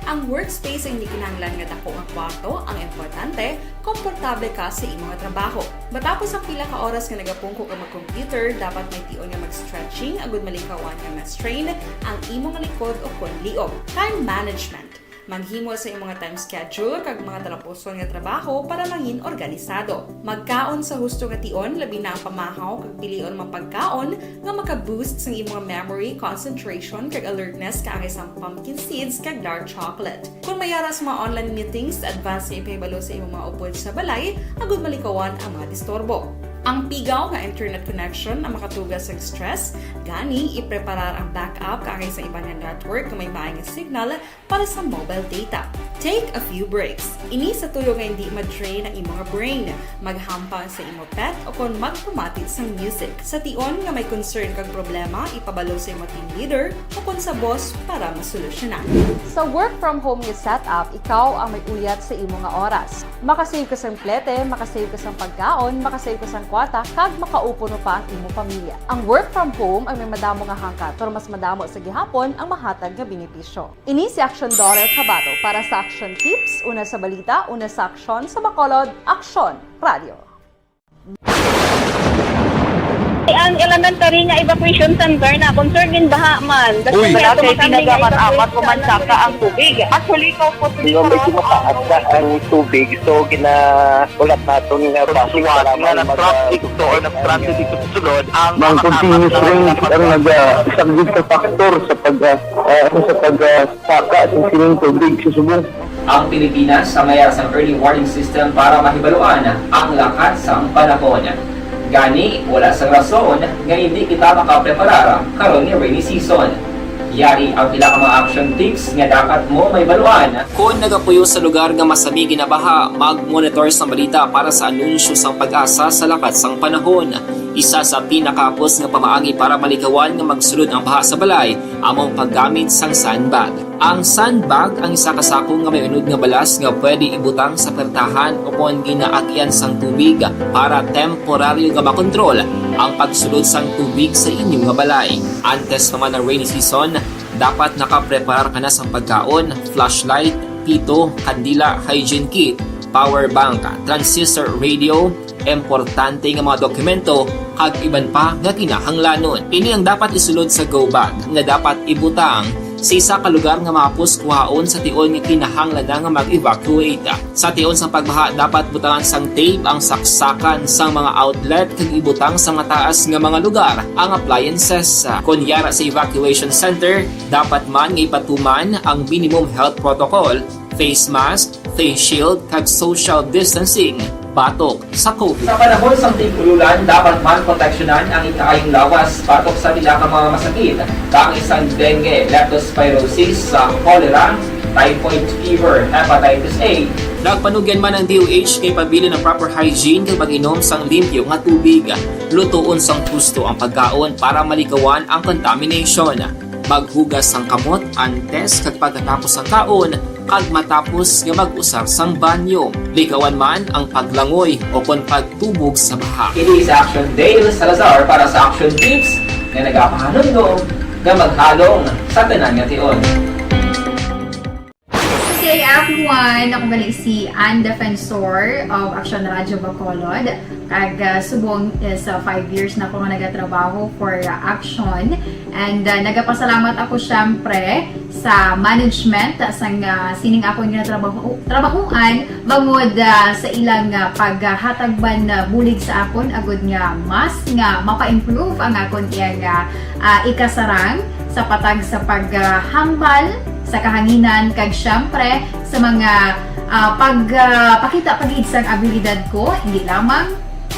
Ang workspace ay hindi kinahanglan nga dako nga kwarto, ang importante, komportable ka sa imong trabaho. Matapos ang pila ka oras nga nagapungko ka mag-computer, dapat may tion nga mag-stretching agud malikawan nga ma-strain ang imong likod o kon liog. Time management. Maghimo sa imong time schedule kag mga talapuson nga trabaho para mangin organisado. Magkaon sa husto nga tion, labi na ang pamahaw kag pilion mga pagkaon nga maka-boost sang imong memory, concentration, kag alertness kaangay sang pumpkin seeds kag dark chocolate. Kung may ara sa mga online meetings, advance nga ipahibalo sa imong mga upod sa balay agud malikawan ang mga disturbo. Ang pigaw nga internet connection ang makatuga sa stress, gani ipreparar ang backup kaangay sa iban nga network nga may maay nga signal para sa mobile data. Take a few breaks. Ini sa tuyo nga hindi ma-drain ang imong brain. Maghampang sa imo pet o kon magpamati sang music. Sa tion nga may concern kag problema, ipabalo sa imo team leader o kon sa boss para masolusyonan. Sa work from home nga setup, ikaw ang may uyat sa imo nga oras. Makasave ka sang plete, makasave ka sang pagkaon, makasave ka sang kwata, kag makaupo no pa ang imo pamilya. Ang work from home ay may madamo nga hangkat, pero mas madamo sa gihapon ang mahatag nga benepisyo. Ini si Action Daughter Kabato para sa Action Tips, una sa balita, una sa aksyon, sa Bacolod, Aksyon Radio. Ang elementary nga evacuation center na concern gin baha man. Uy! Wala kay ginagamit-amat o mansaka ang tubig. Actually, ikaw po, Hindi, medyo mataas na ang tubig, so gina-, ulat natin nga base Suwat para nga mag-, nag-traffic to or nag-transit dito sa sulod ang Ang mga continuous kasama rain ang naga-, isang big factor sa pag, ah, ah, sa pag, ah, saka sa sining tubig sa subong. Ang Pilipinas ang may sang early warning system para mahibaluan ang lakat sang panahon. Gani, wala sang rason nga hindi kita makapreparar karon nga rainy season. Yari ang pila ka mga action tips nga dapat mo mahibaluan. Kon nagapuyo sa lugar nga masami ginabaha, mag-monitor sa balita para sa anunsyo sang PAGASA sa lakat sang panahon. Isa sa pinakahapos nga pamaagi para malikawan nga magsulod ang baha sa balay amo ang paggamit sang sandbag. Ang sandbag ang isa ka sako nga may unod nga balas nga pwede ibutang sa pertahan o kon ginaagian sang tubig para temporaryo nga makontrol ang pagsulod sang tubig sa inyo nga balay. Antes pa man ang rainy season, dapat nakapreparar ka na sang pagkaon, flashlight, pito, kandila, hygiene kit, power bank, transistor radio, importante nga mga dokumento, kag iban pa nga kinahanglanon. Ini ang dapat isulod sa go bag nga dapat ibutang sa isa ka lugar nga mahapos kuhaon sa tion nga kinahanglan na nga mag-evacuate. Sa tion sang pagbaha, dapat butangan sang tape ang saksakan sang mga outlet kag ibutang sa mataas nga mga lugar ang appliances. Kon yara sa evacuation center, dapat man nga ipatuman ang minimum health protocol, face mask, face shield, kag social distancing batok sa COVID. Sa panahon sang tig-ululan, dapat man proteksyonan ang ikaayong lawas batok sa pila ka mga masakit, kaangay sang dengue, leptospirosis, sa cholera, typhoid fever, hepatitis A. Nagpanugyan man ang D O H kay pabilin ang proper hygiene kag pag-inom sang limpyo nga tubig. Lutoon sang husto ang pagkaon para malikawan ang contamination. Maghugas sang kamot antes kag pagkatapos sang kaon kag matapos nga mag-usar sang banyo. Likawan man ang paglangoy o kon pagtubog sa baha. Ini si Action Dale Salazar para sa Action Tips nga nagapahanumdom nga maghalong sa tanan nga tion. Good day, everyone! Ako gali si Ann Defensor of Action Radio Bacolod. Kag, ah, subong is, ah, five years na ako nga nagatrabaho for, ah, Action. And, ah, nagapasalamat ako, syempre, sa management, ah, sang, ah, sining akon nga trabaho, trabahoan, bangod, ah, sa ilang, ah, paghatag man, ah, bulig sa akon, agud nga mas nga mapa-improve ang akon iyang, ah, ah, ikasarang sa patag sa paghambal sa kahanginan, kag syempre sa mga, ah, pag, ah, pakita pa gid sang abilidad ko, hindi lamang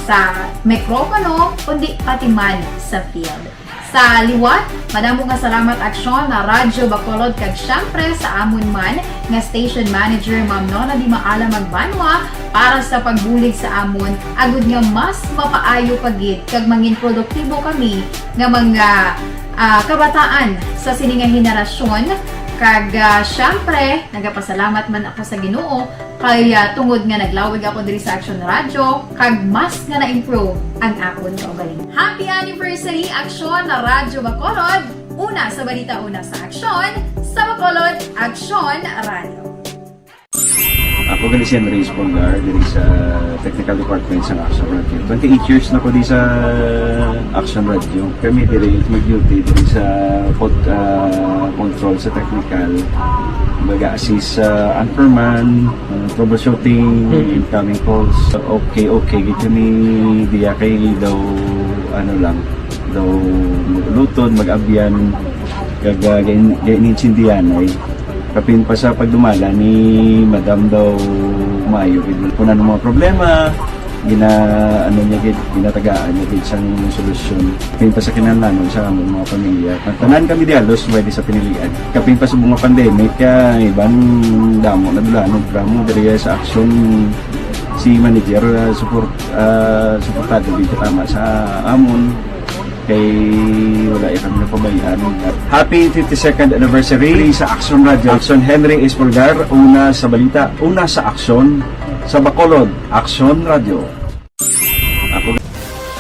sa mikropono, kundi pati man sa field. Sa liwat, madamo nga salamat, Aksyon, na Radyo Bacolod, kag syempre sa amon man nga station manager, Ma'am Nona Di Maala Magbanwa, para sa pagbulig sa amon, agud nga mas mapaayo pa gid kag mangin produktibo kami nga mga, ah, kabataan sa sini nga henerasyon. Kag, ah, syempre, nagapasalamat man ako sa Ginoo kay, ah, tungod nga naglawig ako diri sa Action Radio, kag mas nga na-improve ang akon kaugalingon. Happy anniversary, Action Radio Bacolod! Una sa balita, una sa aksyon, sa Bacolod, Action Radio. Ako gali si Andres Polgar, diri sa Technical Department sa Action Radio. Twenty-eight years na ko di sa Action Radio. Kami diri mag-duty diri sa pod-, ah, control sa technical. Mag-assist sa anchorman, uh, troubleshooting, incoming calls. Okay, okay, gid kami diya kay daw, ano lang, daw mag-ulutod, mag-abyan, kag, uh, gain-, gain-, intindihan ay kapin pa sa pagdumala ni Madam daw maayo gid. Kung ano mga problema, gina-, ano niya gid, ginatagaan niya gid sang solusyon. Kapin pa sa kinahanglanon sa among mga pamilya. Tanan kami di halos pwede sa pinilian. Kapin pa sa mga pandemic, kaya iban damo na dula, no, drama diri sa aksyon si manager, ah, support, ah, suportado gid tama sa amon. Kay wala ya kami napabayaan. Happy fifty-second anniversary sa Aksyon Radio. Aksyon Henry Espolgar, una sa balita, una sa aksyon, sa Bacolod, Aksyon Radio. Ako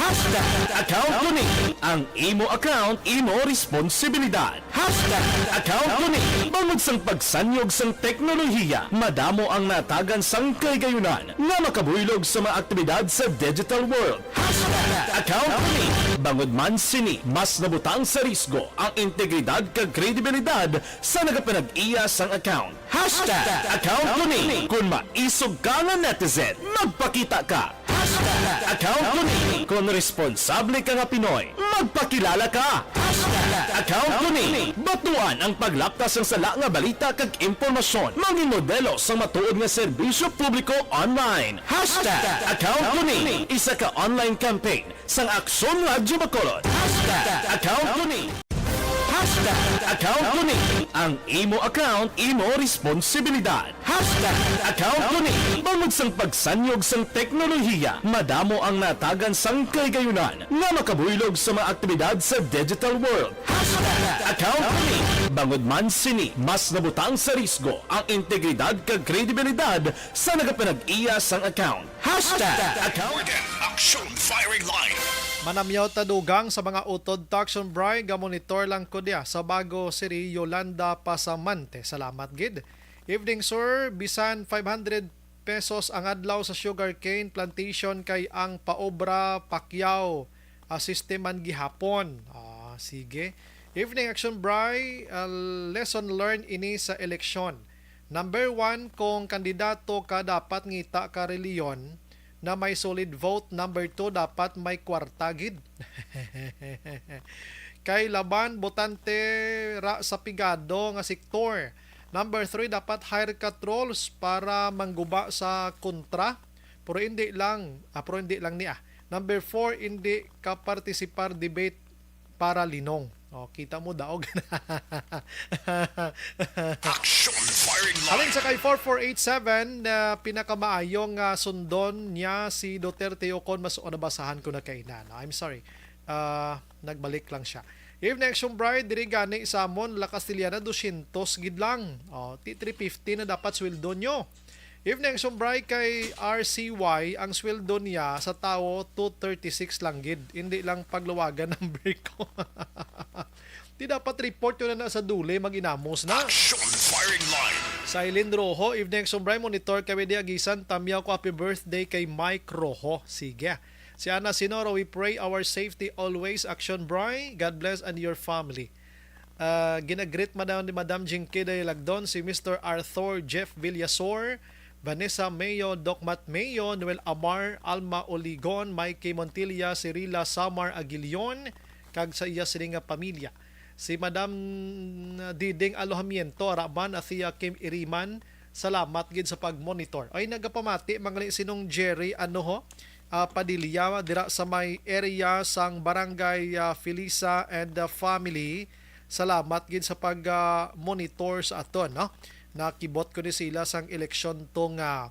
Hashtag account ko ni. Ang imo account, imo responsibilidad. Hashtag account ko ni. Bangod sang pagsanyog sang teknolohiya, madamo ang natagan sang kahigayonan nga makabuylog sa mga aktibidad sa digital world. Hashtag account ko ni. Bangod man sini, mas nabutang sa risgo ang integridad kag kredibilidad sa nagapanag-iya sang account. Hashtag account ko ni. Kung maisog ka nga netizen, magpakita ka. Hashtag account ko ni. Kung responsable ka nga Pinoy, magpakilala ka. Hashtag account ko ni. Batuan ang paglapta sang sala nga balita kag impormasyon. Mangin modelo sang matuod nga serbisyo publiko online. Hashtag account ko ni. Isa ka online campaign sang Aksyon Radyo Bacolod. Hashtag account ko ni. Hashtag account ko ni. Ang imo account, imo responsibilidad. Hashtag account ko ni. Bangod sang pagsanyog sang teknolohiya, madamo ang natagan sang kahigayonan nga makabuylog sa mga aktibidad sa digital world. Hashtag account ko ni. Bangod man sini, mas nabutang sa risgo ang integridad kag kredibilidad sa nagapanag-iya sang account. Hashtag account. Action Firing Line. Manamyaw ta dugang sa mga utod ta, Action Bri, ga-monitor lang ko diya sa Bago City, Yolanda Pasamante. Salamat gid. Evening, sir. Bisan five hundred pesos ang adlaw sa sugarcane plantation kay ang paobra pakyaw, ah, sisteman gihapon. Ah, sige. Evening, Action Bri. Ah, lesson learned ini sa eleksyon. Number one, kung kandidato ka, dapat ngita ka reliyon na may solid vote. Number two, dapat may kwarta gid. Kay laban botante ra sa pigado nga sektor. Number three, dapat hire ka trolls para mangguba sa kontra. Pero hindi lang, ah, pero hindi lang ni, ah. Number four, hindi ka partisipar debate para linong. O, kita mo, daog. Action Firing Line. Halin sa kay four four eight seven, na pinakamaayong, ah, sundon niya si Duterte o kon mas o nabasahan ko na kaina, no? I'm sorry. Ah, nagbalik lang siya. Evening, Action Bri, diri gani sa amon, La Castellana, dosyentos gid lang. O, ti three fifty na dapat sweldo nyo. Evening, Action Bri, kay R C Y, ang sweldo niya sa tawo, two thirty-six lang gid. Hindi lang pagluwagan number ko. Di dapat report yun na sa duli, mag-inamos na. Action Firing Line. Silent Rojo, evening, Action Bri, monitor kami di agisan, tamyaw ko, happy birthday kay Mike Rojo. Sige. Si Ana Sinoro, we pray our safety always. Action Bri, God bless and your family. Ah, ginagreet man daw ni Madam Jinky Dayalagdon si Mister Arthur Jeff Villasor, Vanessa Mayo, Doc Matt Mayo, Noel Amar, Alma Oligon, Mikey Montilla, Cirila Samar Aguilion, kag sa iya sini nga pamilya. Si Madam Diding Alojamiento, Araman, Athea Kim Iriman, salamat gid sa pag-monitor. Ay, nagapamati, mangali sinong Jerry, ano ho? Ah, Padilla, dira sa may area sang Barangay, ah, Felisa and, ah, family. Salamat gid sa pag, ah, monitor sa aton, no? Nakibot ko ni sila sang eleksyon to nga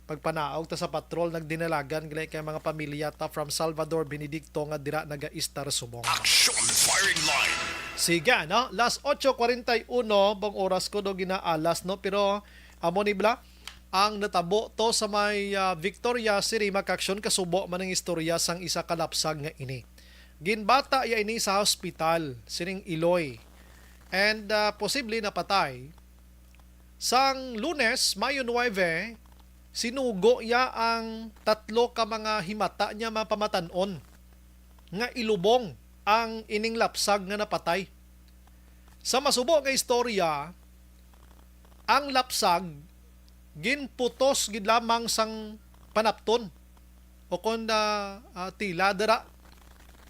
pagpanaog ta sa patrol, nagdinalagan gali kay mga pamilya ta from Salvador Benedicto nga dira naga-istar subong. Action Firing Line. Sige, no? Las ocho cuarenta y uno bang oras ko do ginaalas, no? Pero amo ni bla, ang natabo to sa may, ah, Victoria City, Makaksyon, kasubo man ang istorya sang isa ka lapsag nga ini. Ginbata iya ini sa hospital sining Iloy. And, ah, posible napatay. Sang Lunes, Mayo nuebe, sinugo iya ang tatlo ka mga himata niya mapamatan-on nga ilubong ang ining lapsag nga napatay. Sa masubo nga istorya, ang lapsag ginputos gid lamang sang panapton o kon, ah, ah, tila dira.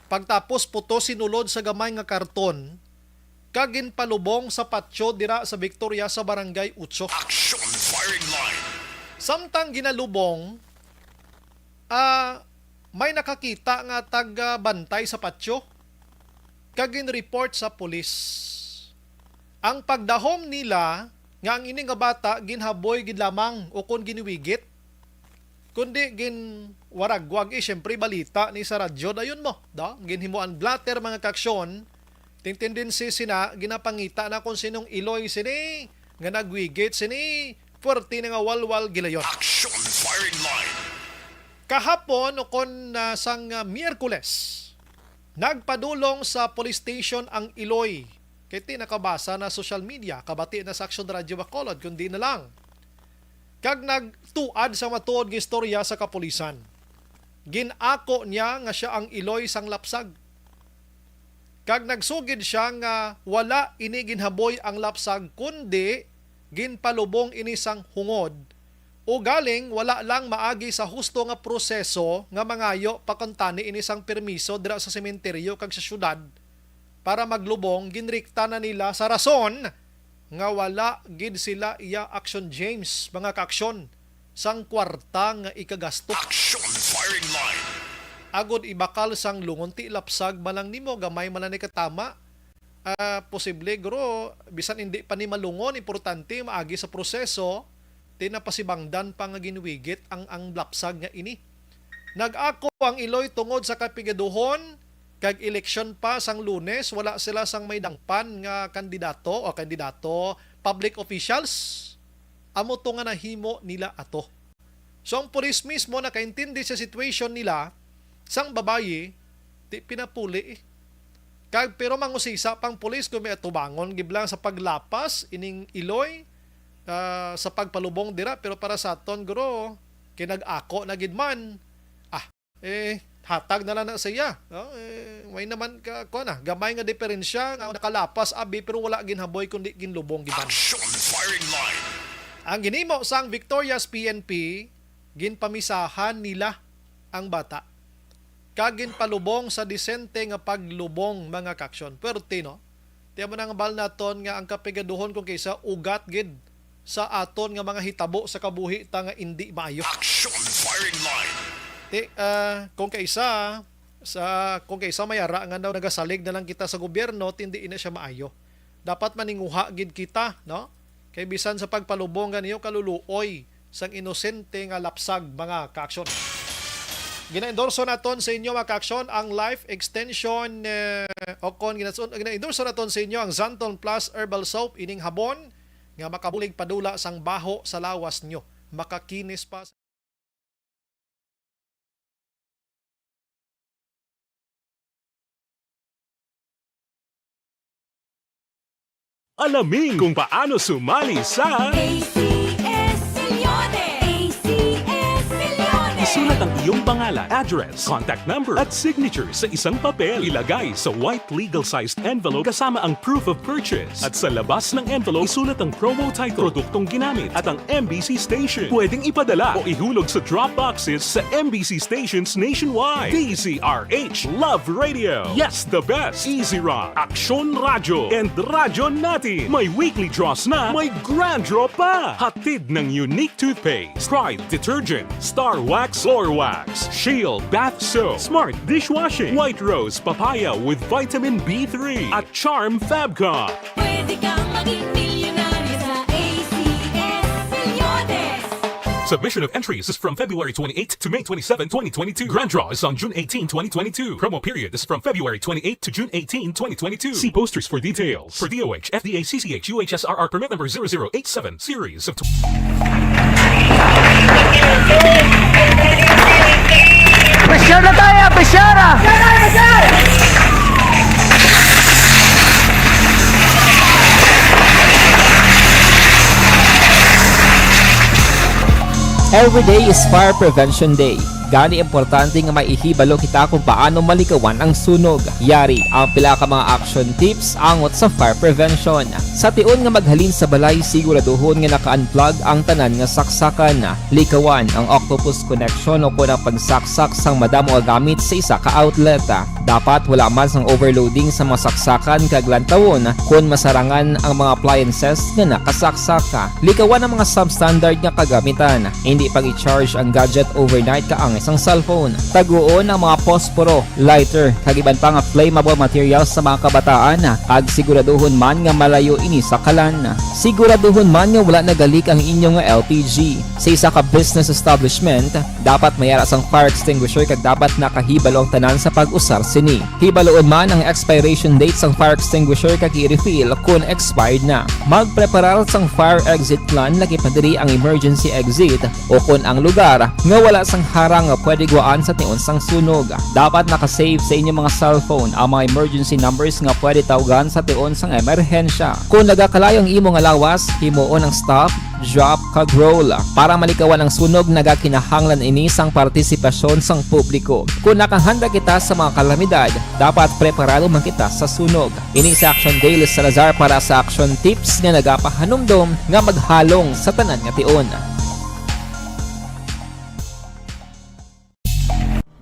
Pagtapos putos sinulod sa gamay nga karton kag ginpalubong sa patio dira sa Victoria sa Barangay Ocho. Action firing line. Samtang ginalubong, ah, may nakakita nga taga-bantay sa patio kag gin-report sa pulis. Ang pagdahom nila nga ang ini nga bata ginhaboy gid lamang o kon ginwigit, kundi ginwaragwag, eh, siyempre, balita ni sa radyo, dayon mo, da? Ginhimuan blotter, mga kaaksyon. Ting tendency sina, ginapangita na kung sinong iloy sini, nga nagwigit sini, puwerte na nga walwal gilayon. Action firing line. Kahapon, o kon, ah, sang, ah, Miyerkules, nagpadulong sa police station ang iloy. Kay ti nakabasa na social media, kabati na sa Action Radio Bacolod, kundi na lang. Kag nagtuad sa matuod nga istorya sa kapulisan. Gin-ako niya nga sia ang iloy sang lapsag. Kag nagsugid sia nga wala ini ginhaboy ang lapsag, kundi ginpalubong ini sang hungod. Ugaling wala lang maagi sa husto nga proseso nga mangayo pa kuntani ini sang permiso dira sa sementeryo kag sa syudad para maglubong, ginrikta na nila sa rason nga wala gid sila iya aksyon, James, mga kaaksyon, sang kwarta nga ikagasto. Action firing line. Agod ibakal sang lungon, ti lapsag man lang nimo, gamay man lang ni katama. Ah, posible, guro, bisan indi pa ni malungon, importante maagi sa proseso, ti napasibangdan pa nga ginwigit ang, ang lapsag nga ini. Nag-ako ang iloy tungod sa kapigaduhon kag eleksyon pa sang Lunes, wala sila sang may dangpan nga kandidato o kandidato, public officials. Amo to nga nahimo nila ato. So, ang pulis mismo nakaintindi sa situation nila, sang babayi, ti pinapuli, eh. Kag, pero mangusisa pang pulis kung may atubangon gid lang sa paglapas ining iloy, ah, sa pagpalubong dira, pero para sa aton, guro, kay nag-ako na gid man, ah, eh, hatag na lang na sa iya, no? Eh, may naman ka, kuwan na, gamay nga diferensya nga nakalapas abi, pero wala ginhaboy kundi ginlubong gid man. Action firing line. Ang ginhimo sang Victorias P N P, ginpamisahan nila ang bata kag ginpalubong sa disente nga paglubong, mga kaaksyon. Puwerte, no? Ti amo na nga bal naton nga ang kapigaduhon kung kaysa ugat gid sa aton nga mga hitabo sa kabuhi ta nga indi maayo. Action firing line. Ti, ah, kung kaysa sa, kung kaysa may ara nga daw nagasalig na lang kita sa gobyerno, ti indi na siya maayo. Dapat maninguha gid kita, no? Kay bisan sa pagpalubong ganiyo kaluluoy sang inosente nga lapsag, mga kaaksyon. Gina-endorso naton sa inyo, mga kaaksyon, ang life extension, eh, o kon gina-, gina-endorso naton sa inyo ang Xanthone Plus Herbal Soap, ining habon nga makabulig padula sang baho sa lawas nyo, makakinis pa. Alamin kung paano sumali sa A C S Millones! A C S Millones! Isulat ang iyong pangalan, address, contact number, at signature sa isang papel. Ilagay sa white legal-sized envelope kasama ang proof of purchase. At sa labas ng envelope, isulat ang promo title, produktong ginamit, at ang M B C station. Pwedeng ipadala o ihulog sa drop boxes sa M B C stations nationwide. D Z R H, Love Radio. Yes, the best. Easy Rock, Aksyon Radyo, and Radyo Natin. May weekly draws na, may grand draw pa. Hatid ng Unique Toothpaste, Pride Detergent, Star Wax, Floor Wax, Shield Bath Soap, Smart Dishwashing, White Rose Papaya with Vitamin B three, at Charm Fabcon. Pwede kang maging milyonaryo sa A C S Millones. Submission of entries is from February twenty-eight to May twenty-seven, twenty twenty-two. Grand draw is on June eighteen, twenty twenty-two. Promo period is from February twenty-eight to June eighteen, twenty twenty-two. See posters for details. For D O H, F D A, C C H, U H S R R permit number zero zero eight seven series of Pressure na tayo, pressure! Every day is Fire Prevention Day. Gani, importante nga may ihibalo kita kung paano malikawan ang sunog. Yari ang pila ka mga action tips angot sa fire prevention. Sa tion nga maghalin sa balay, siguraduhon nga naka-unplug ang tanan nga saksakan. Likawan ang octopus connection o kon ang pagsaksak sang madamo nga gamit sa isa ka outlet. Dapat wala man sang overloading sa mga saksakan kag lantawon kon masarangan ang mga appliances nga nakasaksak. Likawan ang mga substandard nga kagamitan. Hindi pag-i-charge ang gadget overnight kaangay sang cellphone. Taguon ang mga posporo, lighter, kag iban pa nga flammable materials sa mga kabataan, kag siguraduhon man nga malayo ini sa kalan. Siguraduhon man nga wala nagalik ang inyo nga L P G. Sa isa ka business establishment, dapat may ara sang fire extinguisher kag dapat nakahibalo ang tanan sa pag-usar sini. Hibaluon man ang expiration date sang fire extinguisher kag i-refill kon expired na. Magpreparar sang fire exit plan, lakip na diri ang emergency exit o kon ang lugar nga wala sang harang nga pwede guwaan sa tion sang sunog. Dapat naka-save sa inyo mga cellphone ang mga emergency numbers nga pwede tawgan sa tion sang emerhensya. Kon nagakalayo ang imo nga lawas, himuon ang stop, drop, kag roll. Para malikawan ang sunog, nagakinahanglan ini sang partisipasyon sang publiko. Kon nakahanda kita sa mga kalamidad, dapat preparado man kita sa sunog. Ini si Action Dale Salazar para sa Action Tips nga nagapahanumdom nga maghalong sa tanan nga tion.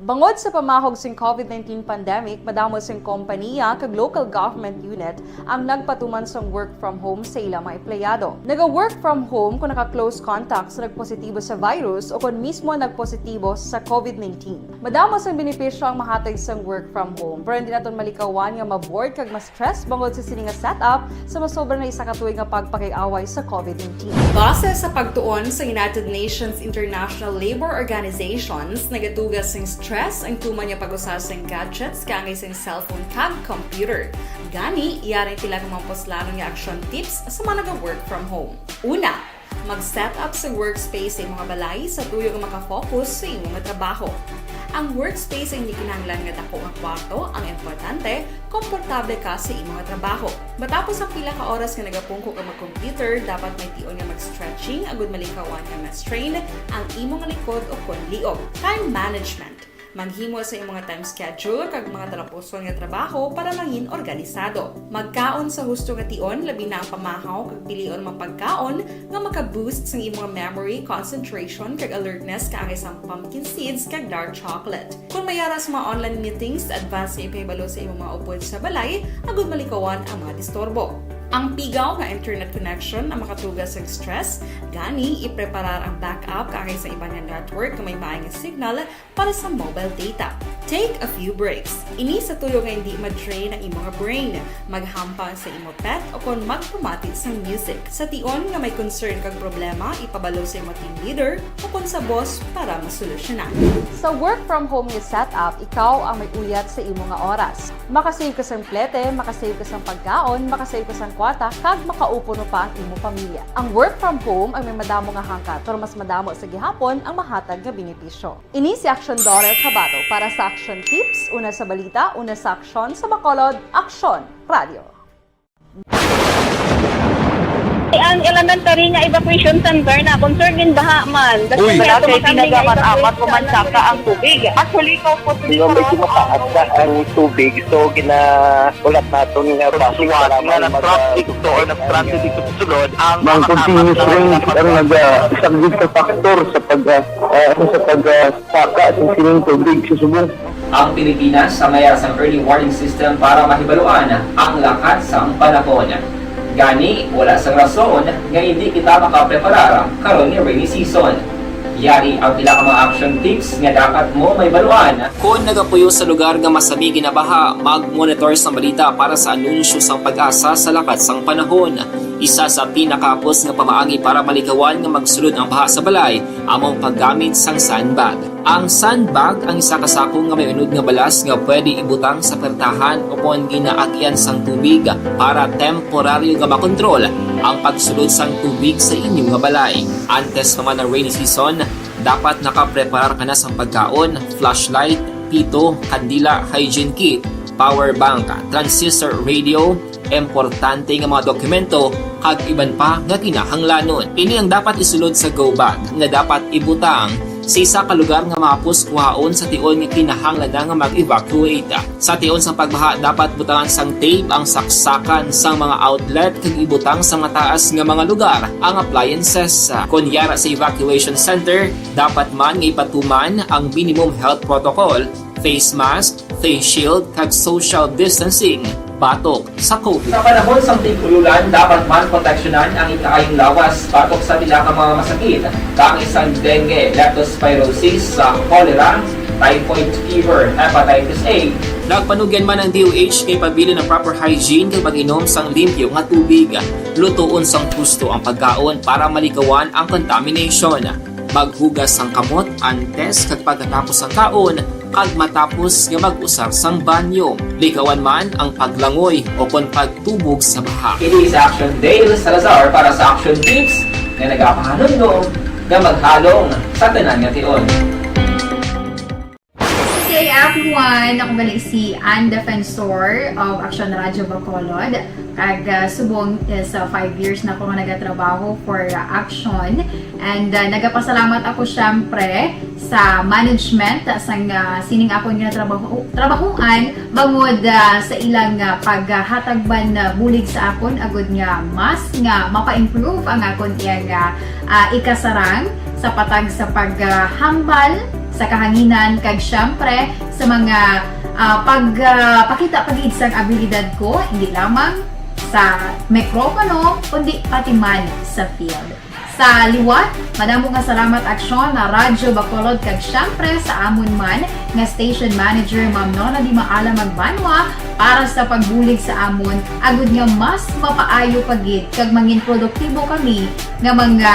Bangod sa pamahog sing covid nineteen pandemic, madamo sing kompaniya kag local government unit ang nagpatuman sang work from home sa ila mga empleyado. Naga-work from home kung naka-close contact sa nagpositibo sa virus o kon mismo nagpositibo sa covid nineteen. Madamo sang benepisyo ang mahatag sang work from home, pero hindi naton malikawan nga ma-bored kag ma-stress bangod sa sini nga setup sa masobra na isa ka tuig nga pagpakig-away sa covid nineteen. Base sa pagtuon sa United Nations International Labour Organizations, nagatuga sing stress ang tuman nga pag-usa sing gadgets kaangay sing cellphone kag computer. Gani, yari pila ka mga puslanon nga action tips sa mga naga-work from home. Una, mag-set up sa workspace sa imong balay sa tuyo nga maka-focus sa imong trabaho. Ang workspace ay hindi kinahanglan nga dako nga kwarto, ang importante, komportable ka sa imong trabaho. Matapos ang pila ka oras nga nagapungko ka mag-computer, dapat may tion nga mag-stretching agud malikawan nga ma-strain ang imong likod o kon liog. Time management. Maghimo sa imong time schedule kag mga talapuson nga trabaho para mangin organisado. Magkaon sa husto nga tion, labi na ang pamahaw, kag pilion ang mga pagkaon nga maka-boost sang imong memory, concentration, kag alertness, kaangay sang pumpkin seeds kag dark chocolate. Kung may ara sa mga online meetings, advance nga ipahibalo sa imong mga upod sa balay agud malikawan ang mga disturbo. Ang pigaw nga internet connection ang makatuga sa stress, gani ipreparar ang backup kaangay sa iban nga network nga may maay nga signal para sa mobile data. Take a few breaks. Ini sa tuyo nga hindi ma-drain ang imong brain. Maghampang sa imo pet o kon magpamati sang music. Sa tion nga may concern kag problema, ipabalo sa imo team leader o kon sa boss para masolusyonan. Sa work from home nga setup, ikaw ang may uyat sa imo nga oras. Makasave ka sang plete, makasave ka sang pagkaon, makasave ka sang kwarta, kag makaupo no pa ang imo pamilya. Ang work from home ang may madamo nga hangkat, pero mas madamo sa gihapon ang mahatag nga benepisyo. Ini si Action Dorel Cabato para sa Action Tips, una sa balita, una sa aksyon, sa Bacolod, Aksyon Radio. Ang elementary nga evacuation center na concern gin baha man. Uy. Wala kay ginagamit-amat ko man saka ang tubig. Actually, ko po. Medyo mataas na ang tubig, so ginahulat naton nga basic para nga mag- traffic to or nag-transit dito sa sulod ang mga continuous rain ang nag-, ah, isang big factor sa pag, ah, ah, sa pag, ah, saka sa sining tubig sa subong. Ang Pilipinas ang may sang early warning system para mahibaluan ang lakat sang panahon. Gani, wala sang rason nga hindi kita makapreparar karon nga rainy season. Yari ang pila ka mga action tips nga dapat mo mahibaluan. Kon nagapuyo sa lugar nga masami ginabaha, mag-monitor sa balita para sa anunsyo sang PAGASA sa lakat sang panahon. Isa sa pinakahapos nga pamaagi para malikawan nga magsulod ang baha sa balay amo ang paggamit sang sandbag. Ang sandbag ang isa ka sako nga may unod nga balas nga pwede ibutang sa pertahan o kon ginaagian sang tubig para temporaryo nga makontrol ang pagsulod sang tubig sa inyo nga balay. Antes pa man ang rainy season, dapat nakapreparar ka na sang pagkaon, flashlight, pito, kandila, hygiene kit, power bank, transistor radio, importante nga mga dokumento, kag iban pa nga kinahanglanon. Ini ang dapat isulod sa go bag nga dapat ibutang Sa isa ka lugar nga mahapos kuhaon sa tion nga kinahanglan na nga mag-evacuate. Sa tion sang pagbaha, dapat butangan sang tape ang saksakan sang mga outlet kag ibutang sa mataas nga mga lugar ang appliances. Kon yara sa evacuation center, dapat man nga ipatuman ang minimum health protocol, face mask, face shield, kag social distancing batok sa COVID. Sa panahon sang tig-ululan, dapat man proteksyonan ang ikaayong lawas batok sa pila ka mga masakit, kaangay sang dengue, leptospirosis, sa cholera, typhoid fever, hepatitis A. Nagpanugyan man ang D O H nga ipabilin ang proper hygiene kag pag-inom sang limpyo nga tubig. Lutoon sang husto ang pagkaon para malikawan ang contamination. Maghugas sang kamot antes kag pagkatapos sang kaon, kag matapos nga mag-usar sang banyo. Likawan man ang paglangoy o kon pagtubog sa baha. Ini si Action Dale Salazar para sa Action Tips nga nagapahanumdom nga maghalong sa tanan nga tion. Good day, everyone. Ako gali si Ann Defensor of Action Radio Bacolod. Kag, ah, subong is, ah, five years na ako nga nagatrabaho for, ah, Action. And, ah, nagapasalamat ako, syempre, sa management, ah, sang, ah, sining akon nga trabaho, trabahuan, bangod, ah, sa ilang, ah, paghatag man, ah, bulig sa akon, agud nga mas nga mapa-improve ang akon iyang, ah, ah, ikasarang sa patag sa paghambal sa kahanginan, kag, syempre, sa mga, ah, pag, ah, pakita pa gid sang abilidad ko, hindi lamang sa mikropono, kundi pati man sa field. Sa liwat, madamo nga salamat, Aksyon, na Radyo Bacolod, kag, syempre, sa amon man nga station manager, Ma'am Nona Di Maala Magbanwa, para sa pagbulig sa amon, agud nga mas mapaayo pa gid kag mangin produktibo kami nga mga,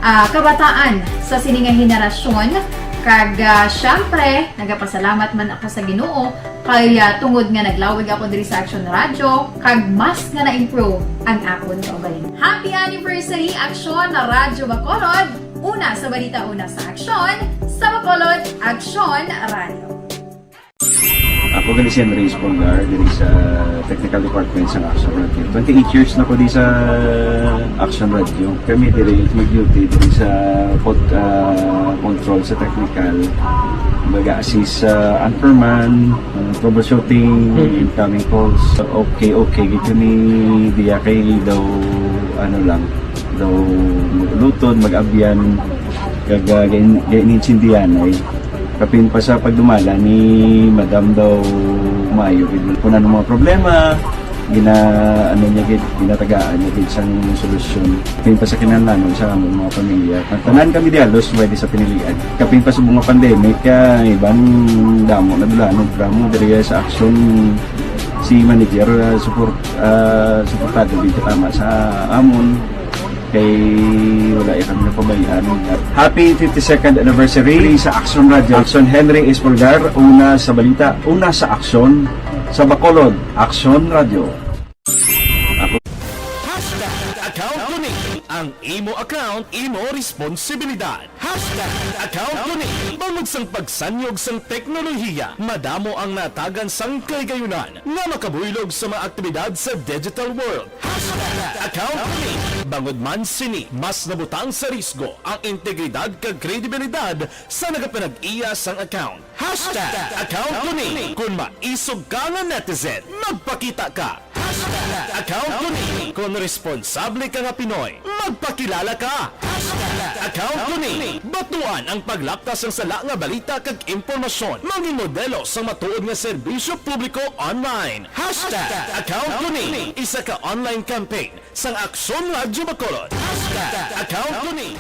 ah, kabataan sa sini nga henerasyon. Kag, ah, syempre, nagapasalamat man ako sa Ginoo kay, ah, tungod nga naglawig ako diri sa Action Radio, kag mas nga na-improve ang akon kaugalingon. Happy anniversary, Aksyon na Radyo Bacolod! Una sa balita, una sa aksyon, sa Bacolod, Aksyon Radio. Ako gali si Henry Espolgar, diri sa technical department sa Action Radio. Twenty-eight years na ko di sa Action Radio. Kami diri nag-duty diri sa pod-, ah, control sa technical. Mag-assist sa anchorman, ah, troubleshooting, Mm. incoming calls. Okay, okay, gid kami diya kay daw, ano lang, daw mag-ulutod, mag-abyan, kag, ah, gain-, gain-, insindihan ay. Kapin pa sa pagdumala ni Madam daw maayo gid. Kung ano mga problema, gina-, ano niya gid, ginatagaan niya gid sang solusyon. Kapin pa sa kinahanglanon sa among mga pamilya. Ang tanan kami di halos pwede sa pinilian. Kapin pa sa mga pandemic, ah, iban damo na dulanog, damo diri sa aksyon si manager, ah, support, ah, suportado gid katama sa amon. Kay wala ya kami napabayaan. Happy fifty-second anniversary sa Action Radio. Action Henry Espolgar, una sa balita, una sa aksyon, sa Bacolod, Action Radio. Ako. Hashtag account ko ni. Ang imo account, imo responsibilidad. Hashtag account ko ni. Bangod sang pagsanyog sang teknolohiya, madamo ang natagan sang kahigayonan nga makabuylog sa mga aktibidad sa digital world. Hashtag account ko ni. Bangod man sini, mas nabutang sa risgo ang integridad kag kredibilidad sa nagapanag-iya sang account. Hashtag account ko ni. Kon maisog ka nga netizen, magpakita ka. Hashtag account ko ni. Kon responsable ka nga Pinoy, magpakilala ka. Hashtag account ko ni. Batuan ang paglapta sang sala nga balita kag impormasyon. Mangin modelo sang matuod nga serbisyo publiko online. Hashtag account ko ni. Isa ka online campaign sang Aksyon Radyo Bacolod. Hashtag account ko ni.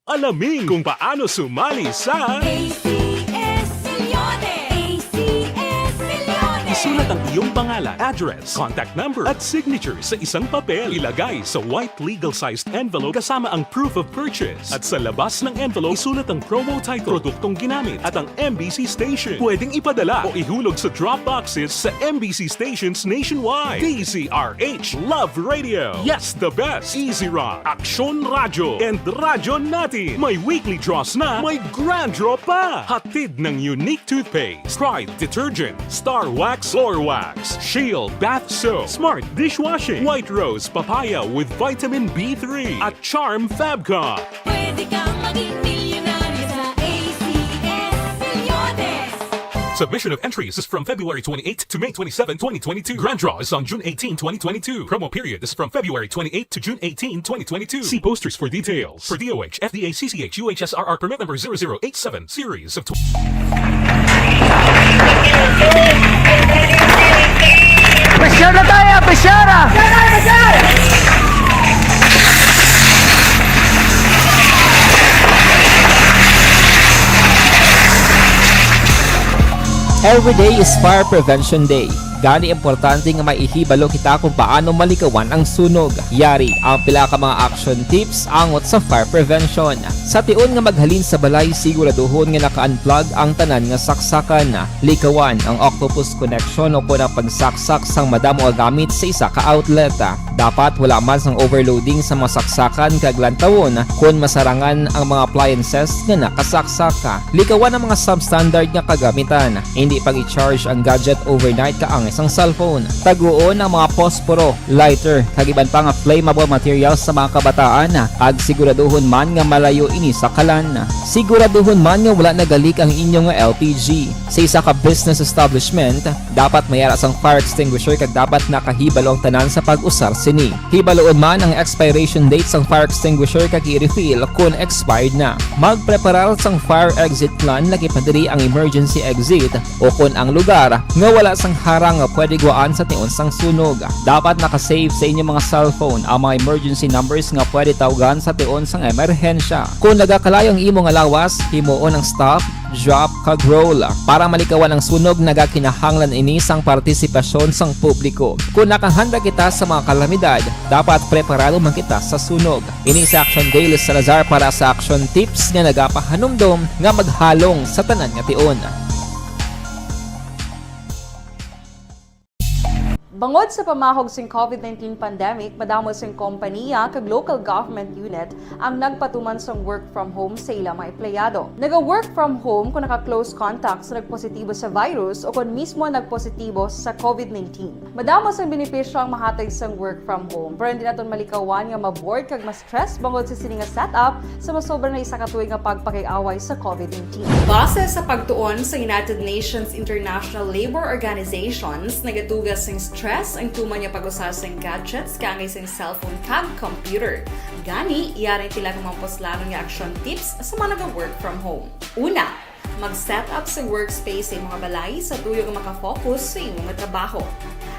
Alamin kung paano sumali sa A C S Milyonary. A C S Milyonary. Isulat ang iyong pangalan, address, contact number, at signature sa isang papel. Ilagay sa white legal-sized envelope kasama ang proof of purchase. At sa labas ng envelope, isulat ang promo title, produktong ginamit, at ang M B C station. Pwedeng ipadala o ihulog sa drop boxes sa M B C stations nationwide. D Z R H Love Radio. Yes, the best. Easy Rock, Aksyon Radyo, and Radyo Natin. May weekly draws na, may grand draw pa. Hatid ng Unique Toothpaste, Pride Detergent, Star Wax Gore Wax, Shield Bath Soap, Smart Dishwashing, White Rose Papaya with Vitamin B three, at Charm Fabcon. Pwede kang maging milyonaryo sa A C S Milyones. Submission of entries is from February twenty-eighth to May twenty-seven, twenty twenty-two. Grand draw is on June eighteen, twenty twenty-two. Promo period is from February twenty-eighth to June eighteen, twenty twenty-two. See posters for details. For D O H, F D A, C C H, U H S R R permit number zero zero eight seven, series of tw- Pressure na tayo! Pressure! Every day is Fire Prevention Day. Gani, importante nga maihibalo kita kung paano malikawan ang sunog. Yari ang pila ka mga action tips angot sa fire prevention. Sa tion nga maghalin sa balay, siguraduhon nga naka-unplug ang tanan nga saksakan. Likawan ang octopus connection o kon ang pagsaksak sang madamo nga gamit sa isa ka outlet. Dapat wala man sang overloading sa mga saksakan kag lantawon kon masarangan ang mga appliances nga nakasaksak. Likawan ang mga substandard nga kagamitan. Hindi pag-i-charge ang gadget overnight kaangay sang cellphone. Taguon ang mga posporo, lighter, kag iban pa nga flammable materials sa mga kabataan, kag siguraduhon man nga malayo ini sa kalan. Siguraduhon man nga wala nagalik ang inyo nga L P G. Sa isa ka business establishment, dapat may ara sang fire extinguisher kag dapat nakahibalo ang tanan sa pag-usar sini. Hibaloon man ang expiration date sang fire extinguisher kag i-refill kon expired na. Magpreparar sang fire exit plan, lakip na diri ang emergency exit o kon ang lugar nga wala sang harang nga pwede guwaan sa tion sang sunog. Dapat naka-save sa inyo mga cellphone ang mga emergency numbers nga pwede tawgan sa tion sang emerhensya. Kon nagakalayo ang imo nga lawas, himuon ang stop, drop, kag roll. Para malikawan ang sunog, nagakinahanglan ini sang partisipasyon sang publiko. Kon nakahanda kita sa mga kalamidad, dapat preparado man kita sa sunog. Ini si Action Day, Salazar para sa Action Tips nga nagapahanumdom nga maghalong sa tanan nga tion. Bangod sa pamahog sing COVID nineteen pandemic, madamo sing kompaniya kag local government unit ang nagpatuman sang work from home sa ila mga empleyado. Naga-work from home kon naka-close contact sa nagpositibo sa virus o kon mismo nagpositibo sa COVID nineteen. Madamo sang benepisyo ang mahatag sang work from home, pero hindi naton malikawan nga ma-bored kag ma-stress bangod sa sini nga setup sa masobra na isa ka tuig nga pagpakig-away sa COVID nineteen. Base sa pagtuon sa United Nations International Labour Organizations, nagatuga sing stress ang tuman nga pag-usa sing gadgets kaangay sing cellphone kag computer. Gani, yari ang pila ka mga puslanon nga action tips sa mga naga-work from home. Una, mag-set up sa workspace sa imong balay sa tuyo nga maka-focus sa imo nga trabaho.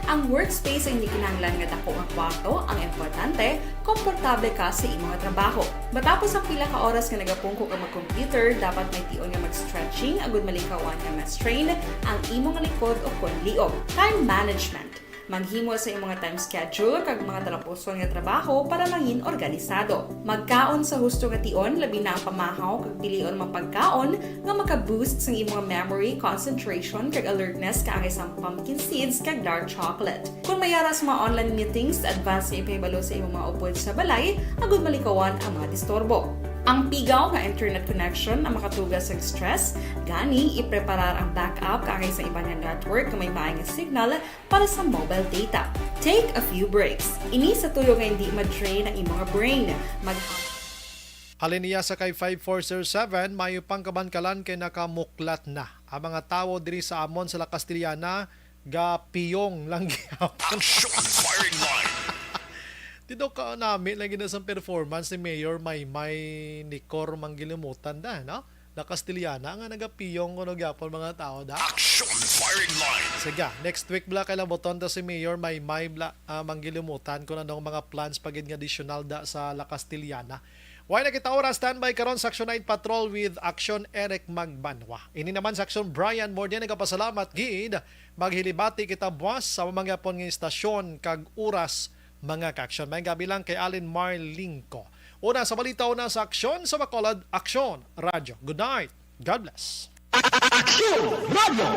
Ang workspace ang hindi kinahanglan nga dako nga kwarto, ang importante, komportable ka sa imo nga trabaho. Matapos ang pila ka oras nga nagapungko ka mag-computer, dapat may tion nga mag-stretching agud malikawan nga ma-strain ang imo nga likod o kon liog. Time management. Maghimo sa imo nga time schedule kag mga talapuson nga trabaho para mangin organisado. Magkaon sa husto nga tion, labi na ang pamahaw, kag pilion ang mga pagkaon nga maka-boost sang imo nga memory, concentration, kag alertness kaangay sang pumpkin seeds kag dark chocolate. Kon may ara sa mga online meetings, advance nga ipahibalo sa imo mga upod sa balay agud malikawan ang mga disturbo. Ang pigaw nga internet connection ang makatuga sa stress, gani ipreparar ang backup kaangay sa iban nga network nga may maay nga signal para sa mobile data. Take a few breaks. Ini sa tuyo nga hindi ma-drain ang imo nga brain. Mag- Halin niya sa kay five four zero seven, mayo pang kabankalan kay nakamuklat na ang mga tawo diri sa amon sa La Castellana, gapiyong lang gihapon. Action Firing Line. Dito ka nami lang gina sa performance ni Mayor Maymay Nicor Manggilimutan da, no? La Castellana nga nagapiyong kuno gyapon mga tao da. Action Firing Line. Sige, next week bla kay labuton ta si Mayor Maymay bla, ah, Manggilimutan kung anong mga plans pa gid nga additional da sa La Castellana. Way na kita oras, standby karon sa Action nine Patrol with Action Eric Magbanwa. Ini naman sa Action Brian Mordia, nagapasalamat gid. Maghilibati kita buwas sa mamangyapon nga istasyon kag oras, mga ka-action. May gabi lang kay Alin Marlingco. Una sa balita, una sa aksyon sa Bacolod, Aksyon Radyo. Good night. God bless. Aksyon Radyo.